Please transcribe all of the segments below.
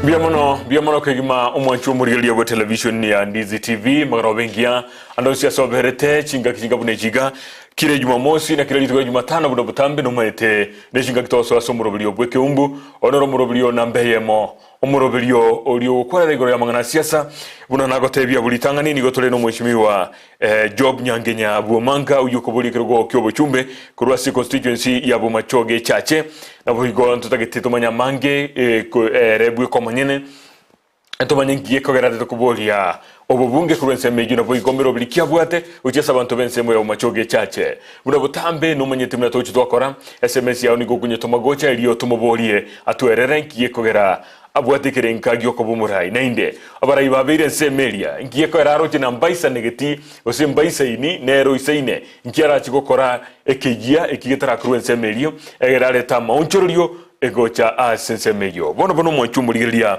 Mbuya mono, mbuya mono kegima omwanchi omorigereria bwe television ya Ndizi TV magoroba engiya ande onsi ase oberete chingaki chinga buna echiga kire Jumamosi na kire rituko ria Jumatano buna botambe nomaete ne chingaki togosoa ase omoroberio bw'ekeumbu one ore omoroberio namba eyemo omoroberio oria ogokwanera igoro y'amang'ana a siasa buna nagotebia buri ritang'ani nigo tore nomweshimiwa Job Nyangenya Bwomanga oyio okoboria ekerogo ki'obochumbe korwa ase constituency ya Bomachoge Echache. Naboigo ntotagete tomanye amange ere bweka omonyene tomanye nki gekogera ate tokoboria obobunge korwa ensemo eyio naboigo meroberi ki abwate gochia ase abanto b'ensemo ya Bomachoge Echache. Buna botambe nomanyete buna togochia twakora SMS yao nigo okonyetoma gocha erio tomoborie atwerere nki gekogera Abwate ekerenka gi'okoba omorai, naende abarai babeire ensemo eria, inki gekoera aroche na mbaisanegeti, gose mbaisaini, nere oisaine, inki arache gokora ekeyia eki getarakorwe ensemo eria, egere arete amaonchorerio egocha ase ensemo eyio. Bono bono omwanchwa omorigereria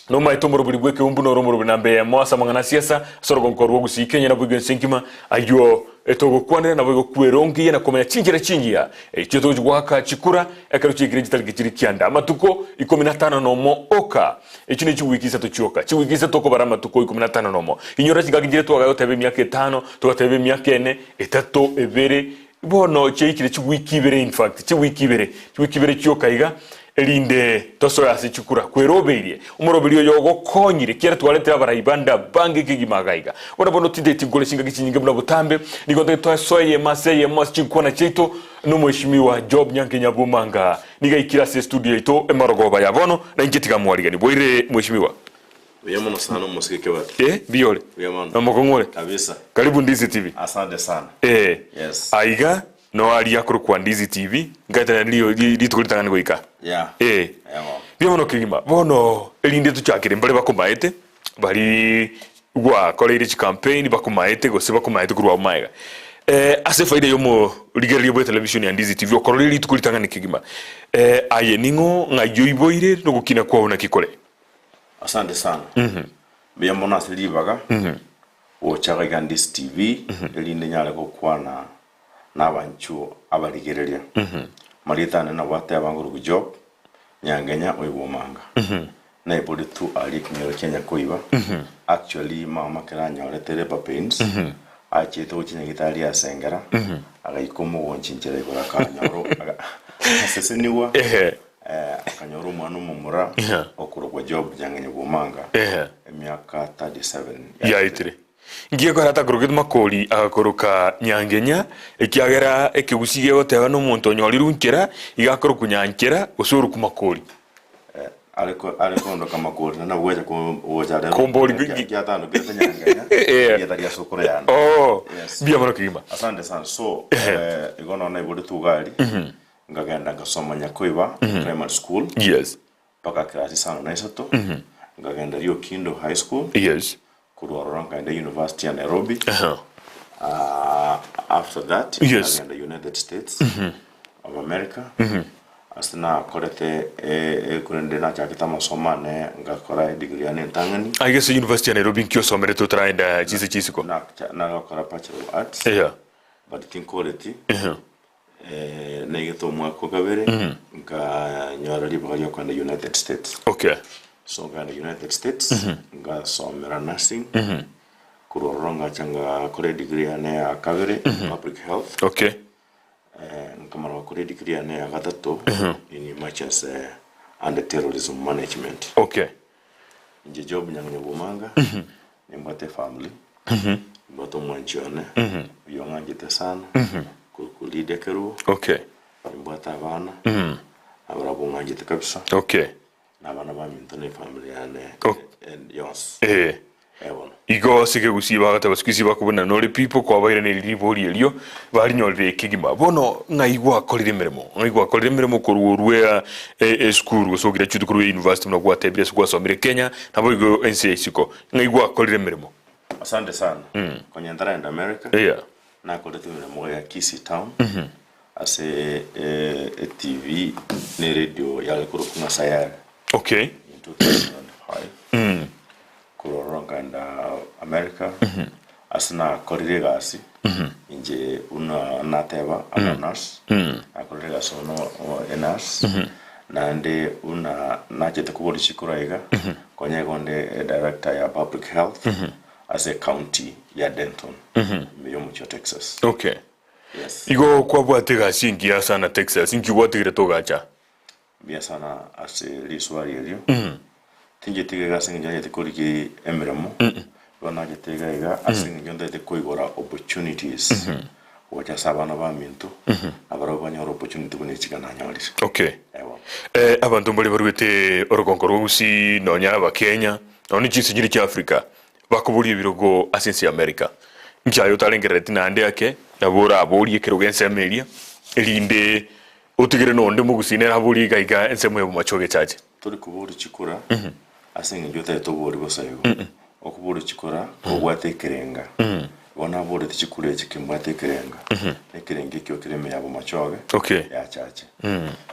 nomaete omorobori bw'ekeumbu noro omorobori namba eyemo ase amang'ana a siasa ase orogongo rwa Gusii Kenya naboigo ense engima ayio etogokwanera naboigo kwerongeia na komanya chinchera chingiya echio togochia goaka chikura Ekero chiaikire chitariki chiria kianda, amatuko ikomi na atano nomo oka, echio ne chiwiki isato chioka, chiwiki isato okobara amatuko ikomi na atano nomo. Inyora chingaki chiria twagaya goteba emiaka etano, togateba emiaka ene, etato, ebere, bono chiaikire chiwiki ibere in fact, chiwiki ibere, chiwiki ibere chioka iga, erinde tosoe ase chikura. Kwerobeirie, omoroberi oyo ogokonyire, ekiagera twaretire abarai bande abange kegima iga iga. Bono bono tintageti nkore chingaki chinyinge buna botambe, nigo ntagete tosoe eyemo ase eyemo ase chinkwana chiaito, Nomweshimiwa Job Nyankenya Bwomanga nigo aikire ase estudio yaito emarogoba ya bono na inche tiga mwarigani bwaire mweshimiwa. Buya mono sana omosike Kebati. Eh mbuya ore? Buya mono. Nomokong'u ore? Kabisa. Karibu Ndizi TV. Asante sana. Eh. Yes. Aiga no aria akorokwa Ndizi TV nkaete naende rio rituko ritang'ani goika. Yeah. Eh. Eh bono. Mbuya mono kegima. Bono erinde tochakere mbare bakomaete bari gwakoreire chicampaign bakomaete gose bakomaete korwa abwo magega. Ase efaida y'omorigereria bw'etelevishoni ya Ndizi TV okororia rituko ritang'ani kegima, aye ning'o ng'ai oiboire nogokina kwao naki kore? Asante sana. Mbuya mono ase ribaga gocha iga Ndizi TV erinde nyare gokwana nabanchwo abarigereria. Marieta ane nabo ateba ngoroku Job Nyangenya oibomanga. Naiboretwe aria ekenyoro kia Nyakoiba. Actually mama ekero anyorete labour pains, achiete gochia nyagitari asengera, agaika omogonchi nchera igoro akanyora aga- agasesenigwa, Ehe. eh, akanyora omwana omomura Yeah. okorokwa Job Nyang'enya Bwomanga, Ehe. emiaka 37 Yaetire. Nki gekogera atakorokete makori agakoroka Nyangenya, ekiagera ekegusii gegoteba nomonto onyorirwe nchera, iga akorokwa Nyanchera gose orokwa makori. Are ko- are kondoka makori naende nabo gwecha ko- gocha rero Kombori kia- gi- kiatandokete Nyangenya Eh. erieta ria sokoro yane. Oh, Yes. mbuya mono kegima. Asante sana. So, Ehe. eh, igo nonya naiboretwe iga aria, nkagenda nkasoma Nyakoiba Primary School Yes. mpaka class isano na isato, nkagenda Riokindo High School, Yes. korwa ororo nkaenda University ya Nairobi, Aha. Ah, after that Yes. nkagenda United States of America ase nakorete eh, korende nachakete amasomo ane ngakora edegree yane entang'ani Aiga ase University ya Nairobi nki osomerete otaraenda chinse chia isiko? Nacha- nagakora Bachelor of Arts Yeah. but tinkoreti Ehe. eh, naigete omwaka o kabere nkanyora ribaga riokogenda United States Okay. So nkagenda United States, ngasomera nursing, korwa ororo ngacha ngakora edegree yane ya kabere in public health, Okay. eh, nkamara gokora edegree yane ya gatato in emergency and terrorism management. Okay. Inche Job Nyang'enya Bwomanga, nimbwate efamily, nimbwate omwanchi one, oyio ng'anchete sana, korokwa Lydia Kerubo, Okay. nimbwate abana, nabarabwo ng'anchete kabisa. Okay. Na abana baminto na efamiri yane Oh. yonsi. Eh. Eh bono. Igo ase ekegusii bagateba siku isi bakobuna nore pipo kwabairaneirie ribori erio barinyorire kegima. Bono ng'ai gwakorire emeremo? Ng'ai gwakorire emeremo korwa orue esukuru gose ograduate korwa university buna gwatebire ase gwasomire Kenya naboigo ense ya isiko. Ng'ai gwakorire emeremo? Asante sana. Konya ntaraenda America, Yeah. nakorete emeremo ya Kisii town Ase eTV ne radio yare korokwa ng'a Sayare Okay. in 2005 korwa ororo nkaenda America ase nakorire egasi inche buna nateba I'm a nurse nakorire egasi ono e nurse. Naende buna nachete kobora chikura iga, konya igo onde director ya public health ase ecounty ya Denton ime y'omochie o Texas. Okay. Yes. Igo kwabwate egasi engiya sana Texas, inki gwatigire togacha? Mbuya sana ase riswali erio. Tincheti iga iga ase eng'encho nachete korigia emeremo, igo nachete iga iga ase eng'encho ntagete koigora opportunities gocha ase abana baminto, nabarabwo banyore opportunity buna echi iga nanyorire. Okay. Eeh. Eh, abanto mbare barwete orogongo rwa Gusii nonya Abakenya, nonya ne chinse chire chia Africa, bakoboria ebirogo ase ense ya America. Inki aye otarengerereti naende ake, nabo oraborie ekerogo ensemo eria, erinde Otigere nonde mogusii nere aborie iga iga ensemo y'obomache ogechache. Tori koboria chikura ase engencho otagete oborie bosa igo. Okoboria chikura kobwate ekerenga. Igo naboreti chikura echi kimbwate ekerenga. Ekerenga ekio kere ime ya bomachoge Okay. yachache.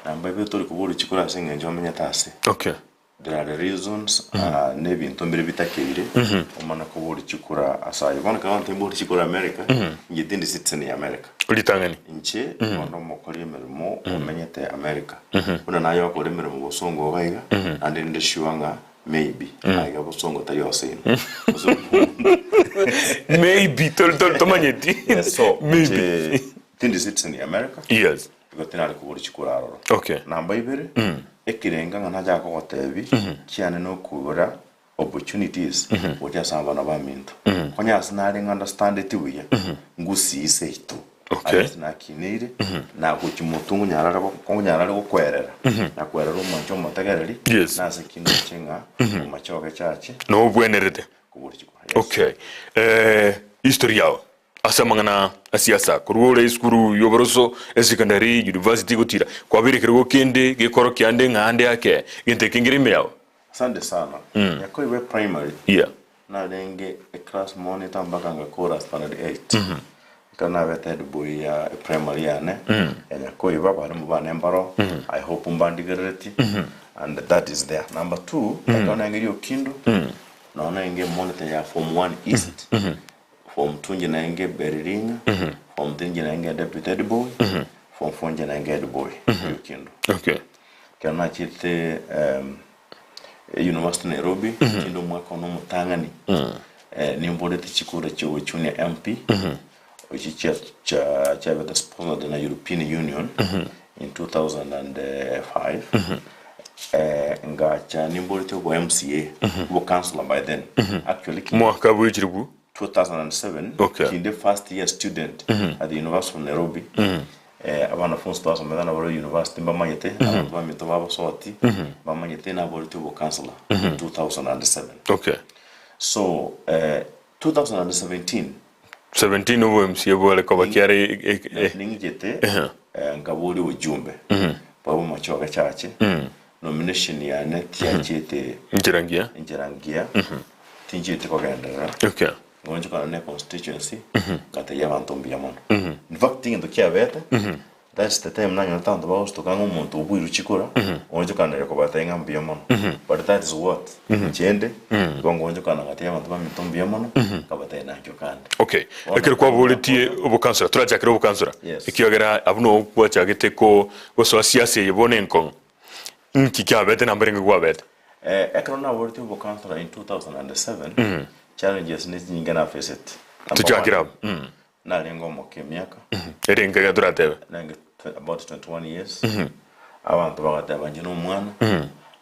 Namba ibere tori koboria chikura ase engencho omenyete ase. Okay. There are reasons na ebinto mbire bitakeire omana koboria chikura ase ayio. Bono ekero abanto mboria chikura America, inche tindi citizen ya America. Ritang'ani. Inche bono omokori emeremo omenyete America. Buna naye okore emeremo bosongo iga iga, naende ninde sure ng'a maybe aiga bosongo tari ase inwe. Maybe tori tori tomanyeti. Yes, so Maybe. inche tindi citizen ya America. Yes. Igo tinare koboria chikura aroro. Okay. Namba ibere, ekerenga ng'a nachaka kogotebi, kiane nokobora opportunities gocha ase abana baminto. Konya ase nare ng'understandeti buya, ngusii seito. Okay. Ase nakineire, nagochi motwe ngonyara are ngonyara are gokwerera, nakwerera omwancho omotegereri, Yes. nase ki ndoche ng'a omachoge chache, Nobwenerete. koboria chikura. Yes. Okay. Eh, history yao. Ase amang'ana a siasa, korwa ore esukuru y'oboroso, esekondari, university gotira, kwabeire ekerogo kende gekorokia ande ng'a ande ake gento eke nkere ime yao. Asante sana. Nyakoiba primary Yeah. narenge eclass monitor mpaka ngakora standard 8. Ekero nabete head boy ya eprimary yane ya Nyakoiba abalimu bane mbaro I hope mbandigereretie and that is there. Number two, ekero nengeri Okindu nonya nenge monitor ya form 1 east Form 2 inche naenge Beriringa, Form 3 inche naenge Deputy Head Boy, Form 4 inche naenge Head Boy Okindu. Okay. Ekero nachete em, University Nairobi, kinde omwaka one omotang'ani, eh, nimborete chikura chia junior MP, echi chia chia chiabete sponsored na European Union in 2005, eh, ngacha nimborete obo MCA, obo councillor by then. Actually, kinde- Mwaka bwechiribu 2007 Okay. kinde first year student at the University of Nairobi eh, abanafunzi twasomete nabo university mbamanyete abanto baminto babosoti mbamanyete naboreti obokansela 2007 Okay. so eh, 2017 17 obo MCA bware koba kiare e- e- e- ning'igete eh, nkaboria obojumbe bwa bomachoge chache nomination yane tiachete Enchera ngiya. enchera ngiya tinchieti kogenderera Okay. Ngoonchokana ne constituency ngatebia abanto mbuya mono. In fact egento kiabete that's the time nanyorete abanto bagostoka ng'a omonto obuirwe chikura oonchokanire kobatebia ng'a mbuya mono. But that is what inche inde igo ngoonchokana ngatebia abanto baminto mbuya mono nkabatebia nanchokande. Okay. Bono Ekero kwaboretie obokansora, torachakere obokansora. Yes. Ekiagera abwo noo gwachagete ko gosoa siasa eye bono enkong'u. Nki kiabete namba erenge gwabete? Ekero naboretie obokansora in 2007, challenges ne chinyinge nafacete. Number Tochakere one, abwo. Mm. narenge omoke emiaka, Erenge iga toratebe. narenge about 21 years, abanto bagateba inche nomwana,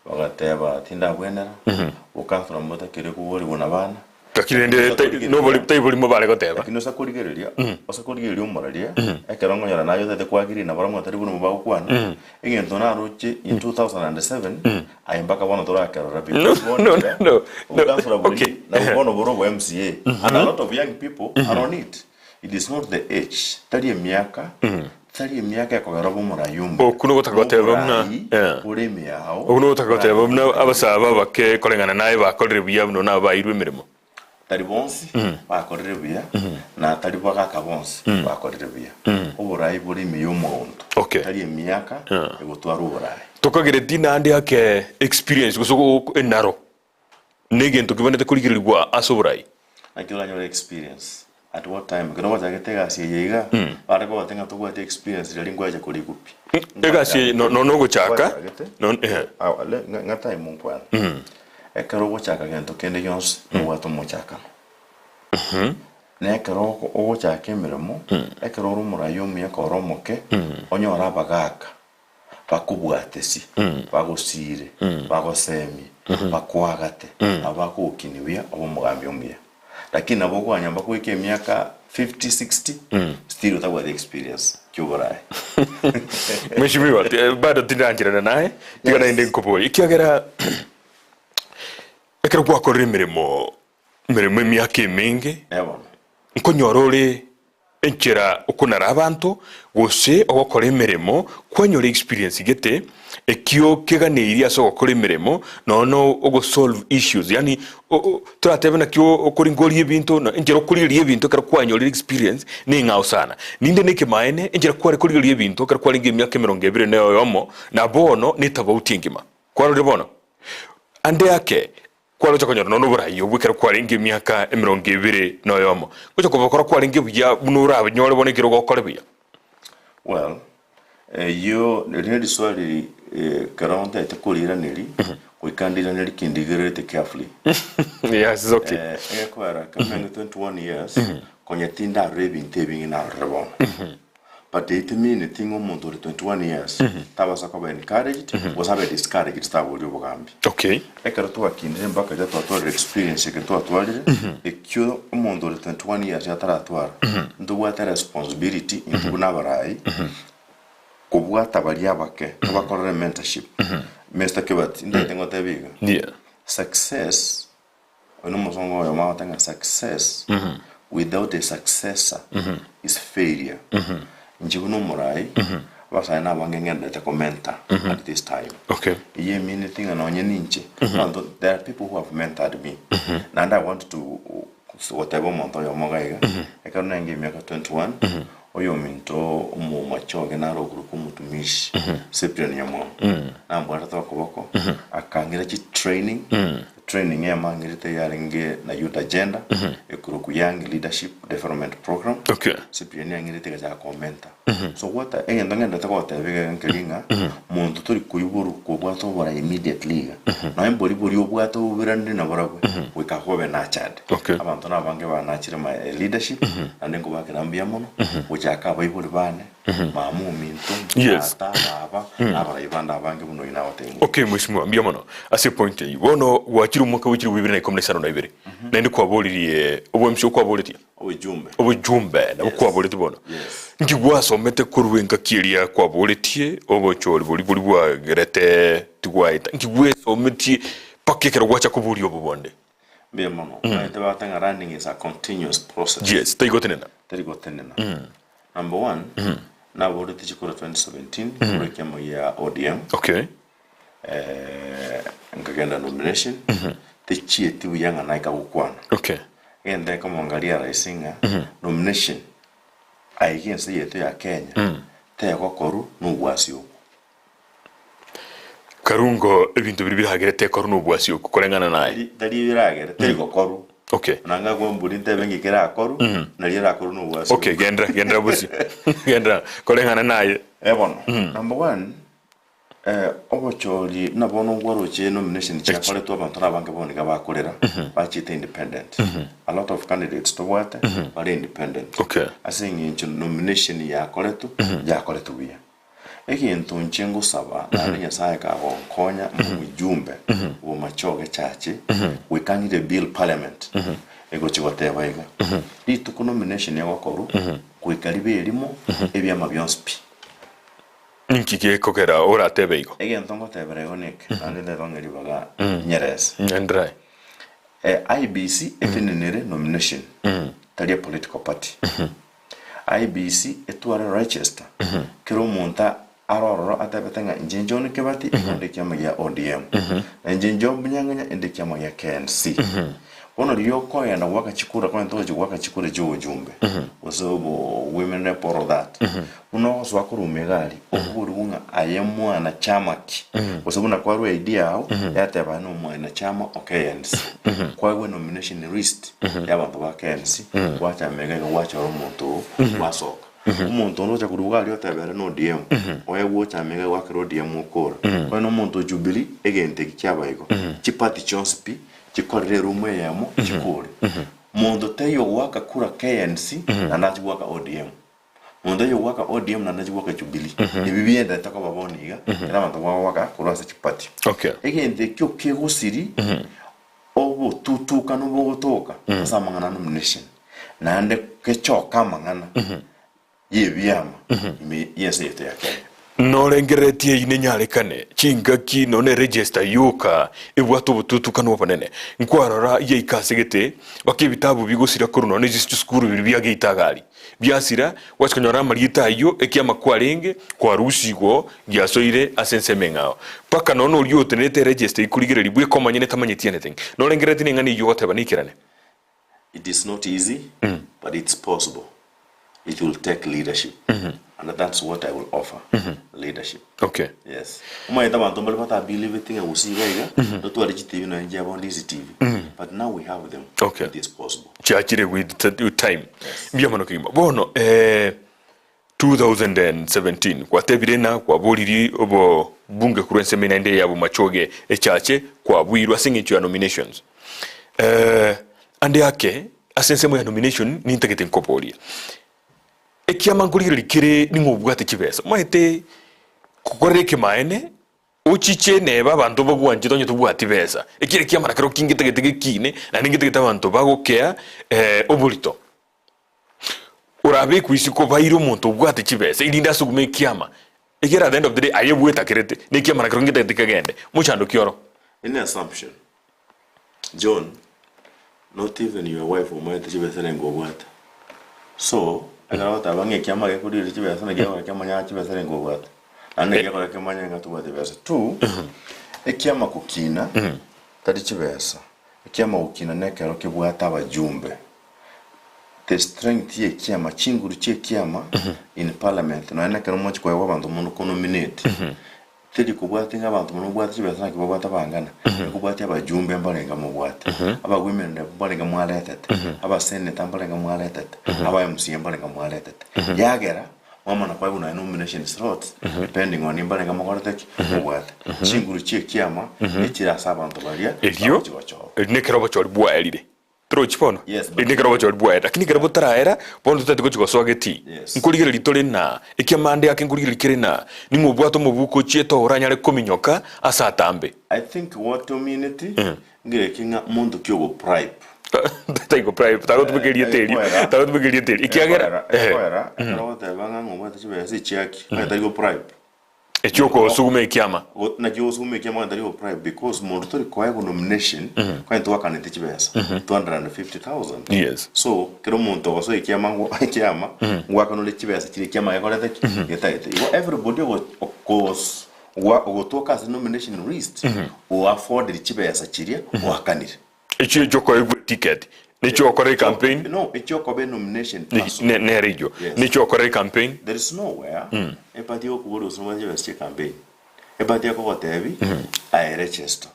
bagateba tindabwenera, obokansora mbotakeire koborigwa nabana. Lakini rende tai- nobori tai borimo bare goteba. Lakini ase korigereria, ase korigereria omoraria, ekero ngonyora naye otagete kwagiri na barabwo tari buna bagokwana, egento naroche in 2007, aye mpaka bono torakerora pi. No, Bono no, iga, no, no. obokansora bori, Okay. nabwo bono bore obo MCA, and a lot of young people are on it. It is not the age, tari emiaka, tari emiaka ekogera obe omorai omuya. Okwo nogotaka goteba buna, Oborai eh. bore ime yao, Okwo nogotaka goteba buna abasae abake koreng'ana naye bakorire buya buna nabairwe emeremo. Tari bonsi bakorire buya, na tari bagaka bonsi bakorire buya. Oborai bore ime y'omonto, Okay. tari emiaka egotwara oborai. Tokagereti naende ake experience gose enaro negento kebanete korigererigwa ase oborai. Naki oranyore experience? At what time? Ekero gwachagete egasi eye iga, bare kogotebia ng'a tobwati experience riaria nkwacha korigwa pi. Egasi eye no- no- nogochaka Gwachagete, no- eh. ah, le- ng'a ng'a time nkwane. Ekero ogochaka gento kende gionsi, nobwate omochakano. Na ekero oko- ogochaka emeremo, ekero ore omorai omuya kore omoke, onyore abagaka bakobwatesi, bagosiire, bagosemie, bakoagate, nabo bakogokinia buya obe omogambi omuya. Lakini nabo okwanya mbakoika emiaka 50, 60, still otabwati experience kioborae. Mheshimiwa, eh, bado tindancherana naye, tiga Yes. naende nkoborie, ekiagera ekero gwakorire emeremo emeremo emiaka emenge, Eh bono. nkonyora ore Enchera okonara abanto, gose ogokora emeremo, kwanyora experience gete, ekio keganeirie ase ogokora emeremo, nonya ogo solve issues, yaani toratebe naki okoringoria ebinto, na enchera okorigereria ebinto ekero kwanyorire experience neng'ao sana. Ninde na ekemaene, enchera kware korigereria ebinto ekero kwarenge emiaka emerongo ebere na oyomo, na bono netabauti engima. Kwarorire bono? Ande ake, Kwaroche konyora nonya oborai obwo ekero kwarenge emiaka emerongo ebere na oyomo, gocha kobokora kwarenge buya buna oranyore bono ekero ogokore buya. Well, eyio eri neriswali ekero ntagete koriiraneria, goika ndiiranerie kindigererete carefully. Yes, it's okay. Egekoera ekero nare 21 years, konya tindarora ebinto ebinge narorire bono. But it mean ti ng'a omonto ore 21 years tabasa koba encouraged gose abe discouraged taboria obogambi. Okay. Ekero twakindire mpaka riria twatwarire experience eke twatwarire, ekio omonto ore 21 years ataratwara, ntobwate responsibility intwe buna abarai kobwata baria abake tobakorere mentorship. Mister Kibati, ntagete ngotebie iga, Yeah. success Oyo nomosongo oyomo agoteba ng'a success without a successor is failure. Inche buna omorai, abasae nabange ng'enderete ko mentor at this time. Okay. Eyio emineti ng'a nonye ninche, abanto there are people who have mentored me. Naende I want to goteba omonto oyomo iga iga, ekero nenge emiaka 21, oyominto omomachoge nare okorokwa omotumishi, Cyprian Nyamwamu, nambwarete okoboko, akang'ira chitraining, Training eyemo ang'irete yarenge na Youth Agenda, ekorokwa Young Leadership Development Program. Okay. Cyprian ang'irete egachaka komenta. So gwata egento ng'endete goteba iga nkeri ng'a monto tori koiborwa kobwate oborai immediately iga. Nonya mbori boria obwate oboberanire naborabwo goika kobe nurtured. Okay. Abanto nabange banachire my leadership naende nkobakera mbuya mono gochaka abaibori bane Mama ominto, Yes. tata, baba, na abarai bande abange buna oyio nagotebia. Okay mheshimiwa mbuya mono ase epoint eyio. Bono gwachire omwaka bwe chilifu ibere na ikomi na isano na ibere naende kwaboririe obwemsi okwaboretie Obojumbe. obojumbe nabo Yes. kwaboretie bono. Yes. Nki gwasomete korwa engaki eria kwaboretie obochori boria boria bwagerete tigwaeta nki gwesometie mpaka ekero gwacha koboria obo bonde? Mbuya mono. Omanyete bagoteba ng'a learning is a continuous process. Yes, taigotenena. Teri gotenena. Number one, naborete chikura 2017 korwa ekiama gia ODM. Okay. Eh, nkagenda nomination tichieti buya ng'a naika gokwana. Okay. Egento ekemongaria rahisi ng'a nomination aiga ense yaito ya Kenya tegokorwa nobwasi obwo. Karungo ebinto biria biragerete ekorwe nobwasi okwo koreng'ana naye. Tari tari ebiragere, teri gokorwa. Okay. Buna ngakwa mbori ntebe ng'iki erakorwe, nari erakorwe nobwasi Okay, obwo. gendera gendera bosio. Gendera koreng'ana naye. Eh bono, number one, eh, obochori buna bono nkwaroche nomination chiakoretwe abanto nabange bono iga bakorera, bachiete independent. A lot of candidates tobwate, bare independent. Okay. Ase eng'encho nomination yakoretwe, yakoretwe buya. Egento inche ngosaba, naende Nyasae kagonkonya mbe omojumbe bw'amachoge chache, goika ng'ire bill parliament egochi goteba iga, rituko nomination egokorwa, goika ribe erimo, ebiama bionsi pi. Ninki gekogera oratebe igo? Egento ngotebera igo neke, naende ndebe ng'a ribaga nyerese. Nyenderae. IEBC etenenere nomination, tari epolitical party. IEBC etware register, kera omonto are ororo atebete ng'a inche John Kibati igo nde ekiama gia ODM, na inche Job Nyang'enya inde ekiama gia KNC. Bono riria okoenda goaka chikura kwanyete ogochia goaka chikura chia obochumbe gose obo women rep all of that buna ogosoa korwa omegari okoborigwa ng'a aye mwana chama ki gose buna kwarwa ID yao yateba aye nomwana chama o KNC kwaegwa enomination list ya abanto ba KNC gwacha amega iga gwachora omonto oo gwasoka. Omonto onde ocha korwa iga aria oteba ere na ODM oegwe ocha amega goakera ODM okora onye na omonto o Jubilee egento eki kiaba igo chiparty chionsi pi chikorere eroom eyemo chikore. Monto taiyo ogoaka kura KNC naende ache goaka ODM. Monto taiyo ogoaka ODM naende ache goaka Jubilee. Ebi bienderete koba bono iga ekero abanto bagoaka korwa ase chiparty. Okay. Egento ekio kegosiri obotutukanu bogotoka ase amang'ana a nomination naende gechoka amang'ana y'ebiama ime y'ense yaito ya Kenya. Norengereretie eyio nenyarekane, chingaki nonya ne register yoka ebwate obotutukanu obonene. Nkwarora yaika ase gete, baka ebitabu bigosira korwa nonya ne chisukuru biria bia geita agari. Biasira, gwachia konyora amarieta ayio ekiama kwarenge kwarusigwa giasoire ase ensemo eng'ao. Mpaka nonya oria otenerete eregister ekorigereria bweka omonyene tamanyeti anything. Norengereretie neng'ana eyio ogoteba neikerane? It is not easy but it's possible. It will take leadership and that's what I will offer, leadership. Okay. Yes. Omanyete abanto mbare batabelieveti ng'a gose iga iga totware chitivi nonya nchiabo bono Ndizi TV. But now we have them. Okay. It is possible. Chiachire with the time. Mbuya mono kegima. Bono eh, 2017 gwatebire na kwaboririe obo bunge korwa ensemo naende ya Bomachoge echache kwabuirwe ase eng'encho ya nominations. Eh, ande ake ase ensemo ya nomination nintagete nkoborie. Ekiama nkorigereria kere ning'o obwate chibesa. Omanyete gokorera ekemaene ochiche neba abanto bagwanchete onye tobwati besa. Ekere ekiama nakerokio ngetagete gekine naende ngetagete abanto bagokea oborito. Orabekwe isiko baire omonto obwate chibesa erinde asugume ekiama, ekiagera at the end of the day aye bwetakerete na ekiama nakerokio ngetagete kegende. Mochando ki oro? Any assumption John not even your wife omanyete chibesa renge obwate so ekero ogoteba ng'a ekiama gekorire chibesa naki gekogera kemanye chibesa renge obwate naende naki gekogera kemanye ng'a tobwate besa. Two, ekiama gokina tari chibesa, ekiama gokina nekero kebwate abajumbe the strength y'ekiama, chinguru chi'ekiama in parliament nonya nekero mochi koegwa abanto mono konominate Teri kobwatia ng'a abanto mono mobwate chibesa naki babwate abangana, ekobwatia abajumbe mbarenge mobwate, aba women rep mbarenge mwaretete, aba senator mbarenge mwaretete, aba MCA mbarenge mwaretete. Yagera mwamana koegwa nonya nomination slots depending on mbarenge mokorete ki? Mobwate. Chinguru chi'ekiama echire ase abanto baria Erio bagochi gochorwa. erio nekero obochori bwaerire. Torochi bono? Yes, but- Eri nekero obochori bwaera. Lakini ekero botaraera, bono totagete gochia gosoa getii. Yes. Nkorigereria tore na ekiamande ake nkorigereria kere na ning'o obwate omobuko ochiete oranyare kominyoka ase atambe. I think what omineti ngereki ng'a monto ki ogo bribe. Taigo bribe, tagotumeka erieta erio, Ekoera. tagotumeka erieta erio. Ekiagera, Ekoera, ehe, ekoera, ekero ogoteba ng'a ng'a obwate chibesa echiaki, onye tari go bribe. Echi'okosuguma ekiama. Naki ogosuguma ekiama onye tari go bribe because monto tori koegwa nomination kwani twakanete chibesa 250,000. Yes. So kera omonto ogosoa ekiama ngwo ekiama ngwakanore chibesa chiria ekiama gekorete ki? Getaete. Igo everybody ogo okos gwa ogotoka ase nomination list o afforded chibesa chiria oakanire. Echio echiokoegwa eticket, nechio okora ecampaign. No, echiokoba enomination person. Nere eyio. Yes. Nechio okora ecampaign. There is nowhere eparty egokobora gose nobwate chibesa chia ecampaign. Eparty ekogotebi aye register.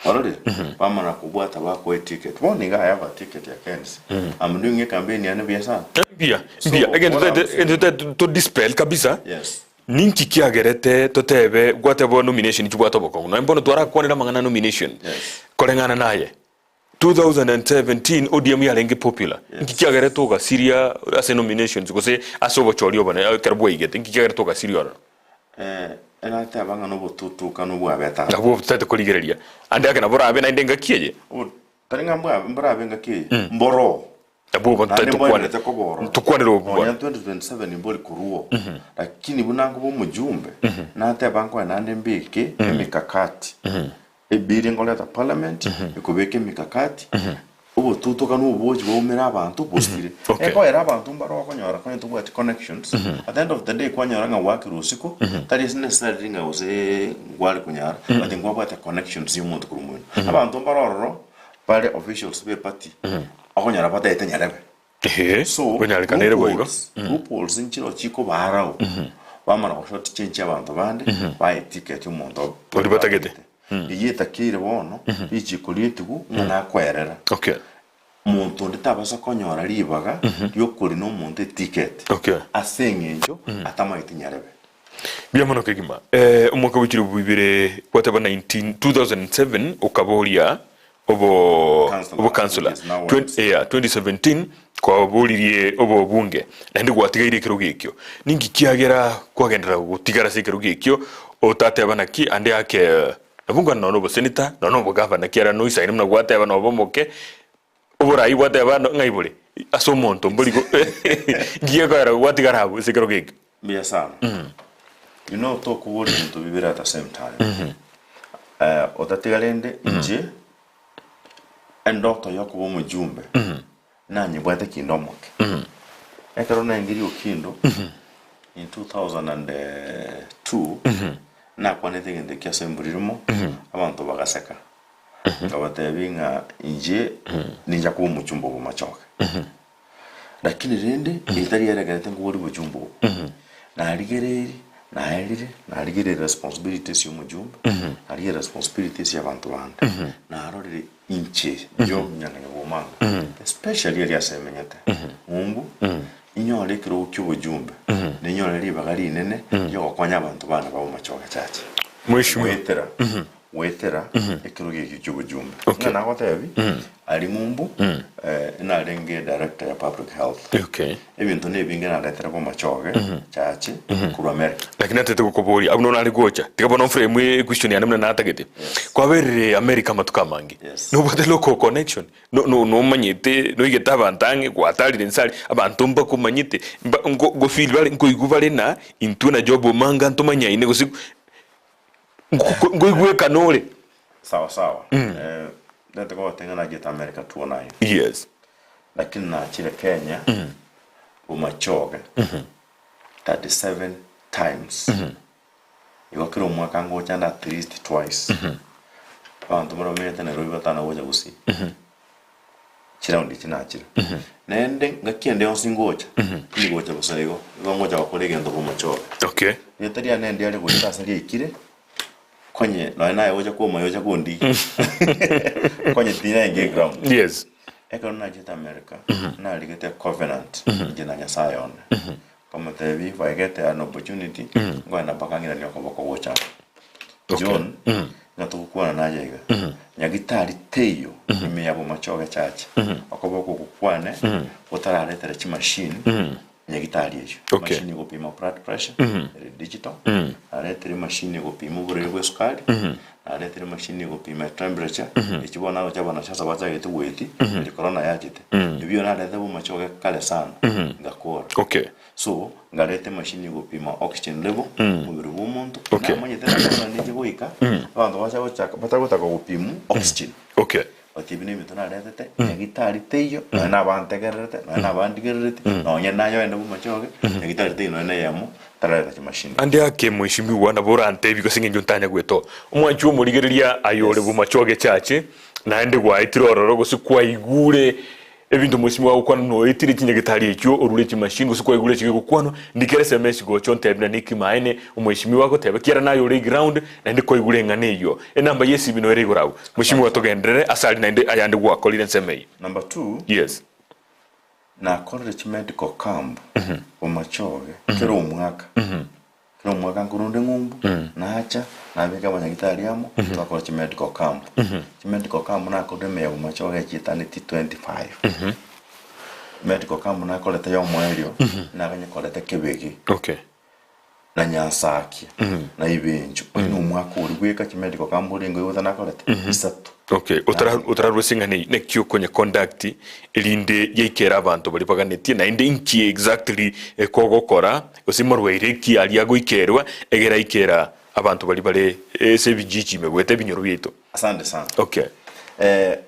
Ororire? Bamana kobwata bakoe eticket. Bono iga I have a ticket ya Kensi. I'm doing ecampaign yane buya sana. Mbuya, So, mbuya. Egento what I'm totagete saying- egento totagete to dispel kabisa. Yes. Ninki kiagerete totebe gwatebwa nomination chibwate obokong'u? Nonya mbono twarakwanere amang'ana a nomination Yes. koreng'ana naye 2017 ODM yarenge popular. Inki kiagerete ogasiria ase nominations gose ase obochori obone ekero bwaigete inki kiagerete ogasiria ororo? Eh, erateba ng'a nobotutukanu bwabete amo. Nabwo totagete korigereria ande ake nabo orabe naende engaki eye. Obo- Tari ng'a mbwa- mborabe engaki eye, mboroo. Nabwo obo Naende totagete mbwenerete koba ororo. tukwanere obwo Nonya bono. 2027 mbori korwa oo. Lakini buna nkoba omojumbe, nateba nkoe naende mbeke emikakati. Ebill nkoreta parliament, ekobeka emikakati, obotutukanu obo bogochi bwaumera abanto bosire. Okay. Ekoera abanto mbare okonyora konya tobwati connections, at the end of the day kwanyora ng'a gwakire osiko, tari necessarily ng'a gose ngware konyara, but nkwabwate connections ya omonto korwa moino. Abanto mbare ororo. Bare officials be party okonyora bataete nyarebe. Ehe, So konyarekanere boigo. loopholes, loopholes nchiro chikobaarao bamana go short change abanto bande bae ticket omonto Oria batagete. Eyio etakeire bono richiko rietigu ng'a nakwerera. Okay. Monto onde tabasa konyora ribaga riokorina omonto eticket Okay. ase eng'encho atamaeti nyarebe. Mbuya mono kegima. Eh, omwaka bwe chilifu ibere gwateba 19 2007 okaboria obo Councillor, obo councillor. which is now Twen- MC. yeah, 2017 kwaboririe obobunge naende gwatigaire ekerogo ekio. Ninki kiagera kwagenderera gotigara ase ekerogo ekio otateba naki ande ake nabo nkwana nonya oboseneta nonya obogavana ekiagera noisaine buna gwateba nobe omoke Oborai gwateba ng'ai bore ase omonto mbori go nki gekogera gwatigara abwo ase ekero geke. Mbuya sana. You know tokobora ebinto bibere at the same time. Eh, otatiga rende inche endoto yokoba omojumbe nanyebwate kinde omoke. Ekero naengerie Okindo in 2002 nakwanete egento ekio ase emburi rimo abanto bagaseka. Nkabateebia ng'a inche nincha koba omochumba bw'amachoge. Lakini rende etari erekerete nkobori obochumba obo. Narigereirie, naerire, narigereirie responsibilities ya omochumba, narigereirie responsibilities ya abanto bande, narorire inche Job Nyang'enya Bw'Omanga, especially aria ase emenyete, ng'umbu, inyore ekerogo kia obochumbe, ninyore ribaga rinene riogokonya abanto bane ba Bomachoge Church. Mheshimiwa. Goetera goetera ekerogo ekio ki'obojumbe. Okay. Ng'a nagotebi, aria ng'umbu, eh, narenge director ya public health. Okay. Ebinto nebinge naretire bomachoge, chache, korwa America. Lakini natete gokoboria, abwo nare gocha, tiga bono frame equestion yane buna natagete. Yes. Kwaberire America amatuko amange. Yes. Nobwate local connection. No no nomanyete, noigete abanto ang'e, gwatarire inse aria, abanto mbakomanyete, mba nko go feel bare nkoigwa bare na intwe na Job Omanga ntomanyaine gose Nkoigwekana ore. Sawa sawa. Eh, ndete kogotebia ng'a nachete America 2009. Yes. Lakini nachire Kenya bomachoge 37 times. Igo kera omwaka ngocha nde at least twice. Abanto baria bamenyete Nairobi batana gocha Gusii. Chiraundi echi nachire. Naende ngaki ende yonsi ngocha, tindi gocha bosa igo, igo ngocha gokora egento bomochoge. Okay. Rieta riane ndiare goika ase riaikire, konye nonya naye gocha komanya ocha kondigia, konye tinaenge eground. Yes. Ekero nachete America, narigete covenant inche na Nyasaye one. Nkamotebia if I get an opportunity, nkoenda mpaka ng'iranie okoboko gocha aa. Okay. John, ng'a togokwana naye iga, nyagitari teiyo ime ya Bomachoge Church, okoboko oko kwane gotararetere chimachine nyagitari eyio. Okay. Emachine egopima blood pressure, ere digital, naretere emachine egopima oborwaire bwa esukari, naretere emachine egopima temperature, echi bono nagocha abanasiasa bachagete goetia, eri corona yachete. Ebio narete Bomachoge kare sana, ngakora. Okay. So, ngareta emachine egopima oxygen level omobere bwa omonto, Okay. namanyete nabo buna ninche goika, abanto bacha gochaka batagotaka gopimwa oxygen. Okay. But ebi nebinto naretete, nyagitari teiyo, nonya nabantegererete, nonya nabandigerereti, nonya naye ogende bomachoge, nyagitari teiyo nonya na eyemo, tarareta chimachine. Ande ake mweshimiwa nabo orantebi gose ng'encho ntanya gwetoa. Omwanchi omorigereria aye ore Yes. bomachoge chache, naende gwaetire ororo gose kwaigure Ebinto mosimi agokwana noetire chinyagetari echio orure chimashini gose kwaigure chigegokwanwa, ndikere SMS gocha ontebi na niki maene omweshimiwa agoteba ekiagera naye ore eground naende kwaigure eng'ana eyio. Enamba yesimi noere igoro abwo. Mweshimiwa togenderere ase aria naende ayande gwakorire ensemo eyio. Number two, Yes. nakorire chimedical camp bomachoge kera omwaka. Kera omwaka nkorwa onde ng'umbu, nacha, nabeka abanyagitari amo, twakora chimedical camp. Chimedical camp nakorire ime ya Bomachoge chitaneti 25. Medical camp nakorete ya omoerio, nakanyekorete Kebegi, Okay. na Nyansakia, na Ibencho. Oyio na omwaka oria bweka chimedical camp orenge oigwete nakorete, isato. Okay, otara otararwa ase eng'ana eyio, naki okonya conduct erinde yaikere abanto baria baganetie naende inki exactly ekogokora gose marwaire ki aria agoikerwa egere aikera abanto baria bare ase ebijiji ime goeta ebinyoro biaito. Asante sana. Okay.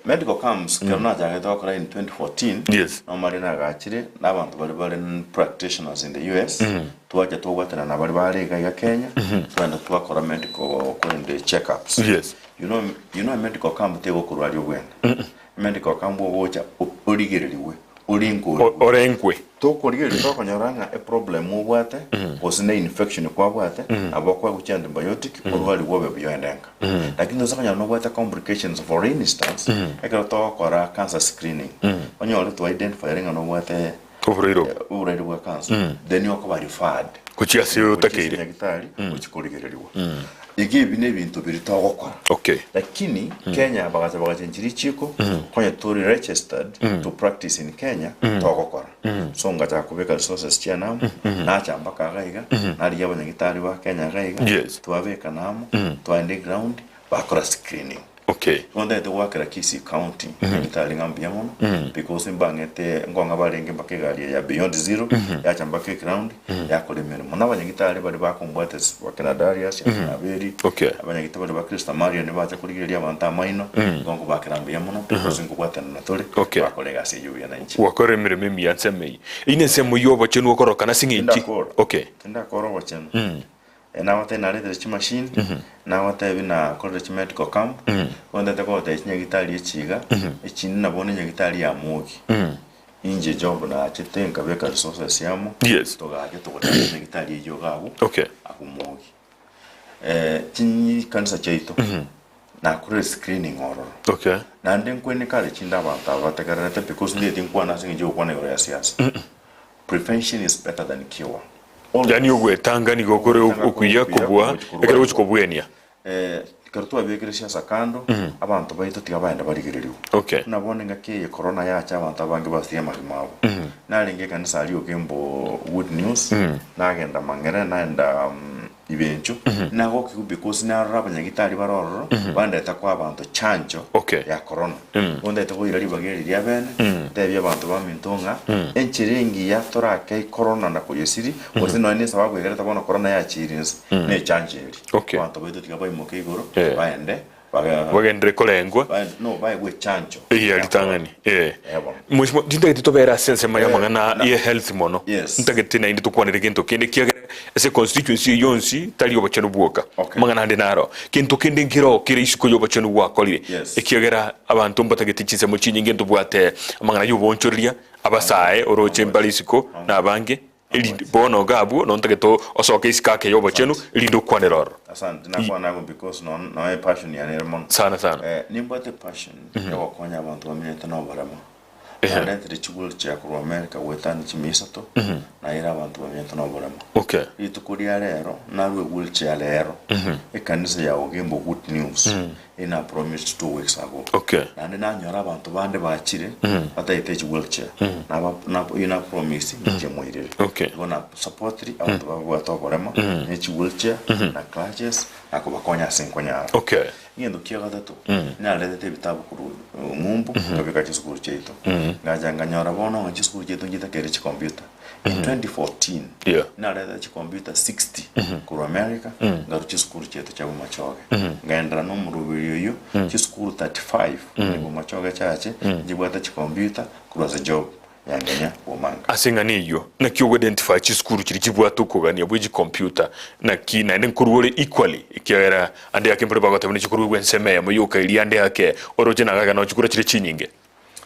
Medical camps kero nachagete gokora in 2014 Yes. nomare nagachire na abanto baria bare practitioners in the US twacha twabwatana na baria bare iga iga Kenya twagenda twakora medical korende check ups. Yes. You know, you know medical camp tegokorwaria obwene. Medical camp ogocha origereriwe orinkorigwe. Orenkwe. Tokorigereria tokonyora ng'a eproblem obwate gose ne infection kwabwate nabo okoegwa chi antibiotic orwarigwe obe buya oende nka. Lakini tosa konyora nobwate complications for instance ekero togokora cancer screening onyore twa identifyire ng'a nobwate Oborwaire obo. oborwaire bwa cancer then okoba referred Gochia ase gochia ase otakeire. nyagetari gochia korigereriwa. Iga ebi nebinto biria togokora. Okay. Lakini Kenya bagacha bagachenchia richiko konya tori registered to practice in Kenya togokora. So ngachaka kobeka resources chiane amo nacha mpaka iga iga narigia abanyagitari ba Kenya iga iga Yes. twabekana amo twaenda eground bakora screening. Okay. Igo ntagete goakera Kisii County nyagitari ng'a mbuya mono because mbang'ete nkong'a barenge mpaka egari eye ya Beyond Zero yacha mpaka eground yakora emeremo. Na abanyagitari baria bakombwate bakina Darius, akina Abeli, Okay. abanyagitari baria ba Christa Marion bacha korigereria abanto amaino, igo nkobakera mbuya mono because nkobwatanana tore Okay. bakora egasi eyio buya nainche. Gwakora emeremo emiya ensemo eyio. Eyio nensemo y'obochenu okorokana ase ng'encho. Tindakora. Okay. Tindakora obochenu. Nagotebia naretire chimashini, nagotebia nakorire chimedical camp, bono ntagete kogotebia chinyagitari echi iga, echinde nabo bono enyagitari ya Mogi. Inche job nachete nkabeka resources amo, Yes. togacha togochaka enyagitari eyio iga abwo, Okay. abwo Mogi. Chikanisa chiaito, nakorire screening ororo. Okay. Naende nkwene kare chinde abanto aba bategererete because ndeti nkwane ase eng'encho yogokwana igoro ya siasa. Prevention is better than cure. Always. Yaani ogwetanga nigo kore Ogwetanga kore okuya okuya kobua gochi korwa ekero gochi igoro. kobwenia. Ekero twabekire siasa kando, abanto baito tiga baende barigereriwe. Okay. Buna bono engaki eye corona yacha abanto abange basirie amagima abo. Narenge ekanisa aria Ogembo Good News, nagenda Mang'ere, naenda Ibencho, nagokigwa because narora abanyagitari bare ororo, bandeta koa abanto chanjo Okay. ya corona. Bono ntagete koira ribaga eri ria bene, ntebie abanto baminto ng'a enchera engiya torake corona na koyesiria, gose nonya na esababu egerete bono corona yachiire inse, ne echanjo eria. Okay. Abanto baito tiga baimoke igoro, Eh. baende baga Bagenderere korengwa. baende no baegwe echanjo Eya ya corona. ritang'ani. Eh. Eh bono. Mheshimiwa, tintagete tobere ase ensemo Eh, y'amang'ana na ye health mono. Yes. Ntagete naende tokwanere gento kende ekiagera ase constituency eye yonsi tari obochenu bwoka. Okay. Amang'ana ande naro. Kento kende nkero kere isiko y'obochenu gwakorire. Yes. Ekiagera abanto mbatagete chinsemo chinyinge ntobwate amang'ana y'oboonchoreria, abasae oroche mbare isiko na abange, erinde bono iga abwo nontagete osoke isiko ake y'obochenu erinde okwanere ororo. Asante, nakwana abwo because no noe passion yane ere mono. Sana sana. Nimbwate passion yogokonya abanto bamenyete noboremo. Naretire chiwheelchair korwa America goetania chimia isato, naira abanto bamenyete noboremo. Okay. Rituko ria rero narue wheelchair rero ekanisa ya Ogembo Good News eye na promised 2 weeks ago. Okay. Naende nanyora abanto bande bachire batagete chiwheelchair naba nab eywo na promise inche moirere. Okay. Igo na supportiri abanto babwate oboremo ne chiwheelchair na crutches na kobakonya ase nkonyara. Okay. Egento kia gatato, naretete ebitabu korwa ng'umbu, nkabeka chisukuru chiaito. Ngacha nkanyora bono ng'a chisukuru chiaito nchitakere chicomputer. In 2014, Yeah. nareta chicomputer 60 korwa America, nkarwa chisukuru chiaito chia Bomachoge. Nkaenderera na omoroberi oyio, chisukuru 35 ime Bomachoge chache, nchibwate chicomputer korwa ase job. Yang'enya bomanga. Ase eng'ana eyio, naki ogoidentify chisukuru chiria chibwate okogania bwe chicomputer, naki naende nkorwa ore equally, ekiagera ande ake mbare bagoteba nechikorwa ensemo eyemo yoka eria ande ake oroche nagake nao chikura chire chinyinge.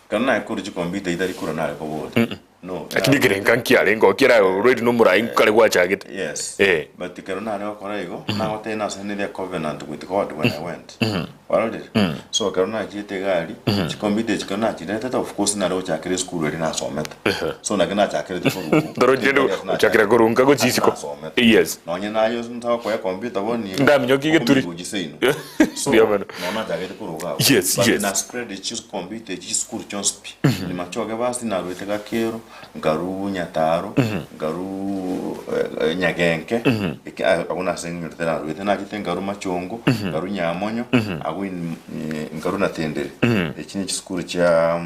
Ekero naye korwa chicomputer itari kura nare koboria. No, Lakini ekerenga nkiarenge oo kiara already nomorai nkare gwachagete. Yes. Eh. But ekero nare gokora igo, nagotebia nasainire a covenant with God when I went. Kwarorire? So ekero nachiete egari, chicomputer echi ekero nachiretete, of course nare gochakera esukuru eria nasomete. So naki nachakerete korwa okwo. Ndoroche Ase nachakire. gochakera korwa nka gochia Ase isiko. nasomete. Yes. Nonye naye ase ntagokoa ecomputer bono nigo, Ndaminyokia egeturi. okominyokia seino. So, Mbuya mono. nonya nachagete korwa iga abwo. Yes, But yes. na spread chicomputer echi chisukuru chionsi pi. Nimachoge basi narwete Gakero, nkarwa Nyataro, nkarwa Nyagenke, eke agwo nase ng'inyorete narwete, nachete nkarwa Machongo, nkarwa Nyamonyo, agwo in nkarwa Natendere. Echi ne chisukuru chia.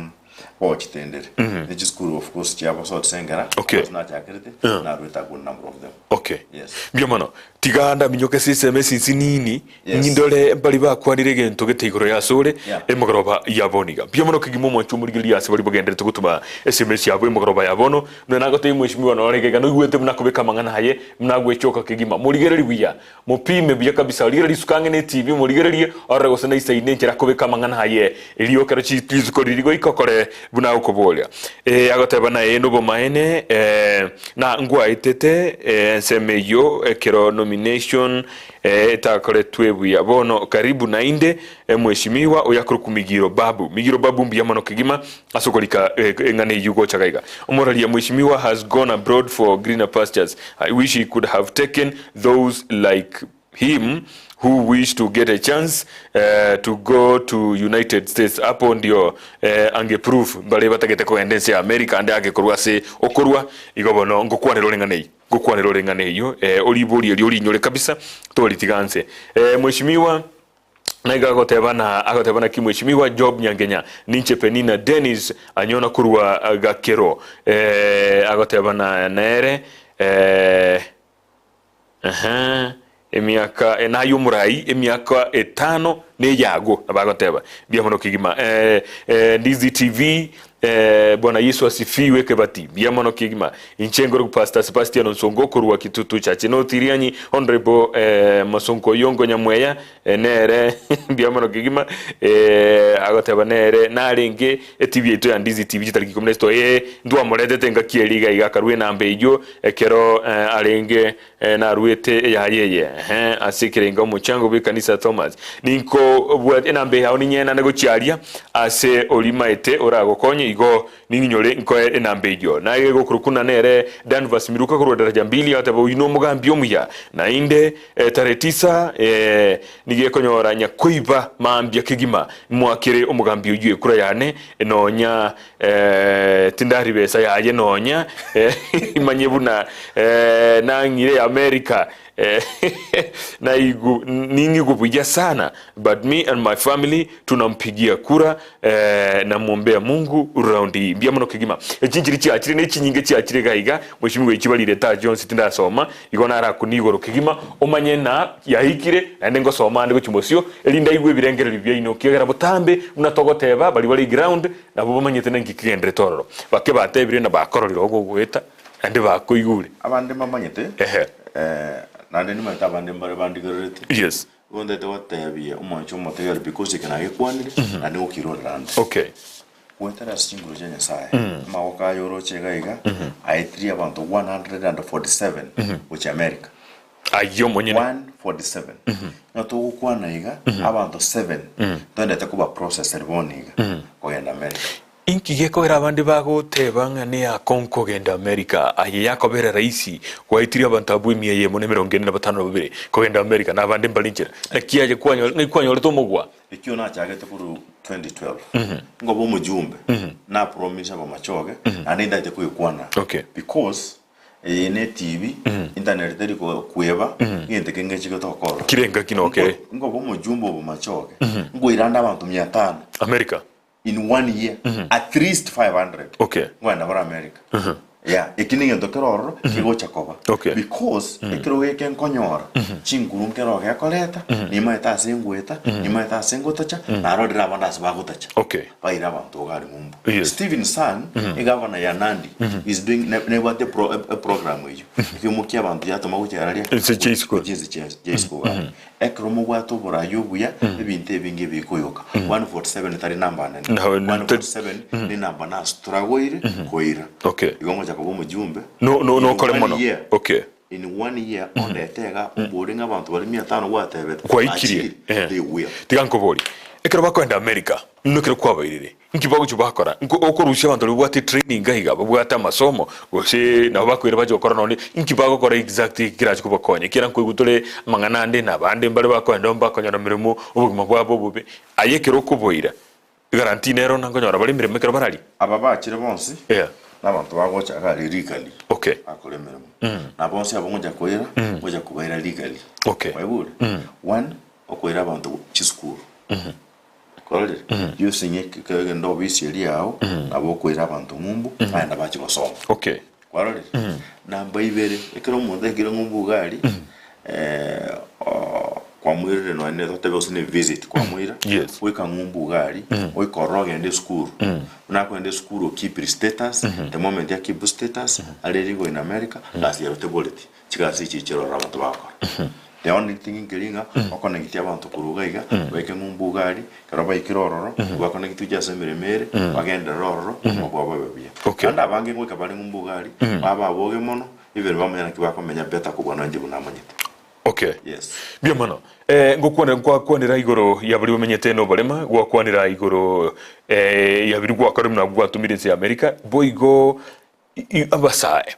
Gochitendere. Ne chisukuru of course chiabo sotisengera. Okay. Because nachakerete, naruete a good number of them. Okay. Yes. Mbuya mono. Tiga ndaminyoke ase esemo esinsi nini, Yes. nyindore mbari bakwanire egento gete igoro y'asore, Yeah. emogoroba ya bono iga. Mbuya mono kegima omwancho omorigereria ase baria bagenderete gotuma esemo esi yabo emogoroba ya bono. Buna nagotebia mweshimiwa nore iga iga noigwete buna akobeka amang'ana aye, buna agwechoka kegima. Morigererie buya, mopime buya kabisa, rigereria risuko ang'e ne etibi, morigererie orore gose naisaine enchera akobeka amang'ana aye, erio ekero chi risuko riria rigoika okore buna agokoboria. Ee, agoteba naye nobomaene, ee, na ngwaetete ee, ensemo eyio ekero nomination ee, etakoretwe buya. Bono karibu naende, eh, mweshimiwa oyo akorokwa Migiro Babu. Migiro Babu mbuya mono kegima ase okorika eh, eng'ana eyio gocha gaiga. Omoraria mweshimiwa has gone abroad for greener pastures. I wish he could have taken those like him who wish to get a chance eh, to go to United States apo ndio eh, ange proof mbare batagete kogenda ense ya America ande age korwa ase okorwa igo bono ngokwanera ore ng'ana eyio ngokwanera ore ng'ana eyio eh, oriborie erio orinyore kabisa toritiga nse eh, mweshimiwa Naiga agoteba na agoteba naki mweshimiwa Job Nyangenya ninche Penina Dennis anyona korwa Gakero eh, agoteba na nere eh, Ehe, emiaka enaye omorai emiaka etano neyago nabo agoteba mbuya mono kegima eh, eh, Ndizi TV eh, Bwana Yesu asifiwe Kebati mbuya mono kegima inche ngore Pastor Sebastian Onsongo korwa Kitutu Church North Irianyi Honorable eh, Masonko Oyongo Nyamweya eh, nere mbuya mono kegima eh, agoteba nere narenge etibi yaito ya Ndizi TV chitariki ikomi na isito eh, ntwamoretete engaki eria iga iga akarua enamba eyio Ekero arenge naruete eyaye eye, ehe, ase ekerenga omochango bw'ekanisa Thomas, ninkobwate enamba yao ninyenane gochia aria ase orimaete oragokonye, igo ning'inyore nkoe enamba eyio. Naye gokorokuna nere Danvas Miruka korwa daraja mbili agateba oyio nomogambi omuya, naende tarehe tisa nigo ekonyora nyakoiba mambia kegima mwakere omogambi oyio ekura yane nonya Eh, tindari besa yaye nonya eh, imanye buna eh, nang'ire America eh, naigu ning'igu buya sana but me and my family tunampigia kura eh, namwombea Mungu round hii mbuya mono kegima echinchiri chiachire ne chinyinge chiachire iga iga mweshimiwa echibarire taa chionsi tindasoma igo narakuni igoro kegima omanye na yaikire naende ngosoma ande gochia mosio erinde aigwe ebirengererio biaino kiagera botambe buna togoteba baria bare ground Nabwo bamanyete ninki kegenderete ororo. Bake batebire na bakororire ogogoeta, naende bakoigure. Abande mbamanyete, Ehe. eh, naende nimanyete abande mbare bandigereretie. Yes. Igo ntaete gotebia omwancho omotegereri because eke nagekwanire, naende ngokirorera ande. Okay. Goetera ase chinguru chia Nyasaye, amagoko aye oroche iga iga, aetirie abanto 147 gochia America. Ayio omonyene. 147 Ng'a togokwana iga, abanto 7 ntondete koba processed bono iga kogenda America. Inki gekogera abande bagoteba ng'a neyakong'u kogenda America? Aye yakobera rahisi gwaetirie abanto abwo emia eyemo na emerongo ene na batano na babere kogenda America, na abande mbare nchera. Naki aye kwanyore ng'ai kwanyorete omogwa? Ekio nachagete korwa 2012 nkoba omojumbe, na promise abamachoge naende ntaete koekwana Okay. because Eye ne TV, internet teri kweba, egento kenge nchike tokorora. Kire engaki nokere. Nkoba omojumbe obomachoge, nkoirande abanto mia tano America. in one year, at least 500. Okay. Nkoenda bare America. Yeah, eki negento kere ororo kegocha koba. Okay. Because ekero geke nkonyora, chinguru nkero gekoreta, nimaete ase ngoeta, nimaete ase ngotacha, narorire abande ase bagotacha. Okay. Baire abanto iga aria ng'umbu. Yes. Stephen Sang, egavana ya Nandi, is doing ne- nebwate epro- e- eprogram eyio. Ekeimo kia abanto yatoma gochia araria Ense chia isiko. gochia ense chia chia isiko iga. Ekero mobwate oborai obuya, ebinto ebinge bikoyoka. 147 tari namba nene. No, no, 147 ne namba nastragoire koira. Okay. Igo ngocha koba omojumbe. No, no, In nokore one mono. year, Okay. In one year, ondete iga, ombore ng'a abanto baria mia tano gwatebete, Gwaikirie. bachire, Eh. they will. Tiga nkoborie, ekero bakoenda America, Nokero kwabairire, inki bagochia bakora? Nko okorusia abanto baria babwate training iga iga, babwate amasomo, gose nabo bakoira bache gokora nonye, inki bagokora exactly kerache kobakonya? Ekiagera nkoigwa tore amang'ana ande na abande mbare bakoenda amo bakonyora emeremo, obogima bwabo obobe. Aye ekero okoboira, eguarantee nero na nkonyora bare emeremo ekero bararia? Aba bachire bonsi Yeah. nabanto bagocha iga aria legally Okay. bakora emeremo. Na bonsi abwo ngocha koira, ngocha kobaira legally. Okay. Kwaigure? One, okoira abanto chisukuru. Kwarorire? Using ekegenda obisi eria yao, nabo okoira abanto ng'umbu, bagenda bachia gosoma. Okay. Kwarorire? Namba ibere, ekero omonto aikire ng'umbu iga aria, kwamoirire nonye ne totebe gose ne visit kwamoira, Yes. goika ng'umbu iga aria, oika ororo ogende esukuru. Buna akogenda esukuru okipiri status, the moment akeep status, are legal in America, gasi ero teboreti. Chigasi echi chirore abanto bagokora. The only thing nkeri ng'a okonegiti abanto korwa iga iga, baike ng'umbu iga aria, ekero baikire ororo, obakonegiti gochia ase emeremo ere, bagenderere ororo, obogima bwabo bobe buya. Okay. Naende abange ngoika bare ng'umbu iga aria, baba aboge mono, even bamanya naki bakomenya better kobua nonye inche buna namanyete. Okay. Yes. Mbuya mono. Eh, ngokwanera nkwakwanera igoro ya baria bamenyete noborema, gwakwanera igoro eh, ya biria gwakora buna gwatumire ense ya America, boigo Abasae,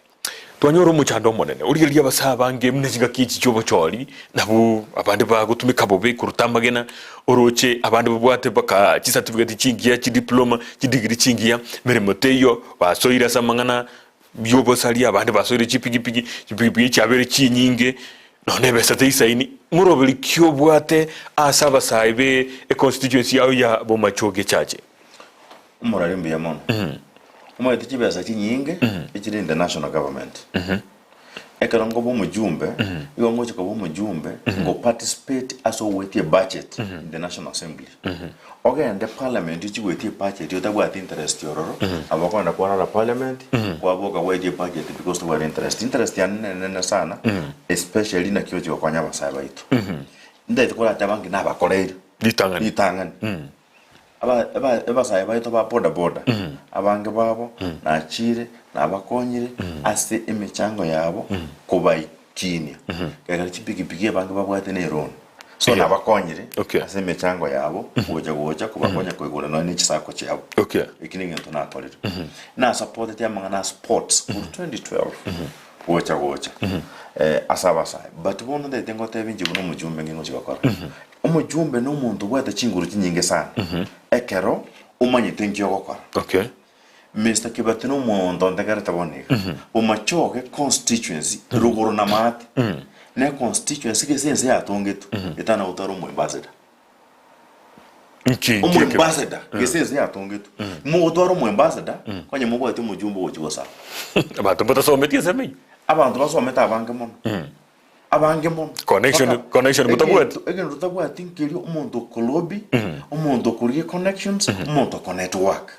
twanyora omochando omonene, origereria abasae abange buna chingaki echi chi'obochori, nabwo abande bagotumeka bobe koruta amagena, oroche abande babwate mpaka chicertificate chingiya, chidiploma, chidegree chingiya, emeremo teiyo, basoire ase amang'ana y'obosaria, abande basoire chipigipigi, chipigipigi chiabeire chinyinge, nonya ebesa teisaini. Moroberi ki obwate ase abasae be econstituency yao ya Bomachoge Chache? Omorari mbuya mono. Omanyete chibesa chinyinge echire in the national government. Ekero nkoba omojumbe, igo ngocha koba omojumbe, ngo participate ase ogoetia ebudget in the national assembly. Ogende parliament ochie goetia ebudget otabwati interest ororo, nabo okogenda kwarara parliament, kwaboka gwaetia ebudget because tobwati interest. Interest yane nenene sana, especially naki ochi gokonya abasae baito. Ntaete korateba nki nabakoreire, Ritang'ani. ritang'ani. Abasae baito ba boda boda, abange babo nachire nabakonyire ase emechango yabo kobaikinia. Ekero chipikipiki abange babwate ne eloan. So Yeah. nabakonyire Okay. ase emechango yabo gocha gocha kobakonya koigora nonya ne chisako chiabo. Okay. Eki negento nakorire. Nasapotete amang'ana a sports korwa 2012 gocha gocha ase abasae. But bono ntagete ngotebie inche buna omojumbe ng'e ngochi gokora. Omochumbe nomonto obwate chinguru chinyinge sana, ekero omanyete nki ogokora. Okay. Mister Kibati nomonto ntegerete bono iga. Bomachoge constituency rogoro na maate ne constituency gese ense yatongetwe etana gotwara omoambassador. Nki nki ekero? Omoambassador gese ense yatongetwe. Mogotwara omoambassador onye mobwate omochumbe ogochi gosaba. Abanto mbatasometi ensemo eyio. Abanto basomete abange mono. Abange mono. Connection- Mpaka connection motabwati. egento- Egento totabwati nkeria omonto okolobby, omonto okorigia connections, omonto okonetwork.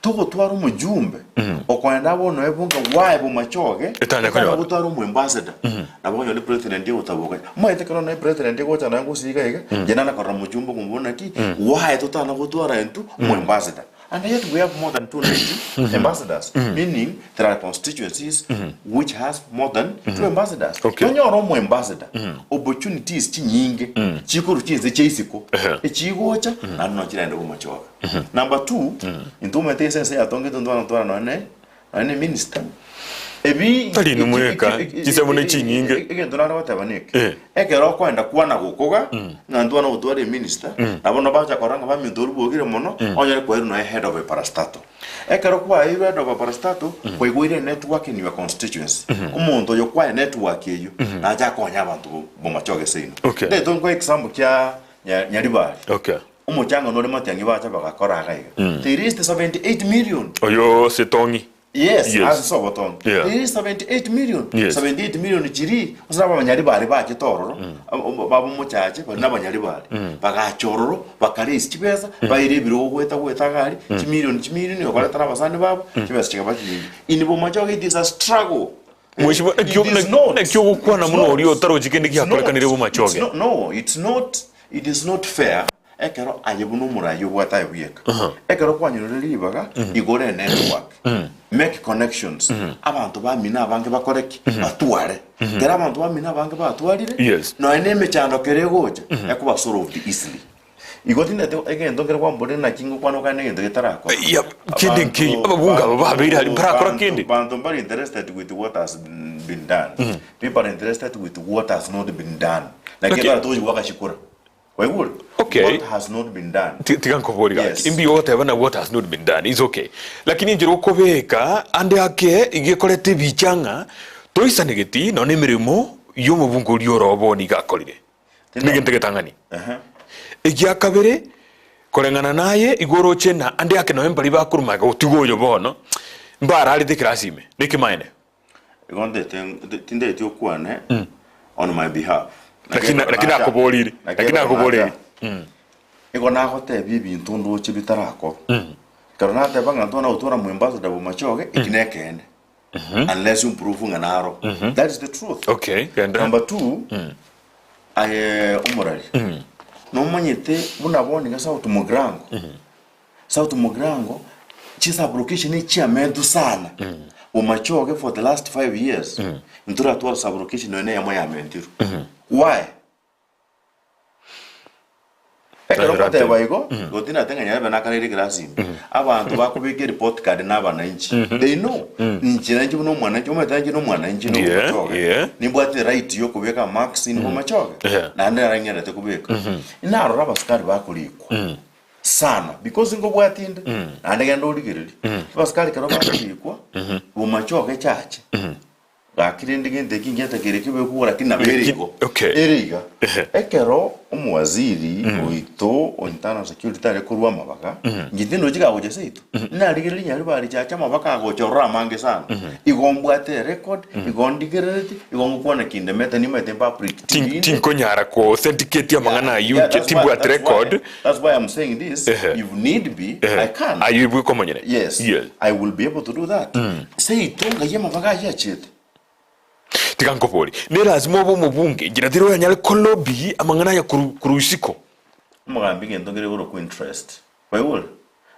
Togotwara omojumbe okoenda abwo noe bonga waye bomachoge, Etanya konyora. gotwara omoambassador. Nabo okonyora epresident egotaboka. Omanyete ekero noe president egocha noe gose iga iga, inche nana korora omojumbe okomoboria naki, why totana gotwara intwe omoambassador. And yet we have more than 290 ambassadors, meaning there are constituencies which has more than two ambassadors. Okay. Tonyore omoambassador, opportunities chinyinge chikorwa chinse chia isiko Ehe. echigocha naende no chiraende bomochoka. Number two, intwe omanyete ase ense yatongete intwe twara nonye ne nonye ne minister. Ebi Tari inwe mweka, chinsemo ne chinyinge. Egento nare goteba neke, Eh. ekero okoenda kwana gokoga, ng'a ntwana gotwara eminister, na bono bagocha korora ng'a baminto oria bogire mono, onyore kwairwe nonya head of a parastatal. Ekero kwaeirwe head of a parastatal, kwaigweire enetwork in your constituency. Omonto oyo kwae network eyio, nache akonye abanto bo- bomachoge seino. Okay. Ndete nkoe example kia Nya- Nyaribari. Okay. Omochang'ano ore matiang'i bacha bagakora iga iga. They raised 78 million. Oyo Setongi. Yes, Yes. ase obotongi. Yeah. There is 78 million. Yes. 78 million chiri, ase abanyari bari bachete ororo, baba omochache, bari nabanyari bari. Bagacha ororo, bakaraise chibesa, baira ebirogo goeta goeta iga aria, chimilion chimilion, okoretera abasani babo, chibesa chikaba chinyinge. In Bomachoge it is a struggle. Mheshimiwa, It nakio- is nak- not. nakio ogokwana It's buna not. oria otarochi kende It's giakorekanire not. Bomachoge. It's not- No, it's not, it is not fair Ekero aye buna omoraia obwate aye bweka, ekero kwanyorire ribaga, igora enetwork, make connections, abanto bamino abange bakore ki? Batware. Ekero abanto bamino abange batwarire, Yes. nonya na emechando kere egocha, ekoba solved easily. Igo tindeti egento nkere kwamborire naki ngokwana okane na egento getarakora. Ya, kende nkeiyo, ababunge aba babeire aria mbarakora kende. Banto mbari interested with what has been done. People are interested with what has not been done. Naki Naki- ekero togochi goaka chikura. Kwaigure? Okay. What has not been done. Ti- tiga nkobori gaki Yes. imbi ogoteba na what has not been done is okay lakini enchera okobeka ande ake iga ekoreta ebicha ng'a toisanegeti nonya emeremo ya omobunge oria ore obo nigo akorire Tino- negento egetang'ani Ehe. egia kabere. Koreng'ana naye igo oroche na ande ake noe mbaria bakorwa magega gotiga oyo bono, mbararete ekerasi ime. Nekemanene. Igo ntete tindeti okwane on my behalf. Lakini lakini nakoborire, lakini nakoborire. Igo nagotebia ebinto ndoche bitarakorwa. Ekero nateba ng'a ntwana gotwara mwembassador bomachoge, eki nekeene. Unless you prove ng'a naro. That is the truth. Okay, genda. Number two, aye omorari, nomanyete buna bono iga South Mugirango, South Mugirango, chisublocation echiamentwe sana. Bomachoge for the last 5 years, ntoratwara sublocation nonya na eyemo yamentirwe. Why? Ekero ngoteba igo, gotinate ng'a Nyarebe nakareire ekerasi ime, abanto bakobeka ereport card na abananchi, they know, inche nainche buna omwananchi, omanyete nainche na omwananchi na Yeah, omomachoge, yeah. nimbwate right ya okobeka marks in bomachoge, Yeah. naende narang'erete kobeka. Narora abasikari bakorikwa sana because nkobwati inde, naende genda origererie, abasikari ekero bakorikwa, bomachoge chache. Gaki rende gento eki ngiatakire kebe kobua lakini nabo ere igo. Okay. Ere iga. Ehe. Ekero omowaziri oito o internal security tare korwa amabaga, inche tindochi kagocha seito. Narigereria Nyaribari chache amabaga agocha ororo amange sana. Igo mbwate erecord, igo ndigerereti, igo ngokwana kindemete nimanyete mpublic Tin- tinde. Tinkonyara ko authenticate amang'ana ayio Yeah, inche that's why- timbwate that's why- record. That's why I'm saying this. Ehe. If need be, Ehe. I can. Ayio ibweka omonyene. Yes, Yes. I will be able to do that. Seito ng'ai amabaga ayio achete. Tiga nkobori, ne lazima obe omobunge enchera teri oranyare kolobby amang'ana aya korwa korwa isiko. Omogambi gento nkere korokwa interest. Kwaigure?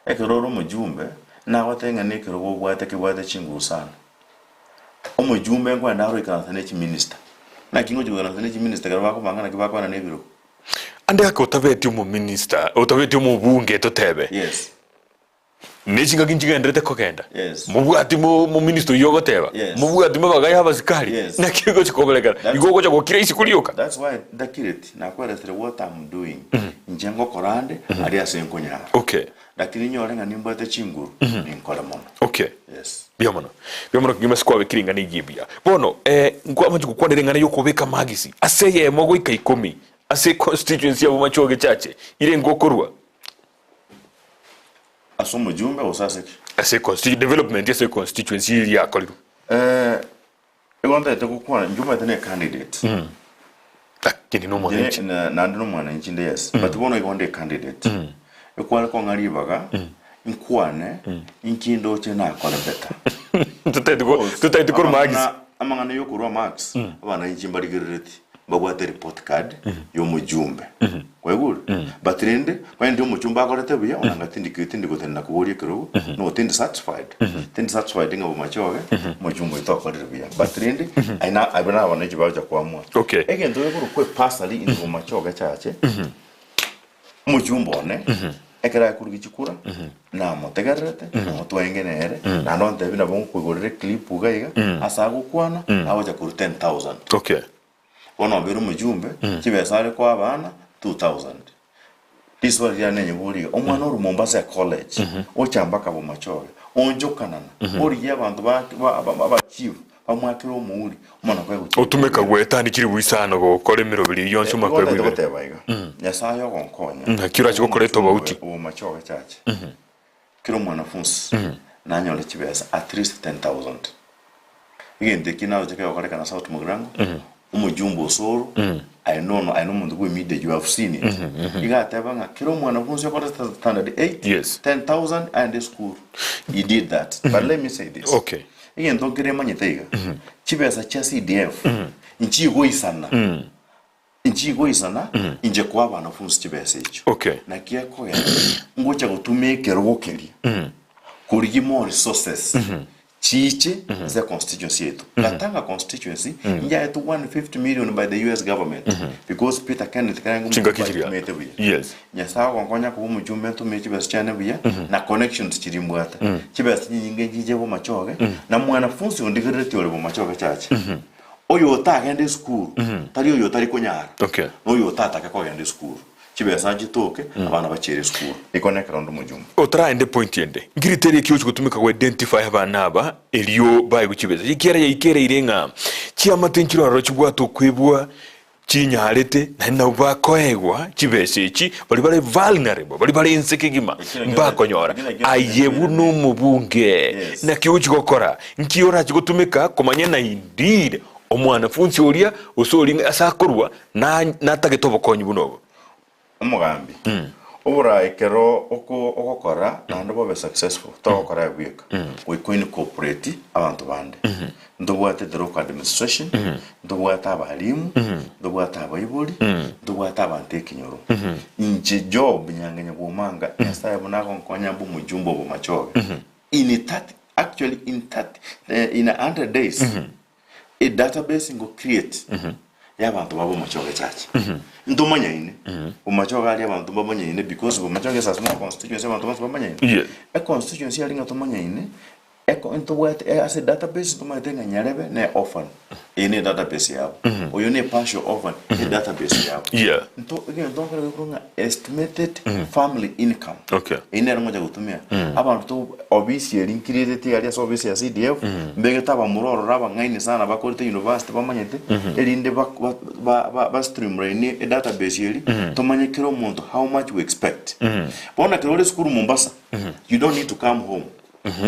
Ekero ore omojumbe, nagotebia ng'a nekerogo obwate kebwate chinguru sana. Omojumbe nkwenda aroikaransa ne chiminister. Naki ngochia goikaransa ne chiminister ekero bakobanga naki bakoenana ebirogo. Ande ake otabeti omominister, otabeti omobunge totebe. Yes. Ne chingaki nchigenderete kogenda. Yes. Mobwati mo mominister oyio ogoteba. Yes. Mobwati mabaga ya abasikari. Yes. Naki egochi koberekana. That's- Igo ogocha gokira isiko rioka. That's why ndakireti nakweresire what I'm doing. Inche ngokora ande aria ase nkonyara. Okay. Lakini nyore ng'a nimbwate chinguru ninkore mono. Okay. Yes. Mbuya mono. Mbuya mono kegima ase kwabekire ring'ana eyio ebuya. Bono eh, nkwamache gokwanera eng'ana y'okobeka amagisi ase eyemo goika ikomi ase constituency ya Bomachoge Chache ire ngokorwa. Ase omojumbe gose ase ki? Ase constitu development ase constituency eria yakorirwe. Eh, igo ntagete gokwana, inche omanyete ne candidate. Lakini na omwananchi. Inche na- naende na omwananchi inde yes, but bono igo nde candidate. Ekware kong'a ribaga, nkwane, inki ndoche nakore better. Totagete ko totagete korwa marks. Amang'ana amang'ana ya okorwa marks, abananchi mbarigerereti. Mbabwate report card y'omojumbe. Kwaigure? But rende, onye ndi omochumbe akorete buya, onanga tindi tindi gotenena koboria ekerogo, no tindi satisfied. Tindi satisfied ng'a bomachoge, omochumbe oito okorire buya. But rende, aye abwo na abananchi bagocha koamua. Okay. Egento gekorokwa epasari in bomachoge chache, Omochumba one, ekero akorugia chikura, namotegererete, namotwenge nere, naende ontebie nabo nkoigorera eclip iga iga, ase agokwana, agocha korwa 10,000. Okay. Bono obeire omojumbe, chibesa are koa abana, 2,000. Riswali riane nenye iga, omwana orwa Mombasa ecollege, ocha mpaka Bomachoge, onchokanana, origie abanto ba ba ba abachief, Bamwakere omouri, omwana koe gochia Otumeka gwetani chilifu isano gokora emeroberi eyio yonsi Igo omwaka ntaete oebwa ibere. goteba iga, Nyasaye ogonkonya, Naki orache gokora etobauti. Obomache ogechache, kera omwanafunsi nanyore chibesa at least 10,000. Egento ekio naroche kegokorekana South Mugirango, omojumbe Osoro, aye nono aye nomonto bwe media you have seen it. Iga ateba ng'a kera omwanafunsi okorete standard 8, Yes. 10,000 aende esukuru. He did that. But let me say this. Okay. Egento nkere emanyete iga, chibesa chia CDF nchigoisana, nchigoisana inche koa abanafunsi chibesa echio. Okay. Naki ekogera ngocha gotuma ekerogo keria korigia more resources chiche ase constituency yaito. Gatanga constituency njaetwe 150 million by the US government because Peter Kenneth Karengo Chingaki chiria. otumete buya. Yes. Nyasae ogonkonya koba omojumbe ntume chibesa chiane buya na connections chiria mbwate. Chibesa chinyinge nchiche bomachoge na mwanafunzi ondigereretie ore bomachoge chache. Oyo otagenda esukuru tari oyo otari konyara Okay. na oyo otatake kogenda esukuru. Chibesa nchitoke abana bachiere esukuru. Iko nekero onde omojumbe. Otaraende point ende, nkiriteria eki ochi gotumeka go identify abana aba erio baegwe chibesa. Ekiara yaikereire ng'a chiamate nchire ororo chibwate okwebwa. Chinyarete, naende nabwo bakoegwa chibesa echi, baria bare vulnerable, baria bare inse kegima, mbakonyora. Aye buna omobunge, naki ogochia gokora? Nki orache gotumeka komanya na indeed omwanafunsi oria gose oria ase akorwa natagete obokonyi buna obo? Omogambi, Oboraai ekero ogokora naende bobe successful, togokora aye bweka, goika oincorporate abanto bande. Ntobwate the local administration, ntobwate abalimu, ntobwate abaibori, ntobwate abanto ekenyoro. Inche Job Nyang'enya Bwomanga, Nyasaye buna agonkonya mbe omojumbe obomachoge, in 30, actually in 30, in 100 days, A database ngo create y'abanto ba Bomachoge Church. Ntomanyaine. Bomachoge aria abanto mbamanyaine because Bomachoge is a small constituency abanto bonsi bamanyaine. Yeah. E constituency aria ng'a tomanyaine, eko ntobwate e ase database ntomaete ng'a Nyarebe ne orphan. Eye ne database yabo. Oyo ne partial orphan, e database yabo. Yeah. Nto egento nkere gekorwa ng'a estimated family income. Okay. Eyio nero ngocha gotumia. Abanto to obisi eri nkiriretie aria ase obisi ya CDF, mbegete abamura ororo abang'aini sana bakorete university bamanyete, erinde ba ba ba ba streamline edatabase eri, tomanye kera omonto how much we expect. Bono ekero ore esukuru Mombasa, you don't need to come home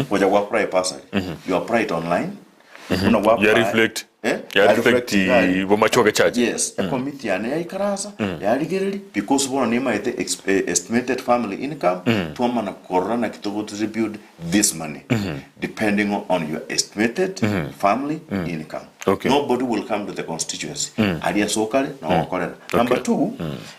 gocha go apply bursary, you apply it online, buna gwa Ya apply reflect. eh, Ya ya reflect reflect iga bomachoge church. Yes, ekomiti yane yaikaransa, yarigereria, because bono nimaete ex- eh, estimated family income, twamana korora naki togo distribute this money, depending on your estimated family income. Okay. Nobody will come to the constituency, aria ase okare, nogokorera. Number two,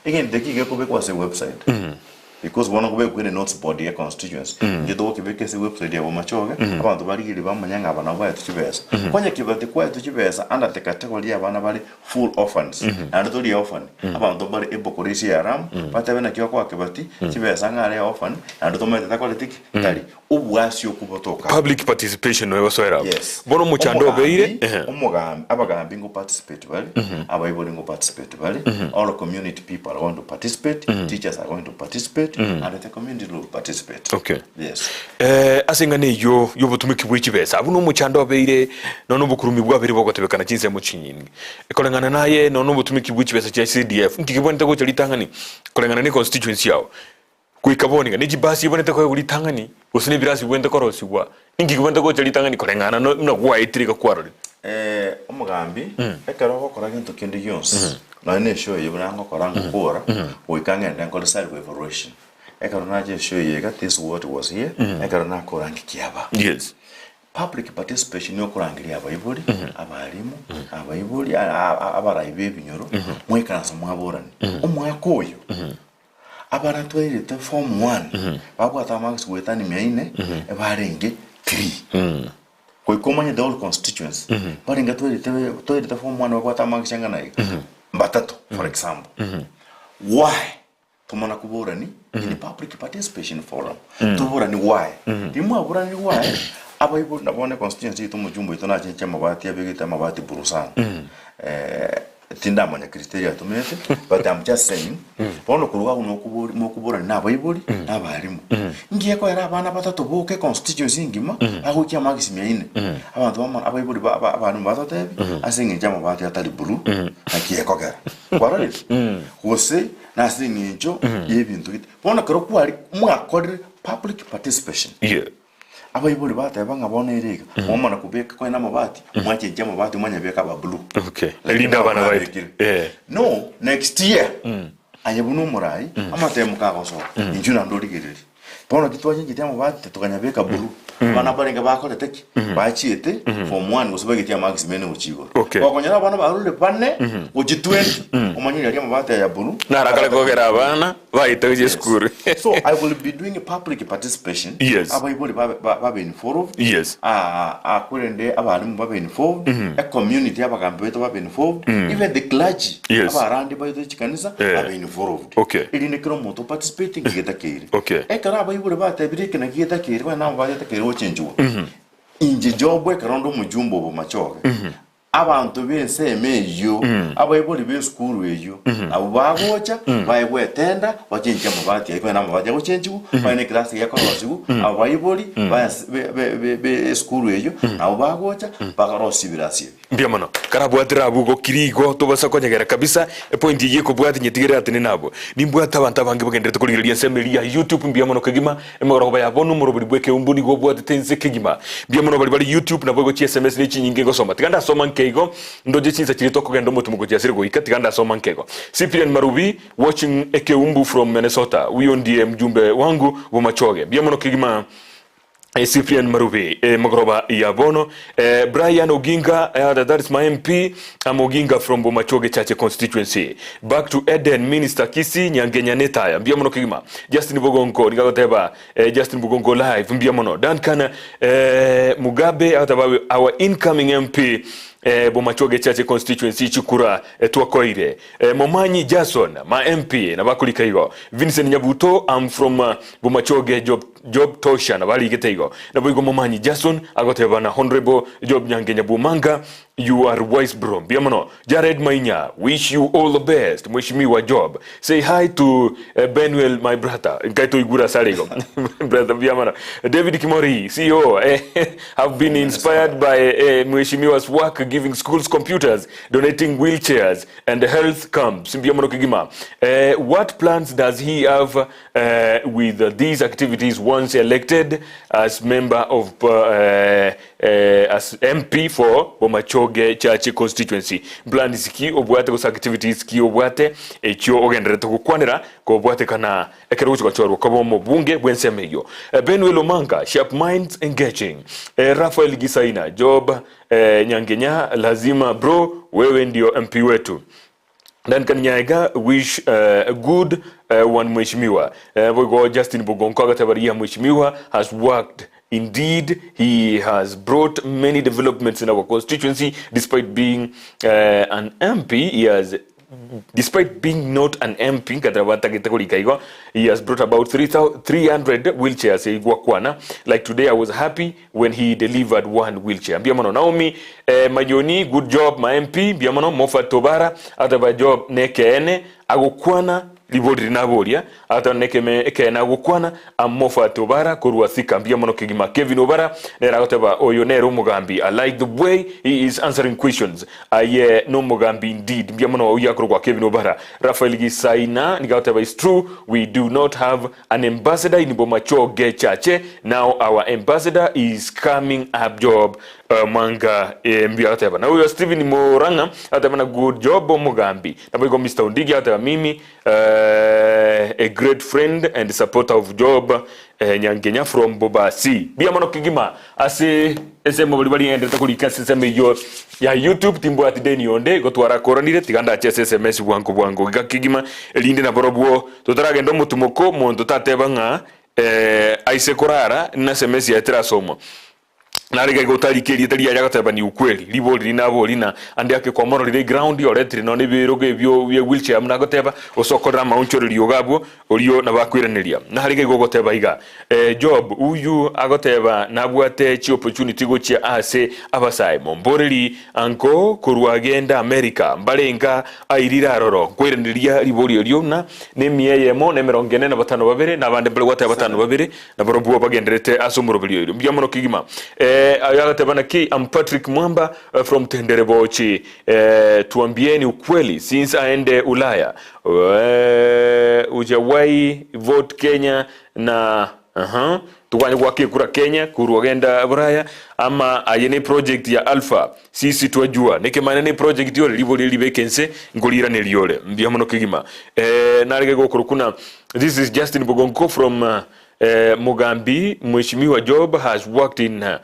egento eki gekobekwa ase website, Because bono nkobekwa ere notes board ye constituency, inche togokebeka ase website ya Bomachoge, abanto barigereria bamanye ng'a aba nabo baetwe chibesa. Konya kebati kwaetwe chibesa under the category ya abana bare full orphans, naende tori orphan, abanto mbare able korisia earamu, batebe naki okoa kebati chibesa ng'a are orphan, naende tomaete takoreti ki? Tari. Obwasi okwo botoka abwo. Public participation noyo egosoera abwo. Yes. Bono omochando obeire, Omogambi, ehe. omogambi, abagambi ngo participate bare, abaibori ngo participate bare, all community people are going to participate, teachers are going to participate, and the community will participate. Okay. Yes. Eh, ase eng'ana eyio y'obotumiki bwe chibesa, abwo nomochando obeire, nonya obokurumi bwabeire bogotebekana chinsemo chinyinge. Koreng'ana naye nonya obotumiki bwe chibesa chia CDF, nki kebwenerete gocha ritang'ani koreng'ana ne constituency yao? Goika bono iga, ne chibasi ibwenerete koegwa ritang'ani, gose nebirasi bibwenerete korosigwa, ninki kebwenerete gocha ritang'ani koreng'ana no buna gwaetire iga kwarorire? Eh, omogambi, ekero ogokora gento kende gionsi, nonya na eshow eye buna ngokora ngokora, goika ng'ende nkore self evaluation. Ekero nacha eshow eye iga, this what was here, ekero nakora nki kiaba. Yes. Public participation yokorangeria abaibori, abalimu, abaibori, abarai b'ebinyoro, mwaikaransa mwaborani. Omwaka oyo, Abana twairete form one babwate amarks goetania mia ine ebarenge three goika omanye the whole constituency barenge twairete twairete form one babwate amarks ang'ana iga mbatato for example why tomana koborani in public participation forum toborani why riria mwaborani why abaibori nabo bono econstituency yaito omojumbe oito nachenche amabati abegete amabati buru sana Tindamanya Kristo eria atomete, but I'm just saying, bono korwa agwo nokobori mokoborani na abaibori na abalimu. Nki ekoera abana batato boka econstituency engima bagoikia amarks mia ine. Abanto bamana abaibori ba ba abalimu batotebi ase eng'encho amabati atari blue naki ekogera. Kwarorire? Gose nase eng'encho ya ebinto gete. Bono ekero kwari mwakorire public participation. Yeah. Abaibori bateba ng'a bono ere iga, mwamana kobeka konya namabati, mwachenchia amabati mwanyabeka aba blue. Okay. Lakini Erinde abana abana baete. babekire. Eh. No, next year, aye buna omorai, amatemo kagosoka, inchuo naende origererie. Bono titwachenchetie amabati tokanyabeka blue. Abana barenge bakorete ki? Bachiete form one gose bagetie amarks mene gochia igoro. Okay. Gokonyora abana barure bane gochia 20, omanye riaria amabati aya blue. Narakare kogera abana baete gochia Yes. esukuru. So I will be doing a public participation. Yes. Abaibori babe ba- babe involved. Yes. Ah, ah, korende abalimu babe involved. A community abagambi baito babe involved. Even the clergy. Yes. Abarandi baito chikanisa Eh. babe involved. Okay. Erinde kera omonto participate ngigetakeire. Okay. Ekero abaibori batebire eke naki getakeire, konya nabo bagetakeire gochenchigwa. Inche Job ekero nde omojumbe obomachoge. Abanto b'ensemo eyio, abaibori b'esukuru eyio, nabwo bagocha, baegwe etenda, bachenchie amabati ayio, banyore amabati agochenchigwa, banyore ekerasi gekorosigwa, abaibori b'ense be- be- be- b'esukuru eyio, nabwo bagocha, bakarosia ebirasi ebi. Mbuya mono. Karabwatire abwo gokiri igo tobasa konyegera kabisa epoint eyio ekobwati nyetigere atenene abwo. Nimbwate abanto abange bagenderete korigereria ensemo eria ya YouTube mbuya mono kegima Emegorogoba ya bono omorobori bw'ekeumbu nigo obwatete inse kegima. Mbuya mono baria bare YouTube naboigo chi sms ne chinyinge ngosoma. Tiga ndasoma nke igo ndoche chinsa chiria tokogenda omotumo gochia asire goika tiga ndasoma nke igo. Cyprian Marubi watching ekeumbu from Minnesota. Huyo ndiye mjumbe wangu Bomachoge. Mbuya mono kegima. Cyprian Marubi emegoroba ya bono. Brian Oginga that is my MP I'm Oginga from Bomachoge Chache constituency. Back to Eden Minister Kisii Nyangenya Netaya mbuya mono kegima. Justin Bogonko nigo agoteba eh, Justin Bogonko live mbuya mono. Duncan eh, Mugabe agoteba our incoming MP eh, Bomachoge Chache constituency chikura eh, twakoire. Eh, Momanyi Jason ma MP nabakorika igo. Vincent Nyabuto I'm from uh, Bomachoge Job Job Tosha nabarigete igo. Naboigo Momanyi Jason agoteba na Honorable Job Nyangenya Bumanga You are wise bro mbuya mono Jared Mainya wish you all the best mweshimiwa Job say hi to Benuel my brother nkai toigure asare igo brother mbuya mono David Kimori CEO eh, have been inspired by eh, mweshimiwa's work giving schools computers donating wheelchairs and health camps mbuya mono kegima eh, what plans does he have eh, with these activities once elected as member of eh, As MP for Bomachoge Chache constituency, plans ki obwate gose activities ki obwate echio ogendererete gokwanera kobwatekana ekero ogochia gochorwa koba omobunge bw'ensemo eyio? Benuel Omanga, Sharp minds engaging. Raphael Gisaina, Job Nyangenya lazima bro wewe ndio MP wetu. Duncan Nyaega wish a good one mweshimiwa. Boigo Justin Bogonko agateba riya mweshimiwa has worked indeed he has brought many developments in our constituency despite being an MP he has despite being not an MP nkateba batagete korika igo he has brought about 300 wheelchairs igwakwana like today I was happy when he delivered one wheelchair mbuya mono Naomi eh, Mayoni good job ma MP mbuya mono Moffat Tobara ateba job nekeene agokwana ribori rinaboria ateba nekeme ekeene agokwana am Moffat Obara korwa Thika mbuya mono kegima Kevin Obara nere agoteba oyo nere omogambi I like the way he is answering questions aye nomogambi indeed mbuya mono oyio akorokwa Kevin Obara Raphael Gisaina nigo agoteba it's true we do not have An ambassador in Bomachoge Chache now our ambassador is coming up job Mwanga mbuya agateba na oyo Stephen Murang'a agateba na good job omogambi naboigo Mister Ondigi agateba mimi a great friend and supporter of Job Nyangenya from Bobasi mbuya mono kegima ase ensemo baria barigenderete korika ase ensemo eyio ya YouTube timbwati deni onde igo twarakoranire tiga ndache ase sms bwango bwango iga kegima erinde naborobwo Totaragenda omotimoko, monto tateba ng'a aise korara naseme yaye terasomwa. Nare iga otarika erieta riaye agateba ni ukweli, ribori rinabori na ande ake kwamororire eground oretire nonye ebirogo ebio bia wheelchair buna agoteba, gose okorere amaonchorerio iga abwo, orio nabo akoiraneria. Nare iga igo ogoteba iga, Job uyu agoteba nabwate chiopportunity gochia ase abasae, momboreri ango korwa agenda America mbarenga Airire aroro, nkoiraneria riborio erio ng'a nemia eyemo na emerongo ene na batano babere, na abande mbare gwateba batano babere, na barobwo bagendererete ase omoroberio oirio. Mbuya mono kegima. Eh, aye agateba naki, I'm Patrick Mwamba eh, from Tendere Bochi. Eh, tuambieni ukweli since aende Ulaya eh, hujawahi vote Kenya na Aha, toganye goaka ekura Kenya korwa genda Buraya ama aye ne project ya Alpha sisi twajua nekemane ne project ore ribori ribeke nse nkoriiraneria ore mbuya mono kegima eh, narege gokorokwa na this is Justin Bogonko from uh, eh, Mugambi Mheshimiwa Job has worked in uh,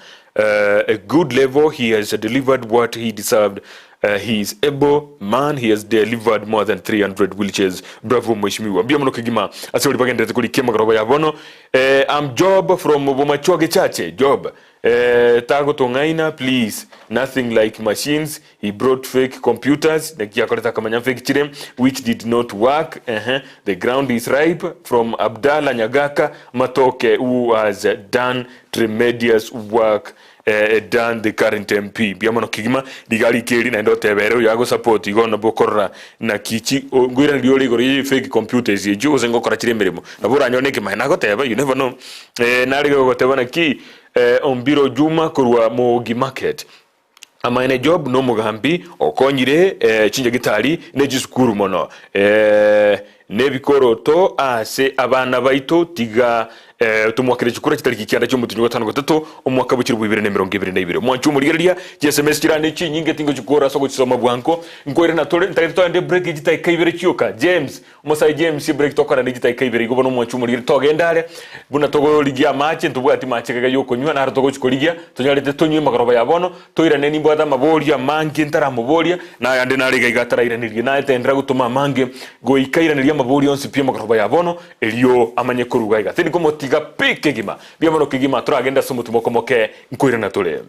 a good level he has delivered what he deserved Uh, he is able man he has delivered more than 300 wheelchairs bravo mheshimiwa mbuya mono kegima ase ori bagenderete korikia amagoroba ya bono eh, am job from bomachoge chache job eh, tagotong'aina please nothing like machines he brought fake computers naki akorete akamanya fake chire which did not work uh -huh. the ground is ripe from abdalla nyagaka matoke who has done tremendous work. Than the current MP. Mbuya mono kegima, riga rike eri naende otebe ere oyo agosupport igo nabo okorora naki chi nkoiraneria ore igoro ye fake computers echio gose ngokora chire emeremo. Nabo oranyore nekemaene nagoteba you never know. Narege gogoteba naki Ombiro Juma korwa Moogi Market. Amaene Job nomogambi okonyire chinyagetari ne chisukuru mono nebikoroto ase abana baito tiga tomwakere chikura chitariki kianda chiomotienyi ogatano gatato omwaka bwe chilifu ibere na emerongo ebere na ibere. Mwanche omorigereria chi sms chirane chinyinge tingochikora ase ogochisoma bwango nkoirana tore ntagete toende break chidakika ibere chioka James Omosae James ebreak tokora ne chidakika ibere igo bono omwanchi omorigeri togende are buna togorigia amache ntobwati mache gaiga yokonywa naro togochi korigia tonyarete tonywe magoroba ya bono toirane nimbwate amaborio amange ntaramoboria na ayande nare iga iga atarairaneria naye tendera gotoma amange goika airanerie amaborio onsi pi amagoroba ya bono erio amanye koruga iga tindi komotiga pi kegima bia bono kegima toragende ase omotimoko moke nkoirana tore.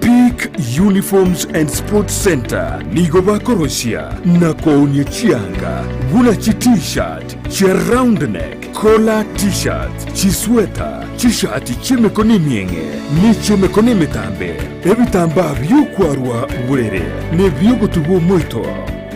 Peak Uniforms and Sports Centre nigo bakorosia na koonia chianga buna chi T-shirt, chia round neck, collar T-shirts, chisweta, chishati chi'emekono emieng'e ne chi'emekono emetambe, ebitambaa bi'okwarwa borere na ebi'ogotubwa omoito,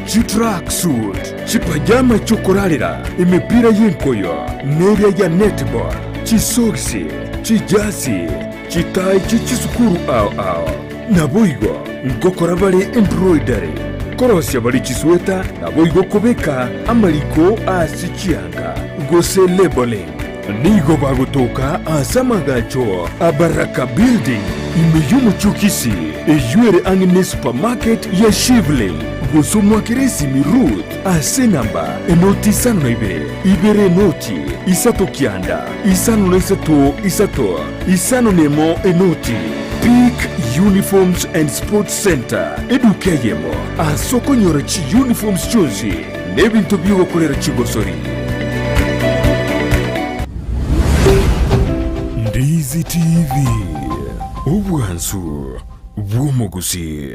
chitrack suit, chipajama chi'okorarera, emepira y'enkoyo neria ya netball, chisogisi, chijasi, Chitai chie chisukuru ao ao. Naboigo ngokora bare embroidery, korosia bare chisweta, naboigo kobeka amariko ase chianga, gose labeling. Nigo bagotoka ase amagacho a Baraka Building, ime y'omochie o Kisii, eyio ere ang'e ne supermarket ya Shivling, gose omwakere esimi Ruth ase enamba enoti isano na ibere, ibere enoti, isato kianda, isano na isato isato. Isano nemo enoti, Peak Uniforms and Sports Centre, eduka eyemo ase okonyora chiuniforms chionsi na ebinto bi'ogokorera chigosori. Ndizi TV, obwansu bw'omogusii.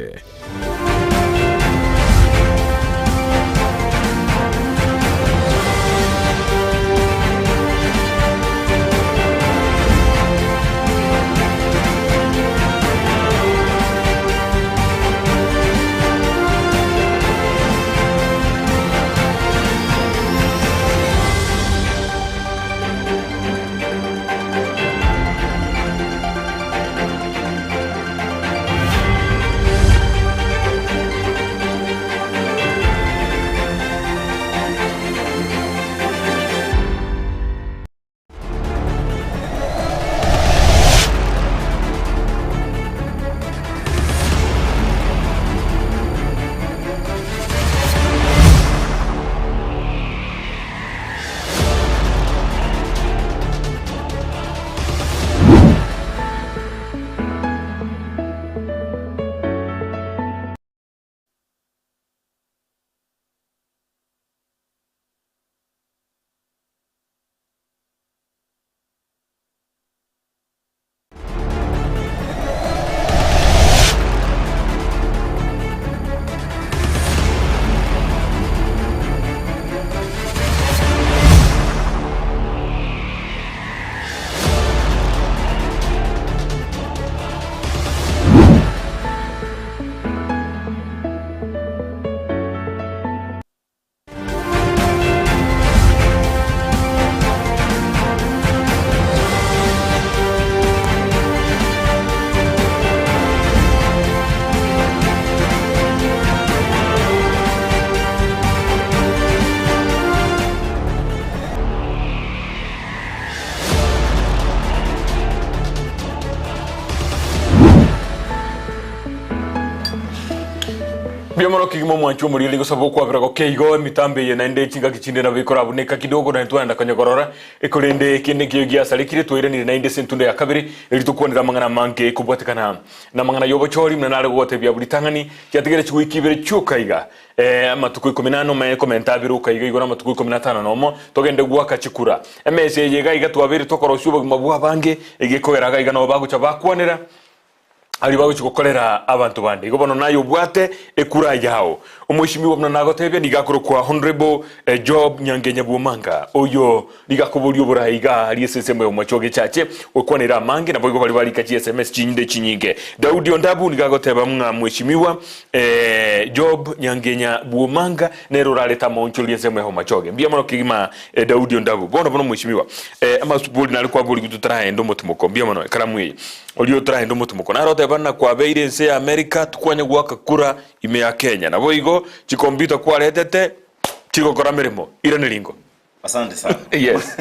Mbuya mono kegima omwanchi omoriri gosaba okwabera goke igo emitambo eye naende chingaki chinde nabo ekorabuneka kidogo naende twaenda konya korora ekorende kende nkeiyo giasarekire twairanire naende ase entunda ya kabere eri tokwanera amang'ana amange kobwatekana namang'ana yobochori buna nare gogotebia buri tang'ani chiatigere chigoika ibere chioka iga eh, amatuko ikomi nane omanye komenta abere oka iga igoro amatuko ikomi na atano nomo togende goaka chikura emesa eye iga iga twabeire tokorosia obogima bwa abange egekogera iga iga nabo bagocha bakwanera Aria bagochia gokorera abanto bande. Igo bono naye obwate ekura yao. Omweshimiwa buna nagotebia nigo akorokwa Honourable Job Nyangenya Bwomanga. Oyo nigo akoboria oboraai iga aria ase ensemo ya Bomachoge Echache gokwanera amange naboigo baria barika chi sms chinde chinyinge. Daudi Ondabu nigo agoteba ng'a mweshimiwa Job Nyangenya Bwomanga nere orarete amaonchoreria ensemo ya Bomachoge. Mbuya mono kegima Daudi Ondabu. Bono bono mweshimiwa amasubori nare kwaborigwe totaraenda omotimoko. Mbuya mono ekaramu eye. Oria otaragende omotimoko naro oteba ng'a kwabeire ense ya Amerika tikwanya goaka kura ime ya Kenya. Naboigo chikompiuta kwaretete chigokora meremo. Irane ringo. Asante sana. Yes.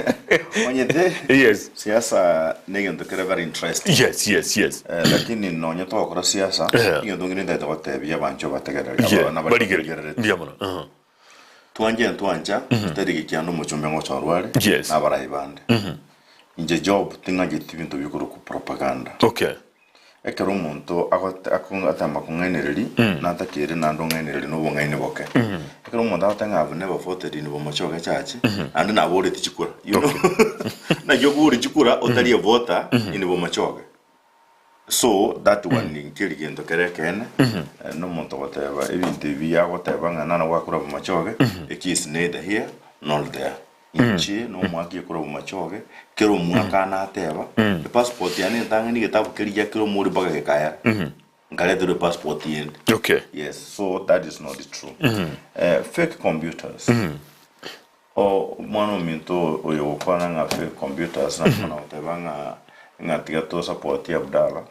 Omanyete Yes. siasa negento kere very interesting. Yes, yes, yes. Eh, lakini nonye togokora siasa Yeah. egento ngire ntaete gotebia abanchwa bategereri Yeah, abana baria barigereria. barigerereti. Mbuya mono. Uh-huh. Twanche ntwancha tari gekianda omochumbe ngochorwa are Yes. na abarai bande. Inche Job ting'ancheti ebinto bikorokwa propaganda. Okay. Ekero omonto agote ako atema kong'ainereria, natakeire naende ong'ainererie na obong'aini boke. Ekero omonto agoteba ng'a I've never voted in Bomachoge Church, naende naboreti chikura, you know. Naki okobori chikura otari evoter in Bomachoge. So that one nkeri gento kere ekeene, na omonto ogoteba ebinto ebi agoteba ng'a nana gwakora Bomachoge, eki is neither here nor there. Inche nomwaka ekora bomachoge, kera omwaka nateba, epassport yane entang'ani egetabu keria kera omori mpaka gekayera. Nkareterwa epassport yende. Okay. Yes, so that is not true. Eh, fake computers. O omwana ominto oyo ogokwana ng'a fake computers namana goteba ng'a ng'a tiga to support Abdalla.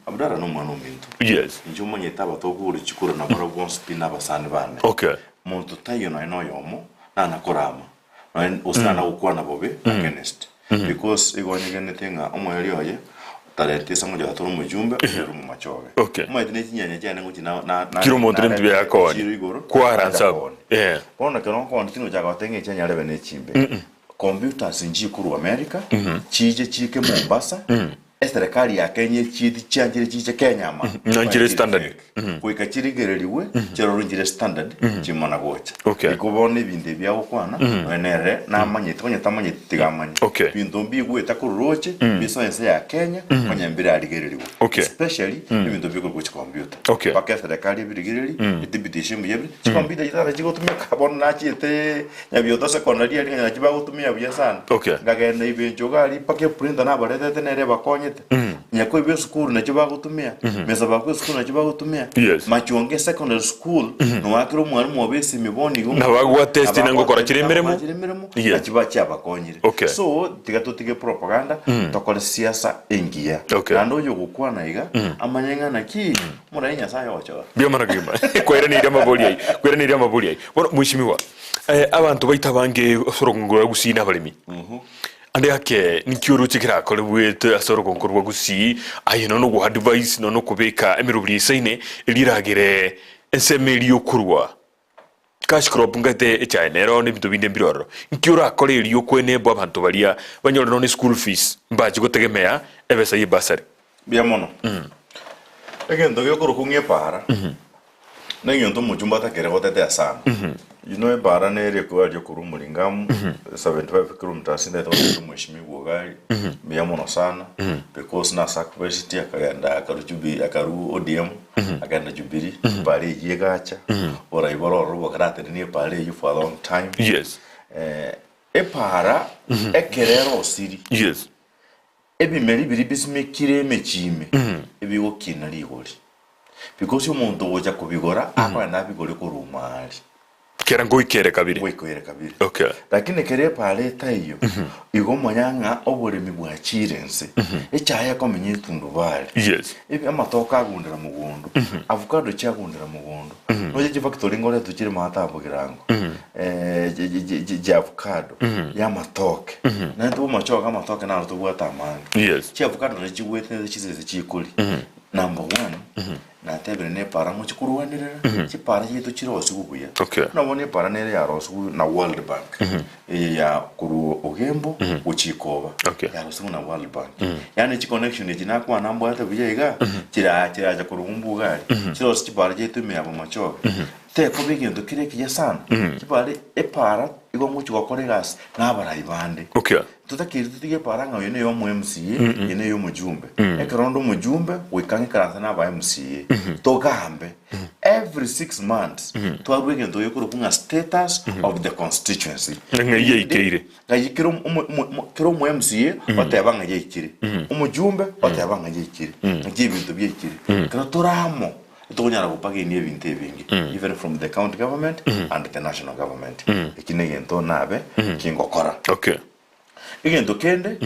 Abdalla nomwana ominto. Yes. Inche omanyete abatokogora chikura nabarabwo bonsi pi nabasani bane. Okay. Monto taiyo nonya noyomo nana korama nonya gose nana gokwana bobe against because igo onyegenete ng'a omoerio oye tareti ase ngocha tore omojumbe ore omomachoge. Okay. Omanyete ne chinyanya chiane ngochi na na na Kira omonto nareta nembia yakooni. chiro igoro Kwara nacha nsabu. kooni. Eh. Bono ekero nkooni tingochaka goteba ng'a echianya rebe ne chimbe. Computers nchikorwa America, chiche chiike Mombasa, Eserekari ya Kenya echieti chianchire chiche Kenya ama Na nchire standard. Goika chirigererigwe chirorwe nchire standard chimana gocha. Okay. Igo bono ebinto ebi agokwana nonya nere namanyete onye tamanyeti tiga amanye. Okay. Binto mbigwete korwa roche bisoe ense ya Kenya onye mbirarigererigwe. Okay. Especially ebinto bikorwa chicomputer. Okay. Mpaka eserekari ebirigereri ethibitishe mbuya bire chicomputer chitara chigotumeka bono nachiete Nyabioto secondary aria ng'a nachi bagotumia buya sana. Okay. Nkagenda ibencho iga aria mpaka eprinter nabaretete nere ebakonyete. Nyakoiba esukuru nachio bagotumia, Mesabakwa esukuru nachio bagotumia. Yes. Machonge secondary school, noakera omwalimu obo esimi bono igo. Nabagwa test Nabagwa na ngokora test chire na emeremo. ngokora chire emeremo, Yes. nachi bachiabakonyire. Okay. So tiga totige propaganda, tokore siasa engiya. Okay. Naende oyogokwana iga, amanye ng'a naki, morae Nyasaye ogochora. Mbuya mono kegima. Kwairaneirie amabori ayio. Kwairaneirie amabori ayio. Bono mweshimiwa, Abanto baito abange ase orogongo rwa Gusii nabaremi. Ande ake ninki oroche kerakorebwete ase orogongo rwa Gusii aye nonya ogo advise nonya okobeka emeroberi eisaine eria eragere ensemo eria yokorwa cash crop ngate echae nero na ebinto binde mbire ororo. Nki orakore erio okoenable abanto baria banyore nonya school fees mbache gotegemea ebesa ye bursary. Mbuya mono. Egento gekorokwa ng'a epaara, na egento omochumba atakere gotetea sana. You know epaara nere ekoaria korwa Muringamu, 75 kilometers ndete gotebi omweshimiwa iga aria, mbuya mono sana, because na sacrificed akagenda akarwa Jubi akarwa ODM, akagenda Jubilee, epaara eyio egacha, oborai bore ororo bokaratenenia epaara eyio for a long time. Yes. Epaara ekero erosiri, Yes. Ebimeri biria bisimekire emechie ime ebigokina rigori, because omonto ogocha kobigora akogenda abigore korwa omwari. Kera ngoikere kabere. Ngoikere kabere. Okay. Lakini ekero epaara etaiyo, igo omanya ng'a oboremi bwachire inse, echae ekomenya etundubari, Yes. ebi amatoke agundera mogondo, avocado chiagundera mogondo, nonya chifactory ngoretwe chire maata bogirango. Chia avocado, y'amatoke, naende tobwe amachoge amatoke naro tobwate amange. Yes. Chia avocado nario chigwete chisese chikoria. Number one, natebire na epara ngochia korwanerera, chipara chiaito chirosigwe buya. Okay. Buna bono epara nere yarosigwe na World Bank, eye ya korwa Ogembo gochia Ikoba, Okay. yarosigwe na World Bank. Yaani chiconnection echi nakwana mbwate buya iga, chira chiracha korwa ng'umbu iga aria, chirosie chipara chiaito ime ya Bomachoge. Tekoba egento kere ekiya sana, chipara epara igo ngochia gokora egasi na abarai bande. Okay. Totakeire totige epara ng'a oyo neye omo MCA, eye neye omojumbe. Ekero onde omojumbe, goika ng'ikaranse na aba MCA, togambe. Every 6 months, twarua egento gekorokwa ng'a status of the constituency. Ng'a yaikeire. Ng'a kera omo- omo- omo- kera omo MCA oteba ng'a yaikire. Omojumbe oteba ng'a yaikire. Ng'aki ebinto biaikire. Ekero tore amo, tokonyara gopagenia ebinto ebinge even from the county government and the national government. Eki negento nabe kingokora. Egento kende,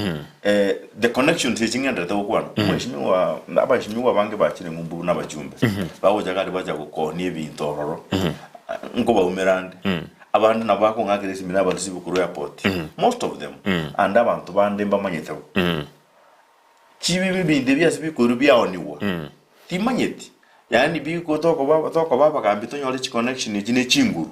the connections echi ng'enderete gokwana, omweshimiwa, abaheshimiwa abange bachire ng'umbu buna abachumbe, bagocha gari bacha gokonia ebinto ororo, nkobaumera ande, abande nabo bakong'akera esimi nabareceive korwa airport, most of them, and abanto bande mbamanyete bo. Chibibe ebinto ebi ase bikoirwa biaonigwa, timanyeti, yaani biko tokoba tokoba abagambi tonyore chiconnection echi ne chinguru,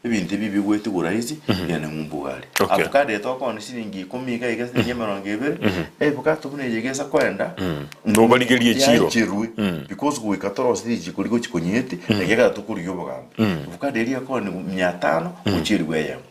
ebinto ebi bigwetigwa rahisi bigende ng'umbu iga aria. Avocado eye tokooni shilingi ikomi iga iga silingi emerongo ebere, avocado buna eye egesa koenda, Nobarigerie echiro. yacherwe because goika torosie richiko rigochi konyeti, ekiagera tokorigia obogambi. Avocado eria ekooniwa mia tano, gochia eribu eyemo.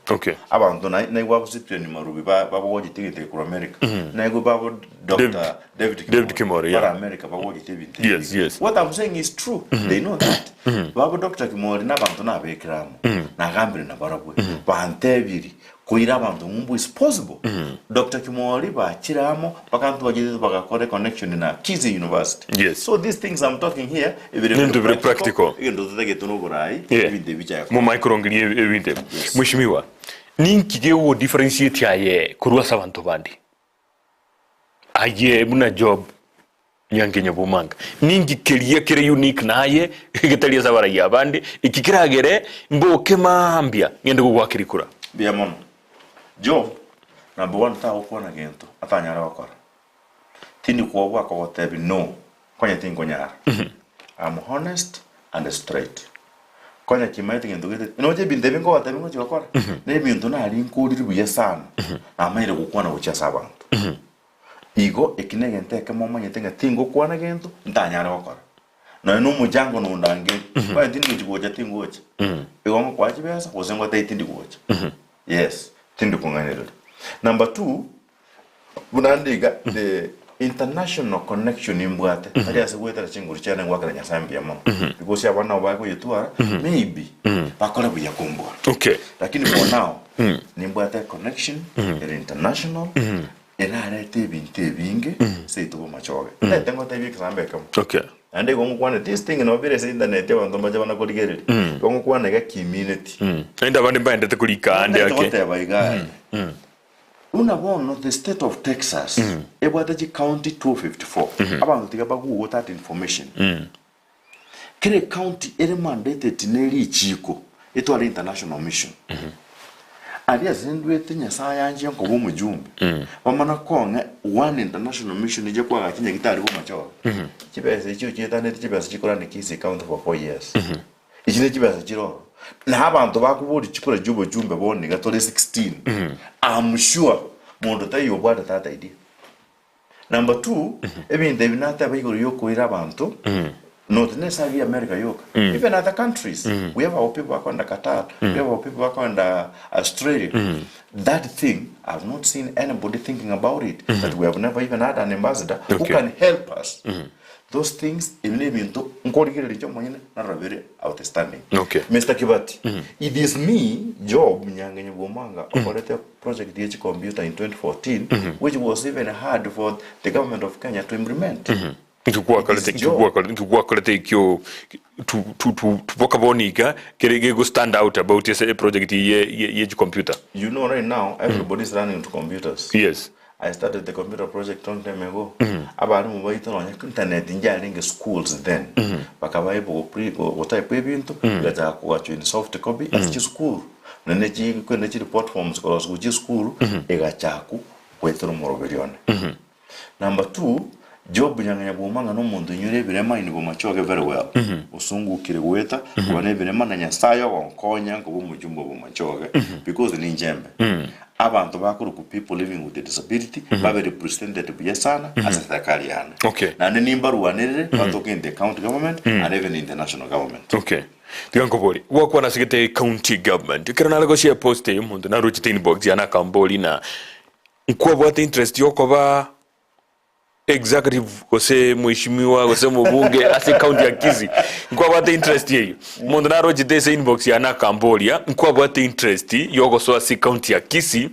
Abanto na naigwa abo Cyprian Marubi ba babogochete egento eke korwa America. Naigwa babo Doctor David David Kimori, yeah. Bara America bagochete ebinto ebi. Yes. What I'm saying is true. They know that. Babo Doctor Kimori na abanto nabekire amo. Nagambire nabarabwo. Bantebiri koira abanto ng'umbu is possible. Doctor Kimori bachire amo bakanto bachete bagakora connection na Kisii University. So these things I'm talking here ebire Ebinto bire practical. Egento totagete noborai ebinto ebi bichaya koba. Momanye korongeria ebinto ebi. Mweshimiwa, ninki gegogo differentiate aye korwa ase abanto bande? Aye buna Job Nyankenya Bomanga, ninki keria kere unique naye getari ase abaraiyo abande, eki keragere mboke mambia ngende gogoakera ekura? Mbuya mono. Job, number one tagokwana gento atanyare gokora. Tindi kwoboa kogotebi no, konya tinkonyara. I'm honest and straight. Konya kimaete gento gete, noche ebinto ebi nkogotebi ngochi gokora, na ebinto nari nkorire buya sana, namanyire gokwana gochia ase abanto. Igo eki negento ekemo omanyete ng'a tingokwana gento ntanyare gokora. Nonya na omochango nondangerie, konya tindi gochi gocha tingocha. Igo ngokoa chibesa gose ngotebi tindi gocha. Yes, tindi kong'ainereria. Number two, Buna ande iga, the international connection nimbwate, tari ase goetera chinguru chiane ngoakera Nyasae mbuya mono. Because abana nabo bakoyetwara, maybe bakore buya kombua. Lakini for now, nimbwate econnection ere international, erarete ebinto ebinge seito bomachoge. Ntagete ngotebie ekesambe ekemo. Naende igo ngokwana this thing nabo bire ase internet abanto mbache bana korigereria. Igo ngokwana iga kimineti. Naende abande mbaendete korika ande Ntagete ake. goteba iga Buna bono the state of Texas ebwate chi county 254, abanto tiga ba google that information. Kera ecounty ere mandated ne richiko etware international mission. Aria ase ndwete Nyasaye anche nkoba omojumbe, bamana kong'a one international mission eche koagacha nyagitari bw'amachore. Chibesa echio chietaneti chibesa chikorane Kisii county for 4 years. Echi ne chibesa chire ororo. Na abanto bakoboria chikura chi'obochumbe bono iga tore 16, I'm sure monto taiyo obwate that idea. Number two, ebinto ebi nateba igoro yokoira abanto, not necessarily America yoka, even other countries. We have our people bakoenda Qatar, we have our people bakoenda Australia. That thing, I've not seen anybody thinking about it, that we have never even had an ambassador who can help us. Those things, ebi nebinto nkorigereria inche omonyene narora bire outstanding. Mister Kibati, it is me, Job Nyangenye Bwomanga, okorete project ye chicomputer in 2014, which was even hard for the government of Kenya to implement. Inki gwakorete It is inki Job. gwakorete inki gwakorete ekio tu tu tu tuboka bono iga kere gego stand out about ase eproject eye ye ye chicomputer? You know right now everybody is running to computers. I started the computer project long time ago. Abarimu baito nonya internet njarenge schools then. Bakaba able go pre go, go type ebinto bigachaka kogachwa in soft copy ase chisukuru. Nonye chi kwende chi report forms koroswa gochia esukuru egachaku goetera omoroberi one. Number two, Job Nyang'enya bwoma ng'a nomonto oinyore ebirema in bomachoge very well. Osungukire goeta koba nebirema na Nyasaye ogonkonya nkoba omojumbe o bomachoge because ninche mbe. Abanto bakorokwa people living with a disability babe represented buya sana ase serikali yane. Okay. Naende nimbarwanerere batoke in the county government and even in the national government. Okay. Tiga nkoborie, gwakwana ase gete county government, ekero nare goshare post eye omonto narochete inbox yane akamboria na nkwabwate interest yokoba Executive gose mheshimiwa gose omobunge ase ecounty ya Kisii nkwabwate interest eyio. Omonto narochete ase inbox yane akamboria nkwabwate interest yogosoa ase ecounty ya Kisii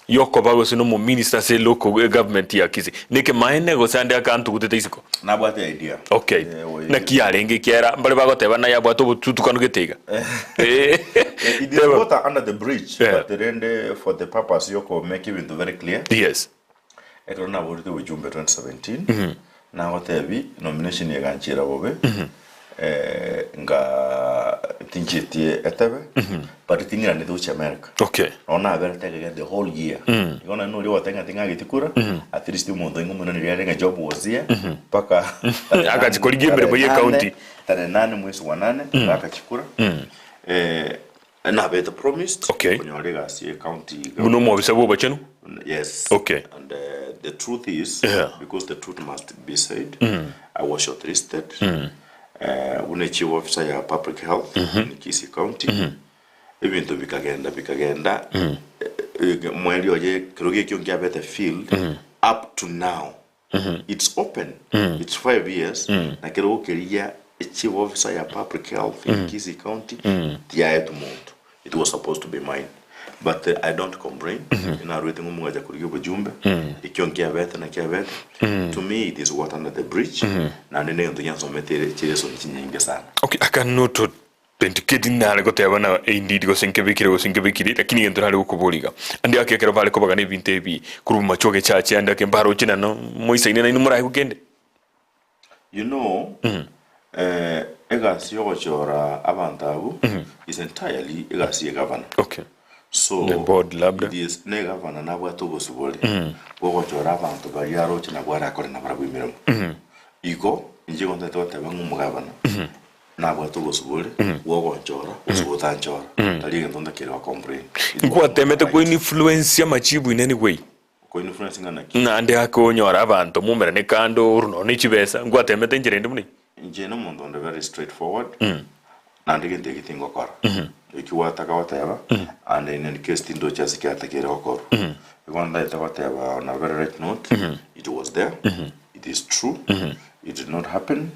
yokoba gose na omominister ase local government ya Kisii. Nekemaene gose ande akantugutete isiko? Nabwate idea. Okay. Eh, oye. Naki yarenge ekiagera mbare bagoteba naye abwate obotutukanu gete iga. Eh, It is teba. water under the bridge, Yeah. but rende for the purpose yoko make ebinto very clear. Yes. Ekero naborete ujumbe 2017 nagotebi nomination eganchera bobe eh, nga tinchetie etebe but ting'iranete gochia America. Okay. Nonya naberete egege the whole year. Igo nonye noria ogoteba ng'a ting'ageti kura at least omonto oinge omoiraneria are ng'a job was here mpaka tarehe Agachi korigia emeremo ye tarehe nane county. tarehe nane mwezi wa nane bagachikura eh, Nabete promised Okay. konyora egasi ye county Buna government. omwobisa bwa obochenu? Yes. Okay. And the truth is, Yeah. because the truth must be said, I was shortlisted. Buna chief officer ya public health in Kisii County. Ebinto bikagenda bikagenda mweri oye kero gekio nkiabete field up to now. It's open. It's 5 years. Na kero keria chief officer ya public health in Kisii County tiaetu muntu. It was supposed to be mine. But I don't complain. Narwete ng'omongacha kurigia obojumbe. Ekio nkiabete na kiabete. To me it is water under the bridge. Naende negento giansomete chiresoni chinyinge sana. Okay, I cannot authenticate nare goteba na indeed gose nkebekire gose nkebekire lakini egento nare gokoboria iga. Ande ake ekero bare kobagana ebinto ebi korwa machoge chache ande ake mbaroche nano moisaine nainwe moraigwe kende. You know, egasi yogochora abanto abwo is entirely egasi ye gavana. So The board labda. it is ne gavana nabwate obosibore bwogochora abanto baria aroche nabwo arakore nabarabwo emeremo. Igo inche igo ntagete goteba ng'a omogavana nabwate obosibore bwogonchora gose gotanchora tari egento ntakere gocomplain. It was my Nkwatemete right. koinfluence amachibu in any way? Koinfluence ng'a naki? Ng'a ande ake onyore abanto momerane kando orwe nonya ne chibesa, nkwatemete enchera ende buna eyio? Inche nomonto onde very straight forward, naende gento eke tingokora. Eki gwataka goteba, and in any case tindochi ase kiatakere gokorwa. Igo ndagete goteba on a very right note, it was there, it is true, it did not happen,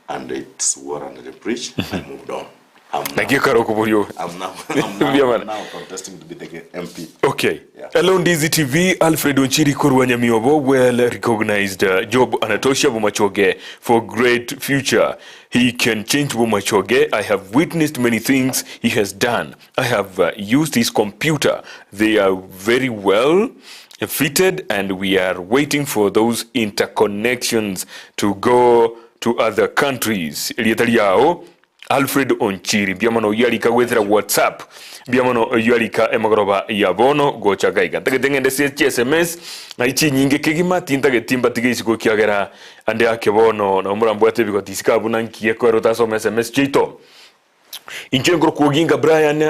and it's water under the bridge, I moved on. I'm now, Naki ekero okoboria obe. I'm now, I'm now, Mbuya I'm mana. now contesting to be the MP. Okay. Yeah. Hello Ndizi TV, Alfred Onchiri korwa Nyamiobo, well recognized job anatosha Bomachoge for great future. He can change Bomachoge. I have witnessed many things he has done. I have used his computer. They are very well fitted and we are waiting for those interconnections to go to other countries. Erieta riao Alfred Onchiri mbuya mono oyio arika goetera WhatsApp mbuya mono oyio arika emagoroba ya bono gocha gaiga ntagete ng'ende ase chi sms ng'ai chinyinge kegima tintageti mbatige isiko ekiagera ande ake bono nabo morambwate ebigoti isiko abwo na nki ekoera otasoma sms chiaito. Inche nkorokwa Oginga Brian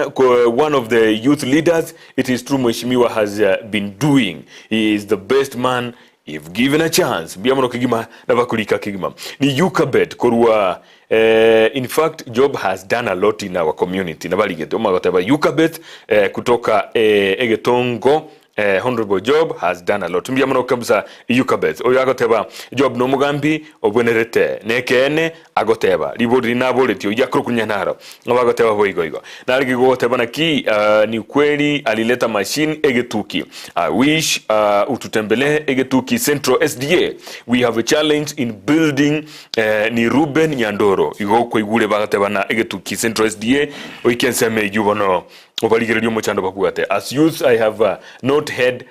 one of the youth leaders it is true mheshimiwa has been doing he is the best man if given a chance mbuya mono kegima nabakorika kegima ni Yukabet korwa eh, in fact Job has done a lot in our community nabarigete omagoteba Yukabet eh, kutoka eh, egetongo Eh, Honourable Job has done a lot. Mbuya mono kabisa Yukabeth. Oyo agoteba Job nomogambi obwenerete nekeene agoteba ribori riria naboretie oyio akore okunya naro nabo agoteba boigo igo. Narenge gogoteba naki uh, ni kweli alileta machine egetuki. I wish ututembelee egetuki Central SDA. We have a challenge in building eh, ni Ruben Nyandoro. Igo kwaigure bagateba na egetuki Central SDA oike ensemo eyio bono Obarigererie omochando babwate. As youths I have not heard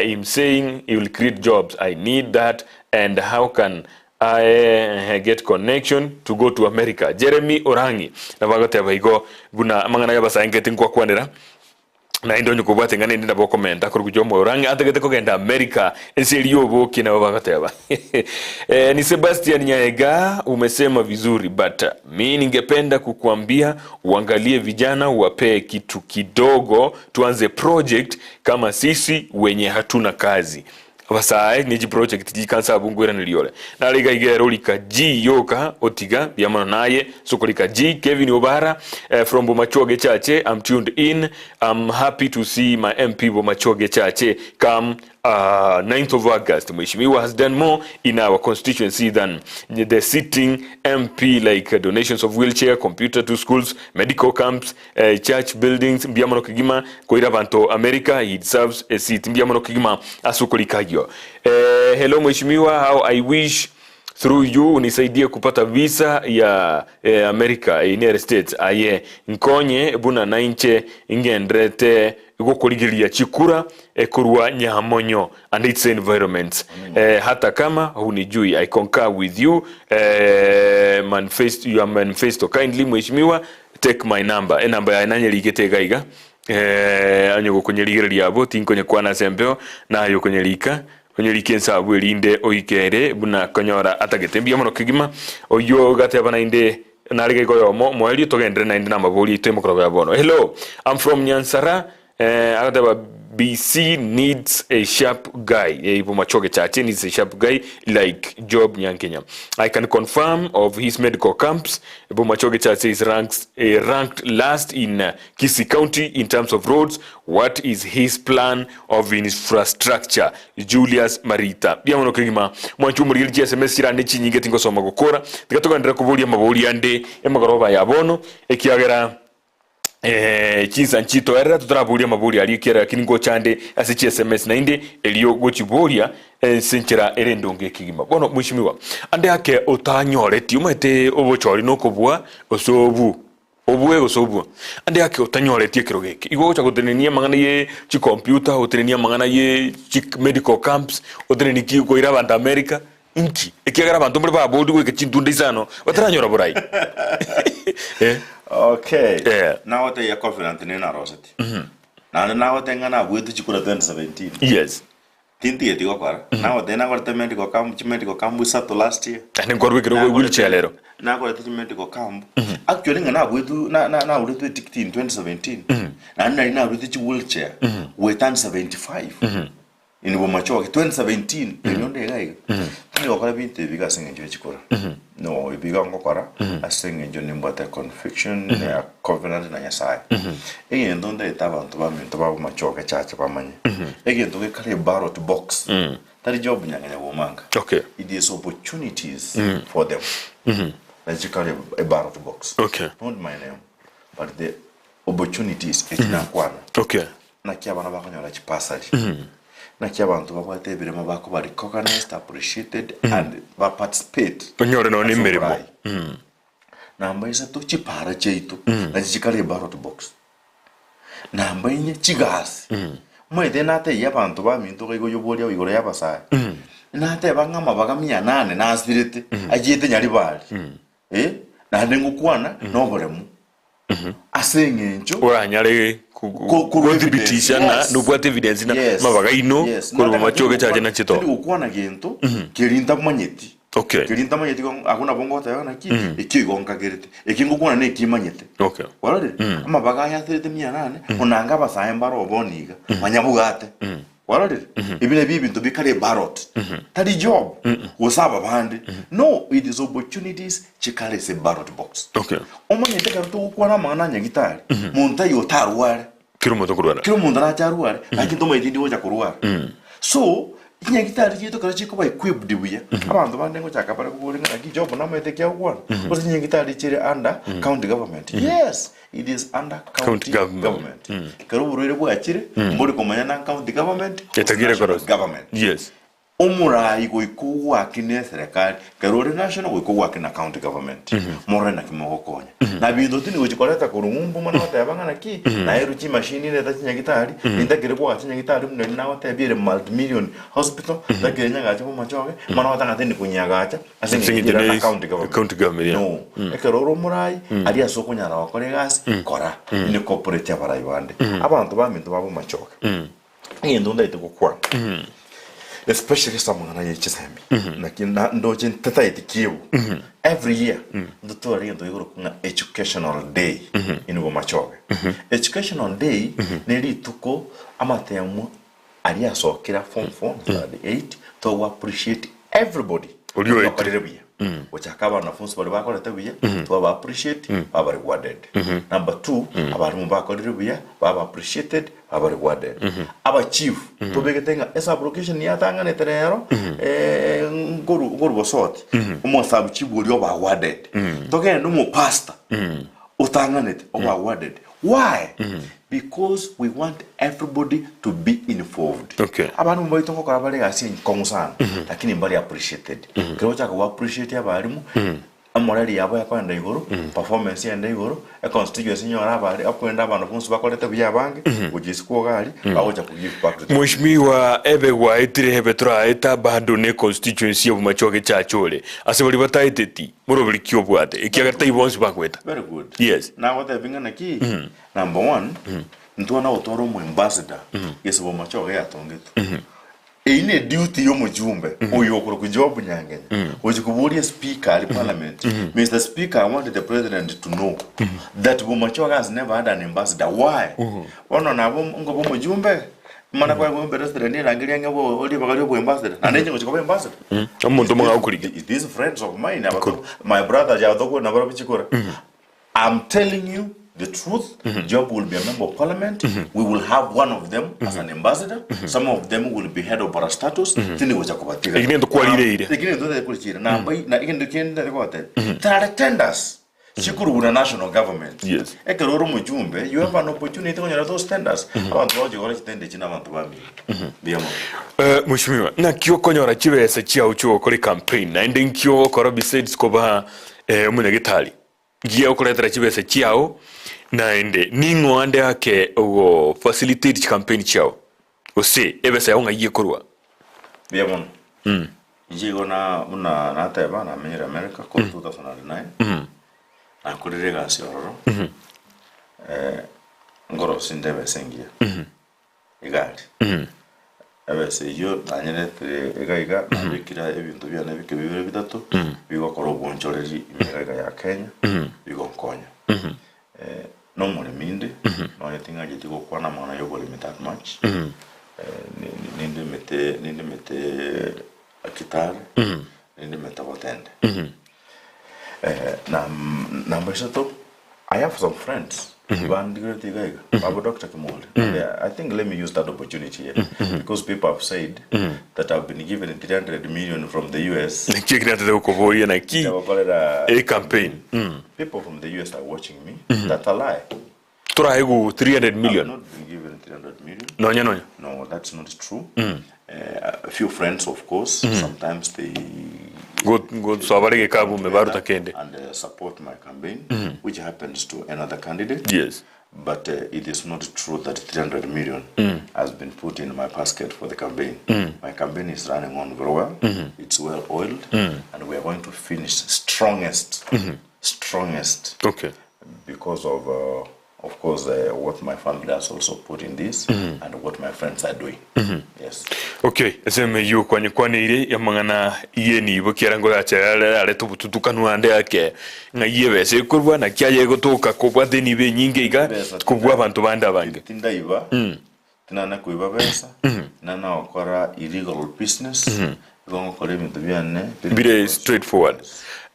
him saying he will create jobs. I need that and how can I get connection to go to America. Jeremy Orangi nabo agoteba igo buna amang'ana y'abasaengeti nkwakwanera. Naende onye kobwate ing'ana ende nabo okomenta korwa gochia omoyo ore ang'e atagete kogenda Amerika, ense eria y'obokie nabo bagoteba. Eh, ni Sebastian Nyaega umesema vizuri but mi ningependa kukuambia uangalie vijana uwapee kitu kidogo tuanze project kama sisi wenye hatuna kazi. Abasae ne chiproject chikansa abwo nkoiraneria ore. Nare iga iga ere orika G yoka otiga mbuya mono naye ase okorika G Kevin Obara eh, from Bomachoge Chache I'm tuned in I'm happy to see my MP Bomachoge Chache come uh, 9th of August Mheshimiwa has done more in our constituency than the sitting MP like donations of wheelchair computer to schools medical camps Church buildings mbuya mono kegima koira abanto America he deserves a seat mbuya mono kegima ase okorika ayio. Eh, hello mheshimiwa how I wish through you unisaidie kupata visa ya eh, America eh, United States aye nkonye buna nainche ngenderete gokorigeria chikura eh, korwa Nyamonyo and its environments eh, hata kama hunijui I concur with you eh, manifesto, your manifesto kindly mheshimiwa Take my number, enamba yaye nanyerigete iga iga, eh, onye gokonyerigereria abwo tinkonyekwana ase embeo, naye okonyerika, onyerike inse abwo erinde oike ere buna konyora atagete. Mbuya mono kegima, oyio gateba naende nare gaiga oyomo omoerio togenderere naende namabori aito emokoroba ya bono. Hello, I'm from Nyansara, Eh, agateba BC needs a sharp guy. Eh, Bomachoge Chache needs a sharp guy like Job Nyankenya. I can confirm of his medical camps. Bomachoge Chache is ranked, eh, ranked last in uh, Kisii County in terms of roads. What is his plan of infrastructure? Julius Marita. Biamono kegima mwanchu omorigeri chi SMS chirande chinyinge tingosoma gokora. Tiga togenderere koboria amabori ande emagoroba ya bono ekiagera Eh, chinsa nchitoerera totaraboria amabori aria ekiagera lakini ngocha ande ase chi sms naende erio gochiboria ense enchera ere endonge ekegima. Bono mweshimiwa, ande ake otanyoreti omanyete obochori na okobua gose obu obue gose obua ande ake otanyoreti ekerogo eke igo ogocha gotenenia amang'ana ye chicomputer otenenie amang'ana ye chi medical camps otenenie ki koira abanto America inki? Ekiagera abanto mbare baboorigwe goika chintunda isano bataranyora borai. Eh. Okay. Eh. Nagotebia covenant nere naroseti. Naende nagotebia ng'a nabuete chikura 2017. Yes. Tintigeti gokora. Nagotebia nakorete medical camp, chimedical camp isato last year. Naende nkwarwa ekero gwe wheelchair rero. Nakorete chimedical camp. Actually ng'a nabuetwe na- na- naburetwe etikiti in 2017. Naende nari nabuete chiwheelchair goetania 75. In Bomachoge 2017 erio onde iga iga tindi gokora binto ebi iga ase eng'encho ye chikura no ebi iga ngokora ase eng'encho nimbwate conviction ya covenant na Nyasaye egento ntaete abanto baminto ba Bomachoge church bamanye egento gekare ballot box tari job nyang'enya bomanga Okay. it is opportunities for them nachi chikare e ballot box Okay. not my name but the opportunities echi nakwana Okay. Naki abana bakonyora chibasari? Naki abanto babwate ebiremo bakoba recognized, appreciated and ba participate Onyore nonya ase emeremo. oborai. Namba isato chipara chiaito nachi chikare ballot box. Namba inye chigasi. Omanyete natebia abanto baminto iga igo oboria igoro ya abasae. Nateba ng'a amabaga mia nane nasirete achiete Nyaribari. Eh, naende ngokwana noboremu. Ase eng'encho Oranyare Ko- korwa gothibitisha evidence, na yes. nobwate evidence na Yes. mabaga aino Yes. korwa Nataka machoge chache na chito. tindi gokwana gento keri ntamanyeti. Okay. Keri ntamanyeti igo agwo nabo ngoteba naki ekio igo nkagerete. Eki ngokwana na eki manyete. Okay. Kwarorire? Amabaga aya aterete mia nane, onanga abasae mbare obono iga, banyabugate. Kwarorire? Ebi nabio ebinto bikare ballot. Tari job gose ababande. No, it is opportunities chikare ase ballot box. Okay. Omanyete ekero togokwana amang'ana a nyagitari, monto aye otarware. Kera omonto okorwara. Kera omonto arache arware, lakini tomaeti ndi gocha korwara. So, chinyagitari chiaito ekero chikoba equipped buya, abanto bande ngochaka bare kobora ng'a naki job namaete eki agokwana, gose chinyagitari chire under county government. Yes, it is under County county government. government. Ekero oborwaire bwachire, mbori komanya na county government, gose Etagire national korosia. government. Yes. Omorai goika ogwake ne eserekari, kero ore national goika ogwake na county government, morore naki mogokonya. Na binto tindi gochi koreta korwa ng'umbu mana goteba ng'a naki, naerwe chimashini reta chinyagitari, nintakire koagacha chinyagitari buna eria nagotebia ere multi million hospital, ntakire nyagache bomachoge, mana goteba ng'a tindi konyiagacha ase Ase eng'encho eng'encho ere na ne county government. county government, yeah. No. Ekero ore omorai, aria ase okonyara gokora egasi, kora. Incorporate abarai bande. Abanto baminto ba bomachoge. Egento ntaete gokwana especially ase amang'ana ye chisemi naki na- ndoche ntataeti kieu every year ntotware egento gekorokwa ng'a educational day in Bomachoge. Educational day ne rituko amatemo aria asokire form four na standard eight togo appreciate everybody Oria oria oetire. okorire buya gochaka abanafunsi baria bakorete buya twaba appreciate baba rewarded. Number two abarimu bakorire buya baba appreciated Aba rewarded. Aba chief tobegete ng'a esublocation yatang'anete rero eh, nkoru nkoru bosoti omosabu chief oria oba awarded. Togende omopastor otang'anete oba awarded. Why? Because we want everybody to be involved. Abarimu baito ngokora bare egasi enkong'u sana lakini mbari appreciated. Ekero ogochaka go appreciate abarimu Emoreri yabo ekoenda igoro, performance yende igoro, econstituency nyore abare okorende abanto bonsi bakorete buya abange, gochia isiko iga aria, bagocha ko give back to the Mweshimiwa ebe gwaetire ebe toraeta bado ne constituency ya Bomachoge Church ore ase baria bataeteti moroberi ki obwate ekiagera tai bonsi bagoeta. Very good. Yes. Nagotebia ng'a naki, number one, ntwana gotwara omo ambassador gese Bomachoge yatongetwe. Eyio ne duty y'omochumbe oyo okorokwa Job Nyangenya gochia koboria speaker aria parliament, Mister Speaker I want the president to know that Bomachoge has never had an ambassador why? Bono nabo nkoba omochumbe mana kwaegwa president erangi riang'e bo ribaga ria oboambassador naende inche ngochia koba ambassador? Omonto omong'ao okorigia. These friends of mine aba my brothers aba tokwana nabarabwo chikura. I'm telling you the truth, Job will be a member of parliament, we will have one of them as an ambassador, some of them will be head of parastatus, tindi gocha kobatiga. Eki nento kwarireire. Eki nento ntari korichira. Namba i- na egento kende ntari kogotebia. There are tenders chikorugwa na national government. Ekero ore omochumbe, you have an opportunity konyora those tenders. Abanto bagochia gokora chitender echi na abanto bamino. Mbuya mono. Eh, Mheshimiwa, naki okonyora chibesa chiao chiogokora ecampaign naende nki ogokora besides koba eh, omonyagetari? Ngiya gokoretera chibesa chiao, naende ning'o ande ake ogo facilitate chicampaign chiao, gose ebesa yao ng'ai ekorwa? Mbuya mono. Inche igo na buna nateba namenyire America korwa 2009, nakorire egasi ororo, nkorosia inde ebesa engiya. Egari. Ebesa eyio nanyeretire iga iga, nabekire ebinto biane bike bibere bitato, bigokora obonchoreri ime iga iga ya Kenya, bigonkonya. Na omoremi inde, nonye ting'ancheti gokwana amang'ana ya oboremi that much, nindemete nindemete Kitale, nindemete Botende. Na namba isato, I have some friends bandigerete iga iga, babo Doctor Kimoli. And I think let me use that opportunity here because people have said that I've been given 300 million from the US. Naki ekio natete gokoboria naki Nchagokorera e campaign. People from the US are watching me. That's a lie. Toraegwe 300 I've million not been given 300 million. nonya nonya. No, that's not true. A few friends, of course, sometimes they Go go soa gekabu me baruta kende. and support my campaign, which happens to another candidate. But it is not true that 300 million has been put in my basket for the campaign. My campaign is running on very well. It's well oiled, and we are going to finish strongest, strongest. Because of of course what my family has also put in this and what my friends are doing. Yes. Okay, ase emeyio kwanyekwaneire amang'ana y'enibo kiara ngorache ararete obotutukanu ande ake ng'ai ebesa ekorwa naki aye egotoka kobwate enibo enyinge iga Ebesa kobua abanto bande abange. Tindaiba, tinana koiba besa, tinana gokora illegal business, igo ngokora ebinto biane Bire straight forward.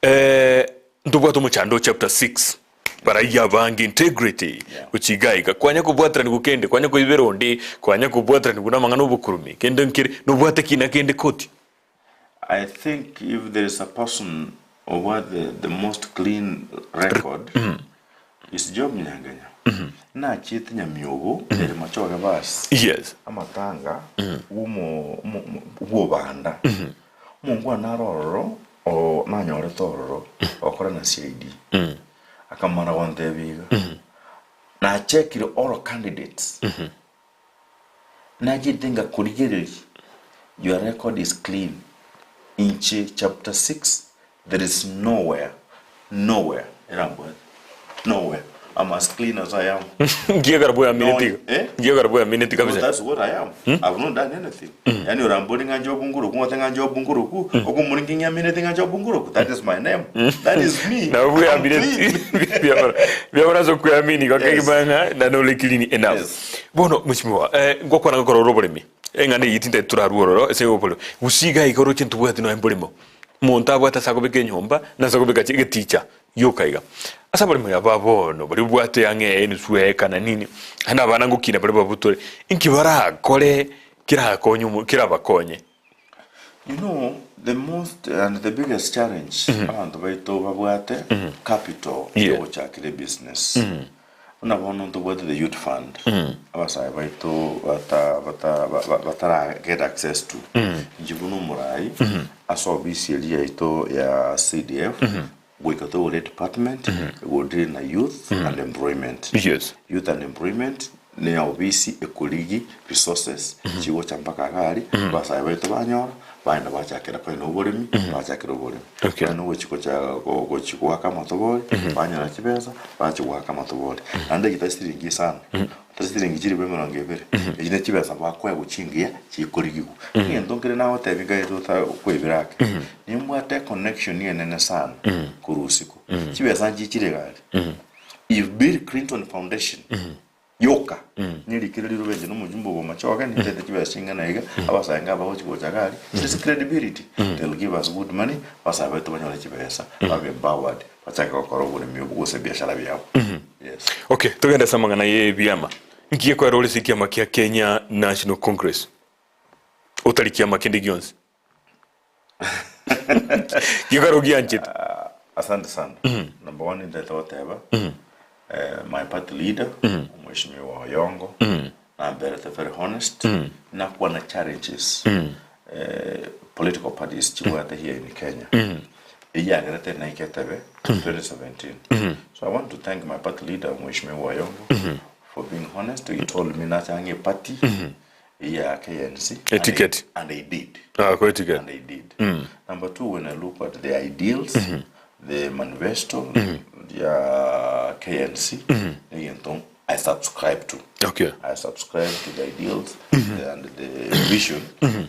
Eh, ntobwate omochando o chapter 6 Baraiyo abange integrity gochia iga iga, kwanya kobwateranigwa kende, kwanya koibera onde, kwanya kobwateranigwa namang'ana obokurume, kende nkere, nobwate kina kende koti. I think if there is a person obwate the most clean record, Is Job Nyangenya, Nachiete Nyamiobo ere Machoge basi Yes. amatanga bw'omo- omo- omo- bw'obanda. Omongwana nare ororo o- nanyorete ororo okora na CID. Akamana gontebia iga, nachekire all candidates, nachete ngakorigereria your record is clean, inche chapter 6 There is nowhere, nowhere, erambwate, nowhere, I'm as clean as I am. Ngiekero bweamineti iga. Eh? Ngiekero bweamineti No, kabisa. that's what I am. I've not done anything. Yani orambori ng'a Job Nguruku, ngote ng'a Job Nguruku, okomori nging'iamineti ng'a Job Nguruku. That is my name. That is me. Nabo I'm bweamineti. clean. Biabara biabara ase okweamini igo Yes. kegima ng'a na nore clean enough. Yes. Bono mheshimiwa, eh, ngokwana ngokora ore oboremi. Eng'ana eyio tintagete torarue ororo ase oboremi. Gusii iga iga oroche ntobwati nonya mboremo. Omonto abwate ase akobeka enyomba, na ase akobeka egeticha gioka iga. Ase abaremi aba bono baria obwate ang'e enusu eka na nini, naende abana ngokina bare babutore, inki barakore kerakonye omo kerabakonye? You know, the most and the biggest challenge abanto baito babwate capital Yeah. yogochakera ebusiness. Buna bono ntobwate the youth fund, abasae baito bata bata ba- ba- batara get access to. Inche buna omorai, ase ofisi eria yaito ya CDF, goika togore department, egodire na youth and employment. Yes. Youth and employment ne ofisi ekorigi resources chigocha mpaka iga aria, abasae baito banyora, Baenda bachakera koina oboremi, bachakera oboremi. Okay. Baenda gochi gocha go- gochi goaka amatobori, banyora chibesa, bachi goaka amatobori. Naende egita siringi isano, ata siringi chilifu emerongo ebere, echi ne chibesa bakoegwa chingiya chikorigigwa. Egento nkere nagotebia nkaete ota kwebera ake, nimbwate econnection enene sana korwa isiko. Chibesa nchichire iga aria. If Bill Clinton Foundation Yoka, nerikire rirobe inche nomojumbe obomachoge, nintete chibesa ching'ana iga, abasae inga abagochi gocha iga aria, this is credibility, they'll give us good money, abasae baito banyore chibesa, babe empowered, bachake gokora oboremi obwo gose ebiashara biabo. Yes. Okay, togende ase amang'ana ya ebiama. Nki gekoera ore ase ekiama kia Kenya National Congress otari kiama kende gionsi? Gekoera ogianchete. Asante sana. Number one nintete goteba eh, my party leader Mheshimiwa Oyongo namberete very honest nakwana challenges eh, political parties chibwate here in Kenya eyagerete naike etebe 2017 so I want to thank my party leader Mheshimiwa Oyongo for being honest he told me nachange party ya KNC A ticket. and they did Ah, kwa ticket. and they did. Number two, when I look at the ideals, the manifesto ya KNC, egento I subscribe to. Okay. I subscribe to the ideals and the vision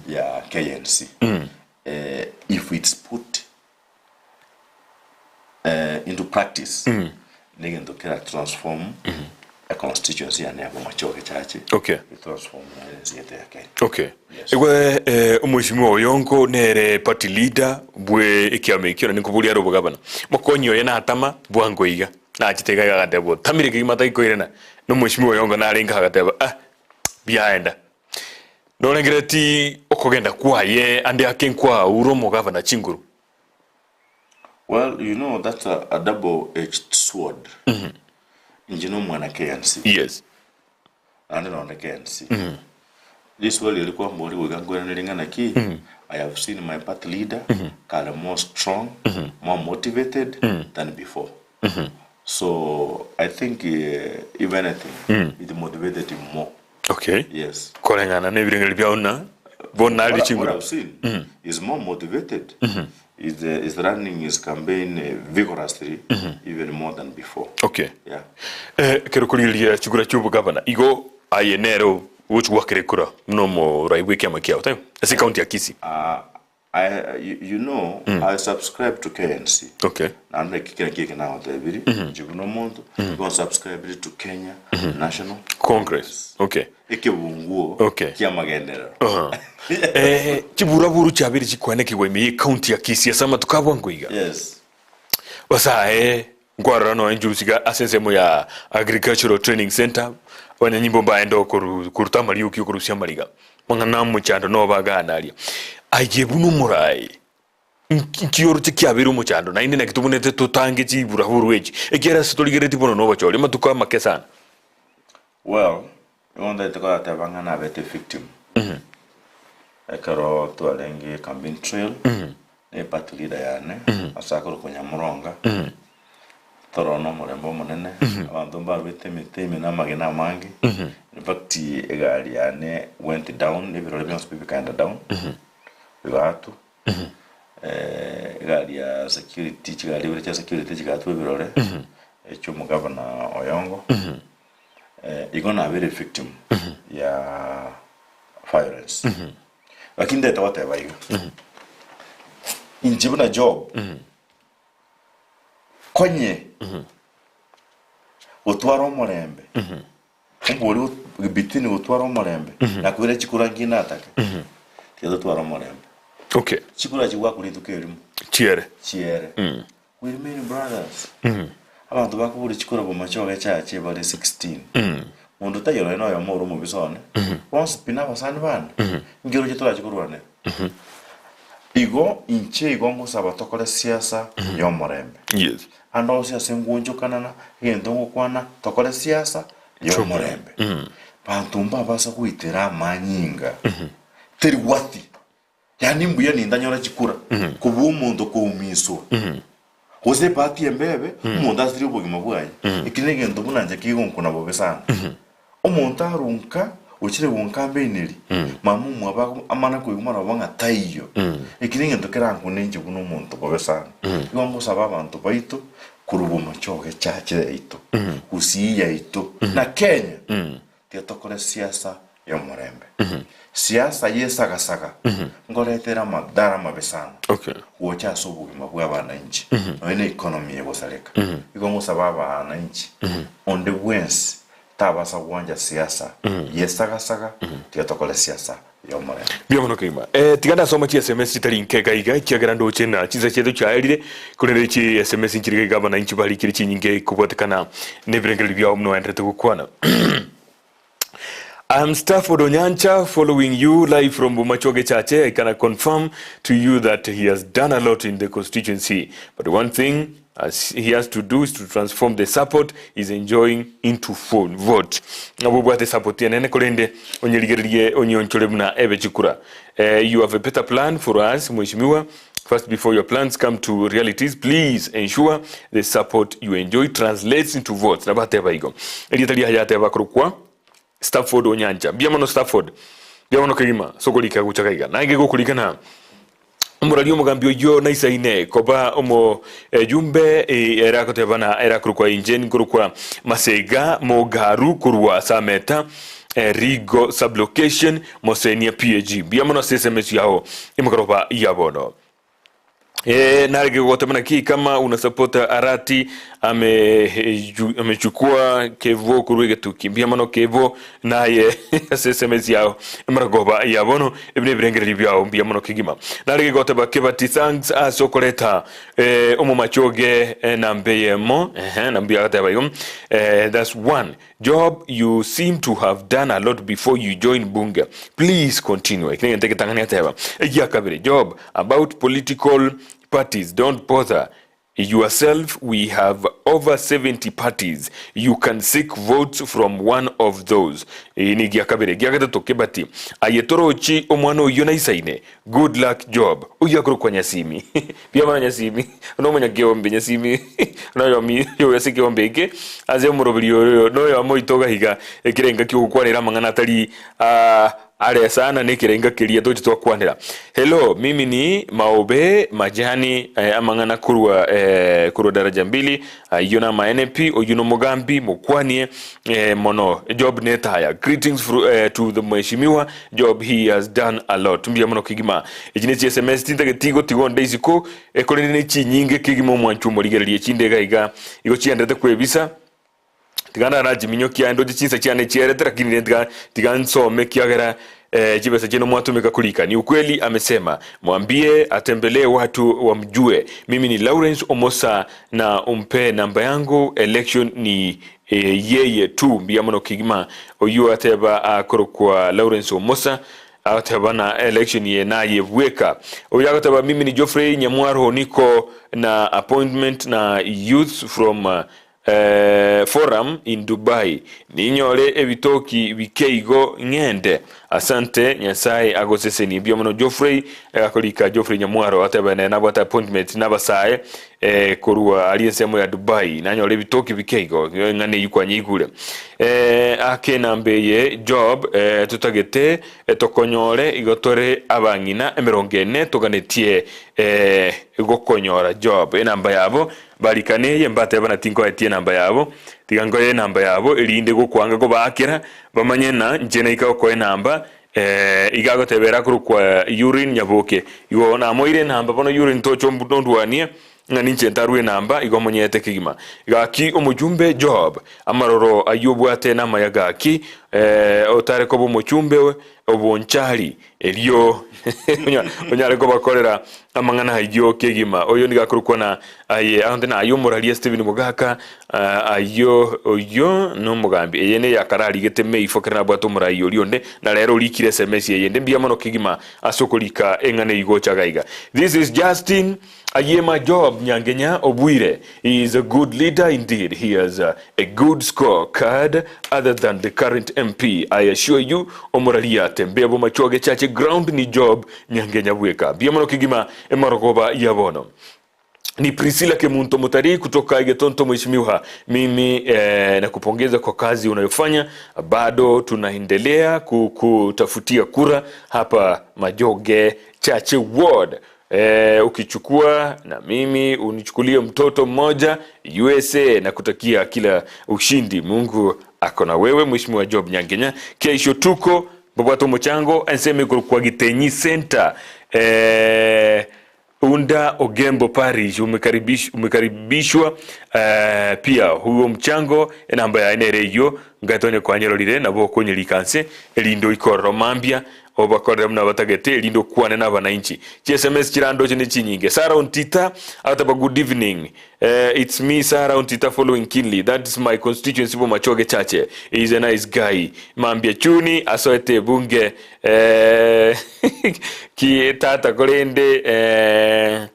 ya KNC. Eh, if it's put eh, into practice negento kera transform a constituency yane ya Bomachoge chache Okay. transform na yete ya Kenya Okay. Yes. Egwe eh, omweshimiwa Oyongo nere party leader bwe ekiama ekio na ninkoboria are obogabana. Mokonyi oye natama bwango iga. Nachete iga iga agateba otamire kegima taikoirana. Na omweshimiwa Oyongo narenge agateba ah biaenda. Norengereti okogenda kwaye ande ake nkwaure omogabana chinguru. Well, you know that's a, a double edged sword. Inche nomwana KNC. Yes. Naende nonde KNC. Riswali eri kwambori goika nkoirane ring'ana ki? I have seen my party leader kare more strong, more motivated than before. So I think uh, if anything, it motivated him more. Okay. Yes. Koreng'ana na ebirengererio biao na bono nare What, I- what chinguru. I've seen is more motivated. Is is running his campaign vigorously, even more than before. Okay. Yeah. Eh, ekero korigereria chikura chia obogavana igo aye nere ogochi goakera ekura buna omorai bwa ekiama kiao taibo ase ekaunti ya Kisii. Uh, I, you, you know, I subscribe to KNC. Okay. Naende eki kera kieke nagotebirie, inche buna omonto, nigo nsubscribire to Kenya National Congress. Okay. Ekebunguo Okay. ki'amagenderero. Aha. Eh, chiburaburu chiabeire chikwanekigwa ime y'ecounty ya Kisii ase amatuko a bwango iga. Yes. Basae nkwarora nonya njusi iga ase ensemo ya Agricultural Training Centre, abanyanyimbo mbaende okoru koruta amarioki okorusia amariga. Mang'ana amochando noba agana aria. Aye buna omoraai. Nkioroche kiabeire omochando, naende naki tobwenerete totange chiburaburu echi, ekiagera ase torigereretie bono nobochori amatuko amake sana. Well, nigo ntagete korateba ng'a nabete victim. Ekero twarenge campaign trail, na eparty leader yane, ase akorokwa Nyamoronga, toro na omorembe omonene, abanto mbarwete emete ime na amagena amange, in fact egari yane went down, ebirore bionsi pi bikaenda down, bigaatwa. Egari ya security, chigari ibere chia security chigatwa ebirore, echia omogavana Oyongo, igo nabeire victim ya violence. Lakini ndete goteba iga, inche buna Job, konye gotwara omorembe, ombori between gotwara omorembe na koira chikura nki natake, tiga totware omorembe. Okay. Chikura chigwakwa rituko erimo Chiere. chiere. We remain brothers. Abanto bakobura chikura bomachoge chache bare 16. Monto taiyo nonya noyomo ore omobisa one, bonsi pi nabasani bane, inki oroche torache korwanera? Igo inche igo ngosaba tokore siasa y'omorembe. Yes. Ande onsi ase ngwonchokanana, egento ngokwana, tokore siasa y'omorembe. Banto mbabasa goitera amanyinga, teri worthy. Yaani mbuya nintanyora chikura kobua omonto koumiswa. Gose ebahati embe ebe, omonto asirie obogima bwaye. Eki negento buna inche kegonkuna bobe sana. Omonto arunka, ochire gonkambaineri, mama omwabo ago amana koigwa maroba ng'a taiyo. Eki negento kerankune inche buna omonto bobe sana. Igo ngosaba abanto baito korwa bomachoge chache yaito, Gusii yaito, na Kenya, Tiga tokore siasa y'omorembe. Siasa y'esagasaga nkoretera amadhara amabe sana Okay. gocha ase obogima bwa abananchi nonya na economy egosareka. Igo ngosaba abananchi onde bwensi tabasa gwancha siasa y'esagasaga tiga tokore siasa y'omorembe. Mbuya mono kegima. Eh, tiga ndasoma chi sms chitari nke iga iga ekiagera ndoche na chinsa chiaito chiaerire korende chi sms nchire iga iga abananchi barikire chinyinge kobwatekana nebirengererio biao buna oenderete gokwana. I'm Stafford Onyancha following you live from Bomachoge Chache. I can confirm to you that he has done a lot in the constituency. But one thing as he has to do is to transform the support he's enjoying into full vote. Nabo obwate support enene korende onyerigererie onyionchore buna ebe chikura. Eh, you have a better plan for us mheshimiwa. First before your plans come to realities please ensure the support you enjoy translates into votes. Nabo ateba igo. Erieta riaye ateba korokwa Stafford Onyancha. Mbuya mono Stafford. Mbuya mono kegima ase okorika gocha gaiga. Naye gegokorika Omorari omogambi oyio naisaine koba omojumbe ere agoteba na ere akorokwa inche nkorokwa Masega Mogaru korwa Sameta Rigo sublocation Mosenia PAG. Mbuya mono ase sms yao emegoroba ya bono. Eh, narenge goteba naki kama unasapota Arati amechukua Kevo korwa egetuki. Mbuya mono Kevo naye ase sms yao emaragoba ya bono ebi nebirengererio biao mbuya mono kegima. Narenge goteba Kebati thanks ase okoreta eh, omomachoge eh, namba eyemo ehe na mbuya agateba igo eh, that's one Job you seem to have done a lot before you join bunge please continue eki negento egetang'ani ateba egiakabere Job about political parties don't bother yourself we have over 70 parties you can seek votes from one of those eye negiakabere egiagatato Kebati aye torochi omwana oyio naisaine Good luck Job. Oyio akorokwa Nyasimi. Mbuya mono Nyasimi. Nomonyakeombe Nyasimi. Noyomi oyo ase ekeombe eke ase omoroberi oyo noyomo oito iga iga ekerenga kiogokwanera amang'ana atari ah, are sana na ekerenga keria toche twakwanera. Hello, mimi ni Maobe Majani eh, amang'ana korwa eh, korwa daraja mbili Ayio namaene pi, oyio nomogambi, mokwanie eh, mono. Job netaya. Greetings fro, eh, to the mheshimiwa Job, he has done a lot. Mbuya mono kegima. Echi ne chi SMS tintageti gotiga onde isiko, eh, korende ne chinyinge kegima omwanchwa omorigereria echinde iga iga igo chienderete kwebisa. Tiga narachiminyokia aye ndoche chinsa chiane chierete lakini rende tiga tiga nsome ekiagera eh, chibesa chiaino mwatumeka korika. Ni ukweli amesema, mwambie atembelee watu wamjue. Mimi ni Lawrence Omosa na umpe namba yangu election ni eh, yeye tu. Mbuya mono kegima oyio ateba akorokwa Lawrence Omosa. Agoteba na election eye naye bweka. Oyo agoteba mimi ni Geoffrey Nyamwaro niko na appointment na youths from forum in Dubai ninyore ebitoki bikeigo ng'ende. Asante Nyasaye agosesenie mbuya mono Geoffrey akorika Geoffrey Nyamwaro ateba nere nabwate appointment nabasae korwa aria ensemo ya Dubai nanyore ebitoki bikeigo eng'ana eyio kwanyeigure ake enamba eye Job totagete tokonyore igo tore abang'ina emerongo ene toganetie gokonyora Job enamba yabo Barikane eye mbateba na tinkoetie enamba yabo, tiga nkoe enamba yabo, erinde gokwanga kobaakera, bamanye ng'a inche naika gokoa enamba, eh, iga agoteba ere akorokwa Urin Nyaboke. Igo namoeire enamba bono Urin tocha ondwanie, ng'a ninche ntarue enamba, igo omonyete kegima. Gaki omochumbe Job, amaroro ayio obwate namaya gaki, eh, otare koba omochumbe obonchari, Erio onyare kobakorera amang'ana ayio kegima. Oyo nigo akorokwa na aye ande na aye omoraria Stephen Mogaka, ayio oyio nomogambi. Eye neyakare arigete May 4 kere nabwate omorai oria onde na rero orikire sms eyende mbuya mono kegima ase okorika eng'ana eyio gocha gaiga. This is Justin Ayema Job Nyangenya Obwire he is a good leader indeed he has a good score card other than the current MP I assure you omoraria tembe bomachoge chache ground ni Job Nyangenya bweka mbuya mono kegima emarogoba ya bono. Ni Priscilla Kemunto Mutarii kutoka Egetonto Mheshimiwa, mimi eh, nakupongeza kwa kazi unayofanya, bado tunaendelea kukutafutia kura hapa Majoge Chache Ward. Eh, ukichukua na mimi unichukulie mtoto mmoja USA na kutakia kila ushindi. Mungu ako na wewe Mheshimiwa Job Nyangenya. Kesho tuko babwate omochango ensemo ikorokwa Gitenyi Center eh, Unda Ogembo Parish umekaribishwa eh, pia huo mchango enamba yaye nere eyio ngatonye kwanyerorire nabo okonyerika nse erinde oikorere mambia Obakorere buna batagete, erinde okwane nabananchi. Chi sms chirandoche ne chinyinge. Sarah Ontita agateba good evening. Eh, it's me Sarah Ontita following keenly. That is my constituency Bomachoge Chache. He is a nice guy. Mambia chuni asoete ebunge. Eh, ki tata korende eh,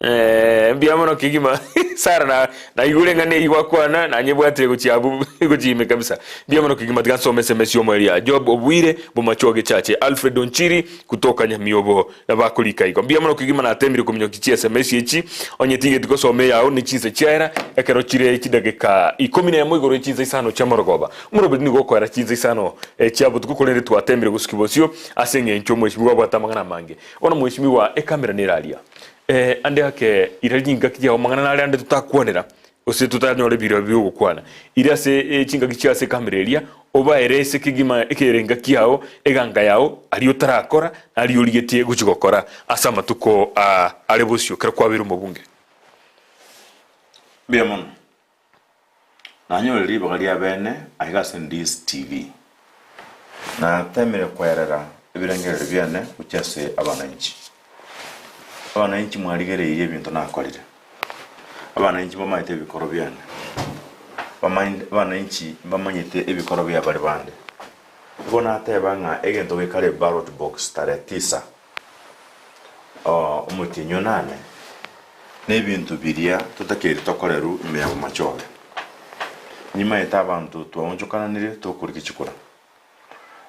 Eh, mbuya mono kegima Sara na naigure ng'a neyio gwakwana nanyebwatire gochia abwo gochia ime kabisa. Mbuya mono kegima tiga nsome sms y'omoerio ya Job Obwire Bomachoge Chache Alfred Onchiri kutoka Nyamiobo nabakorika igo. Mbuya mono kegima natemire kominyokia chi sms echi onye tingeti gosoma eyao ne chinsa chiaera ekero chire chidageka ikomi nemo igoro ye chinsa isano chia morogoba. Omoroberi nigo okoera chinsa isano chia botuko korende twatemire gosukia bosio ase eng'encho omweshimiwa abwate amang'ana amange. Bono mweshimiwa ekamera nere aria. Ee, ande ake ira chingaki chiao amang'ana nare ande totakwanera, gose totanyore ebiro bi'ogokwana. Ira ase chingaki chiao ase ekamera eria, obaere ase kegima ekerenga kiao, eganga yao, aria otarakora, na aria origetie gochia gokora ase amatuko aa are bosio ekero kwabeire omobunge. Mbuya mono. Nanyore ribaga ria bene aiga ase Ndizi TV. Natemire koerera ebirengererio biane gochia ase abananchi. Abananchi mwarigereirie ebinto nakorire. Abananchi mbamaete ebikoro biane. Bamain abananchi mbamanyete ebikoro bia baria bande. Igo nateba ng'a egento gekare ballot box tarehe tisa, omotienyi onane, Nebinto biria totakeire tokorerwe ime ya bomachoge. Nimaete abanto twaonchokananire tokorigia chikura.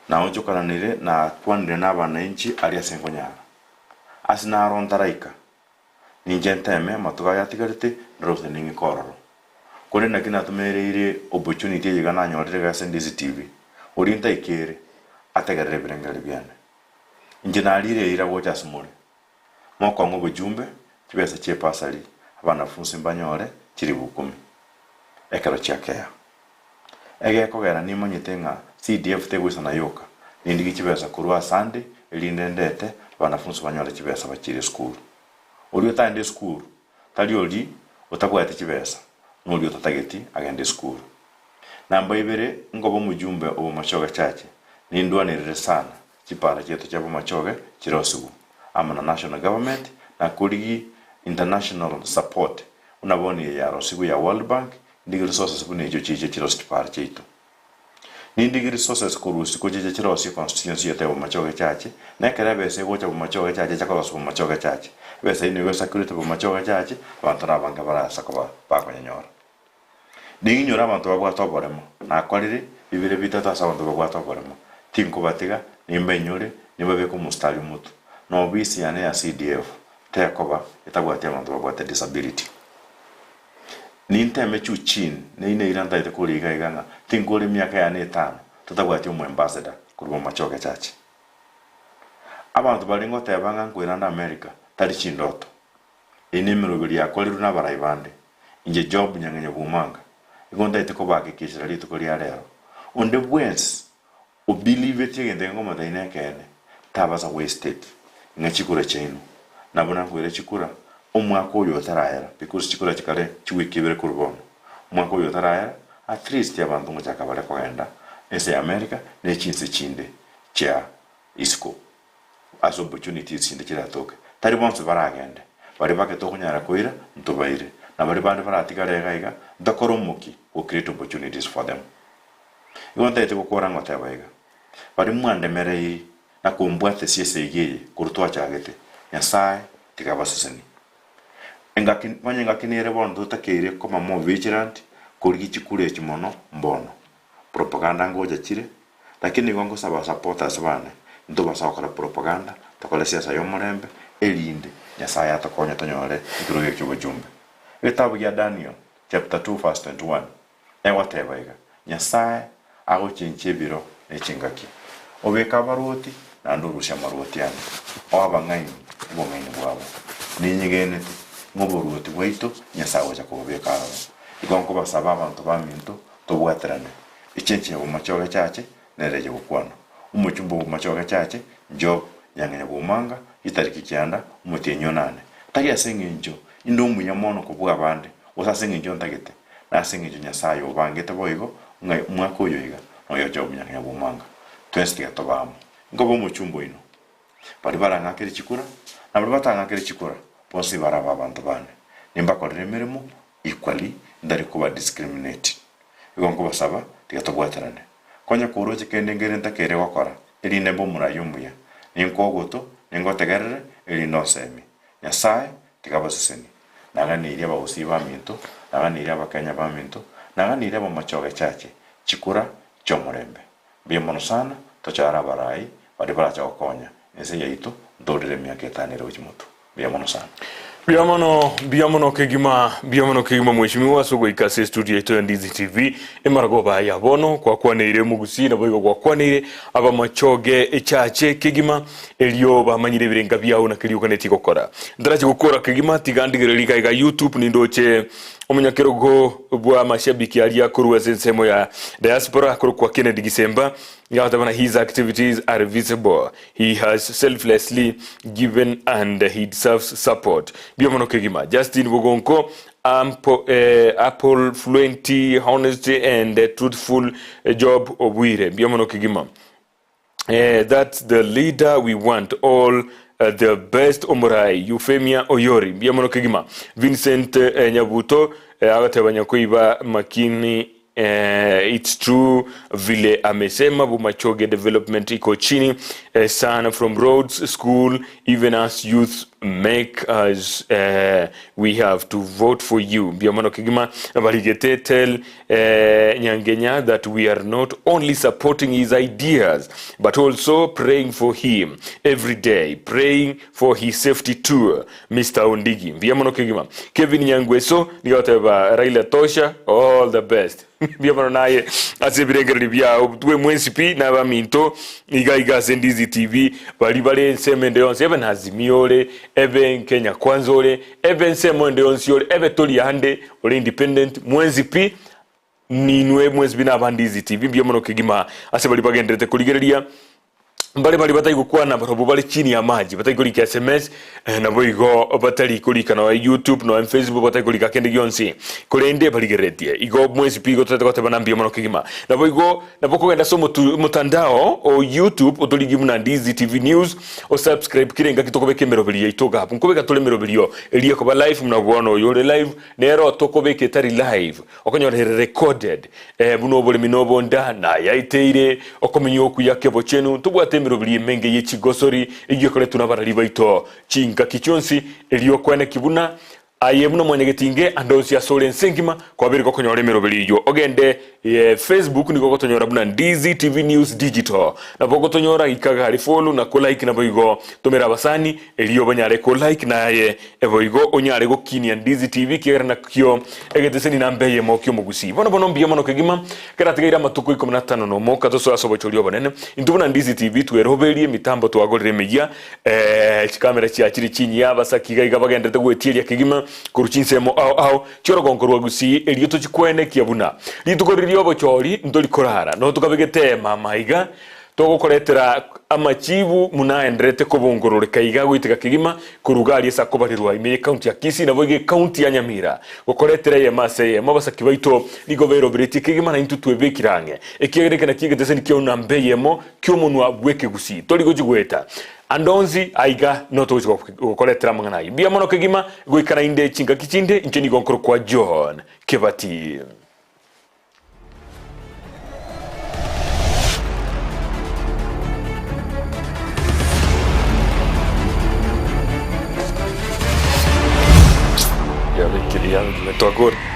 Naonchokananire nakwanire nabananchi aria ase nkonyara. Ase naro ntaraika, ninche nteme amatuko aya atigarete ndorose ning'ike ororo. Korende naki natomereire opportunity eye iga nanyorire iga ase Ndizi TV, oria ntaikere ategerere ebirengererio biane. Inche narire eira gocha ase more. Mokong'a obochumbe, chibesa chi'epasari, abanafunsi mbanyore chilifu ikomi ekero chiakea. Egekogera nimanyete ng'a CDF tegoisana yoka, nindigie chibesa korwa asande erinde ndete abanafunsi banyore chibesa bachiire esukuru. Oria otaende esukuru tari oria otabwati chibesa, noria otatageti agende esukuru. Namba ibere nkoba omojumbe obomachoge chache, nindwanerere sana Chipara chiaito chia bomachoge chirosigwe amo na national government na korigi international support buna bono eye yarosigwe ya World Bank ndige resources buna echio chiche chirosie chipara chiaito. Nindige resources korwa isiko chiche chirosie constituency yaito ya Bomachoge Church, na ekero ebesa egocha Bomachoge Church echa korosia Bomachoge Church. Ebesa eyio nigo esacurate Bomachoge Church, abanto nabange barasa koba bakonyenyora. Ning'inyore abanto babwate oboremo, nakorire bibere bitato ase abanto babwate oboremo, tinkobatiga, nimbainyore, nimbabeke omositari omotwe. Na obisi yane ya CDF tekoba etabwati abanto babwate disability. Ninteme juu chini, neino eira ntaete koria iga iga ng'a tinkore emiaka yane etano totabwati omoambassador korwa Bomachoge Church. Abanto baria ngoteba ng'a nkoirande America tari chindoto. Eye nemeroberi yakorirwe nabarai bande, inche Job Nyang'enya Bw'Omanga, igo ntaete kobahakikishera rituko ria rero. Onde bwensi Obilivetie egento eke ngomotebia nekeene, tabasa wasted ng'a chikura chiaino. Nabo nakoira chikura omwaka oyo otarayera because chikura chikare chiwiki ibere korwa bono. Omwaka oyo otarayera at least abanto ngochaka bare kogenda ense ya America ne chinse chinde chia isiko ase opportunities chinde chiratoke. Tari bonsi baragende, baria bake tokonyara koira ntobaire, na baria bande baratigare iga iga ntokore omokia go create opportunities for them. Igo ntaete gokora ngoteba iga, Baria mwandemereiri na kombwatesia esegi eye korwa twachagete, Nyasae tiga abasesenie. Engaki, onye engaki nere bono totakeire koba more vigilant, korigia chikura echi mono mbono. Propaganda ngocha chire, lakini nigo ngosaba supporters bane, ntobasa gokora propaganda, tokore siasa y'omorembe, erinde Nyasae atokonye tonyore ekerogo eke ki'obochumbe. Egetabu gia Daniel, chapter 2 verse 21. Egoteba iga, Nyasae agochenchia ebiro ne chingaki, obeke abarwoti naende orusie amarwoti ande, oe abang'aini obong'aini bwabo. Ninyegenete ng'a oborwoti bwaito Nyasae agocha kobobeka aroro. Igo nkobasaba abanto baminto tobwaterane, echenche ya bomache ogechache nere eye gokwana. Omochumba bw'obomache ogechache, Job, nyang'enya bw'omanga, chitariki kianda, omotienyi onane. Tari ase engencho inde omuya mono kobua abande, gose ase engencho ntagete, na ase engencho Nyasae obangete boigo ng'a omwaka oyo iga noyo Job nyang'enya bw'omanga. Twensi tiga tobe amo. Nkobe omochumba oino. Baria barang'akere chikura, na baria batang'akere chikura, bonsi barabe abanto bane. Nimbakorere emeremo equally, ntari koba discriminate. Igo nkobasaba, tiga tobwaterane. Konya koroche kende nkere ntakeire gokora, erinde mbe omorai omuya. Ninkoe ogoto, ningotegerere, erinde onsemie. Nyasae, tiga abasesenie. Naganeirie abagusii baminto, naganeirie abakenya baminto, naganeirie abamachoge chache, chikura chi'omorembe. Mbuya mono sana, tochare abarai baria barache gokonya ense yaito ntorire emiaka etano ere gochia motwe. Mbuya mono sana. Mbuya mono, mbuya mono kegima, mbuya mono kegima mheshimiwa ase ogoika ase estudio yaito ya Ndizi TV emaragoba ya bono gwakwaneire omogusii naboigo gwakwaneire abamachoge echache kegima erio bamanyire ebirenga biao naki rioganetie gokora. Ntarachi gokora kegima tiga ndigererie iga iga YouTube nindoche omonyakerogo bwa mashabiki aria korwa ase ensemo ya diaspora akorokwa Kennedy Gisemba iga agoteba buna his activities are visible He has selflessly given and he deserves support. Mbuya mono kegima. Justin Bogonko, ampo, eh, Apple fluent, honest and truthful job Obwire. Mbuya mono kegima. Eh, that's the leader we want all eh, the best omorai Euphemia Oyori. Mbuya mono kegima. Vincent eh, Nyabuto eh, agoteba nyakoiba makini Eh, it's true vile amesema Bomachoge development iko chini eh, sana from roads school even us youth make us eh, we have to vote for you mbuya mono kegima barigete tell eh, Nyangenya that we are not only supporting his ideas but also praying for him every day praying for his safety too Mister Ondigi mbuya mono kegima. Kevin Nyangweso nigo agoteba Raila tosha all the best. Mbuya mono naye ase ebirengererio biao twe mwensi pi na abaminto iga iga ase Ndizi TV bari bare ensemo ende yonsi ebe na Azimio ore ebe Kenya Kwanza ore ebe ensemo ende yonsi ore ebe tori ande ore independent mwensi pi ninwe mwensi pi na aba Ndizi TV mbuya mono kegima ase bari bagenderete korigereria. Mbare baria batari gokwana barobwo bare chini y'amache, batari korika sms, naboigo batari korika nonya YouTube nonya Facebook, batari korika kende gionsi, korende barigereretie. Igo mwensi pi igo totete gotebana mbuya mono kegima. Naboigo nabo okogenda ase omotu omotandao o YouTube otorigie buna Ndizi TV News, osubscribe kera engaki tokobeka emeroberio yaito iga abwo. Nkobeka tore emeroberio eria ekoba live buna bono oyo ore live, nero tokobeka etari live, okonyora ere recorded. Buna oboremi na obonda, nayaeteire okomenya okuya k'obochenu, ntobwate emeroberi emenge ye chigosori eyio ekoretwe nabarari baito chingaki chionsi, erio okweneki buna aye buna mwanyagetinge ande onsi asore ense engima kwabeire gokonyora emeroberi eyio. Ogende Facebook nigo ogotonyora buna Ndizi TV News Digital. Nabo ogotonyora ika gari follow na ko like naboigo tomera abasani erio banyare ko like naye Eboigo onyare gokinia Ndizi TV ekiagera nakio egeteseni namba eyemo ki'omogusii. Bono bono mbuya mono kegima keratigaire amatuko ikomi na atano nomo katosoe ase obochori obonene. Intwe buna Ndizi TV tweroberie emitambo twagorire emeyia eh, chikamera chiachire chinyia abasaki iga iga bagenderete gwetieria kegima korwa chinsemo ao ao chi'orogongo rwa Gusii erio tochikwenekia buna rituko riria obochori ntori korara no tokabegete emama iga Togokoretera amachibu buna aenderete kobongororeka iga goiteka kegima korwa iga aria ase akobarerwa ime y'ecounty ya Kisii naboigo ecounty ya Nyamira. Gokoretera eyemo ase eyemo abasaki baito nigo beroberetie kegima naintwe twebekire ang'e ekiagera eke nakio egeteseni kiao namba eyemo ki'omonwa bw'ekegusii. Tori gochi goeta ande onsi aiga no togochi gokoretera amang'ana ayio. Mbuya mono kegima goika naende chingaki chinde inche nigo nkorokwa John Kebati. Twakora.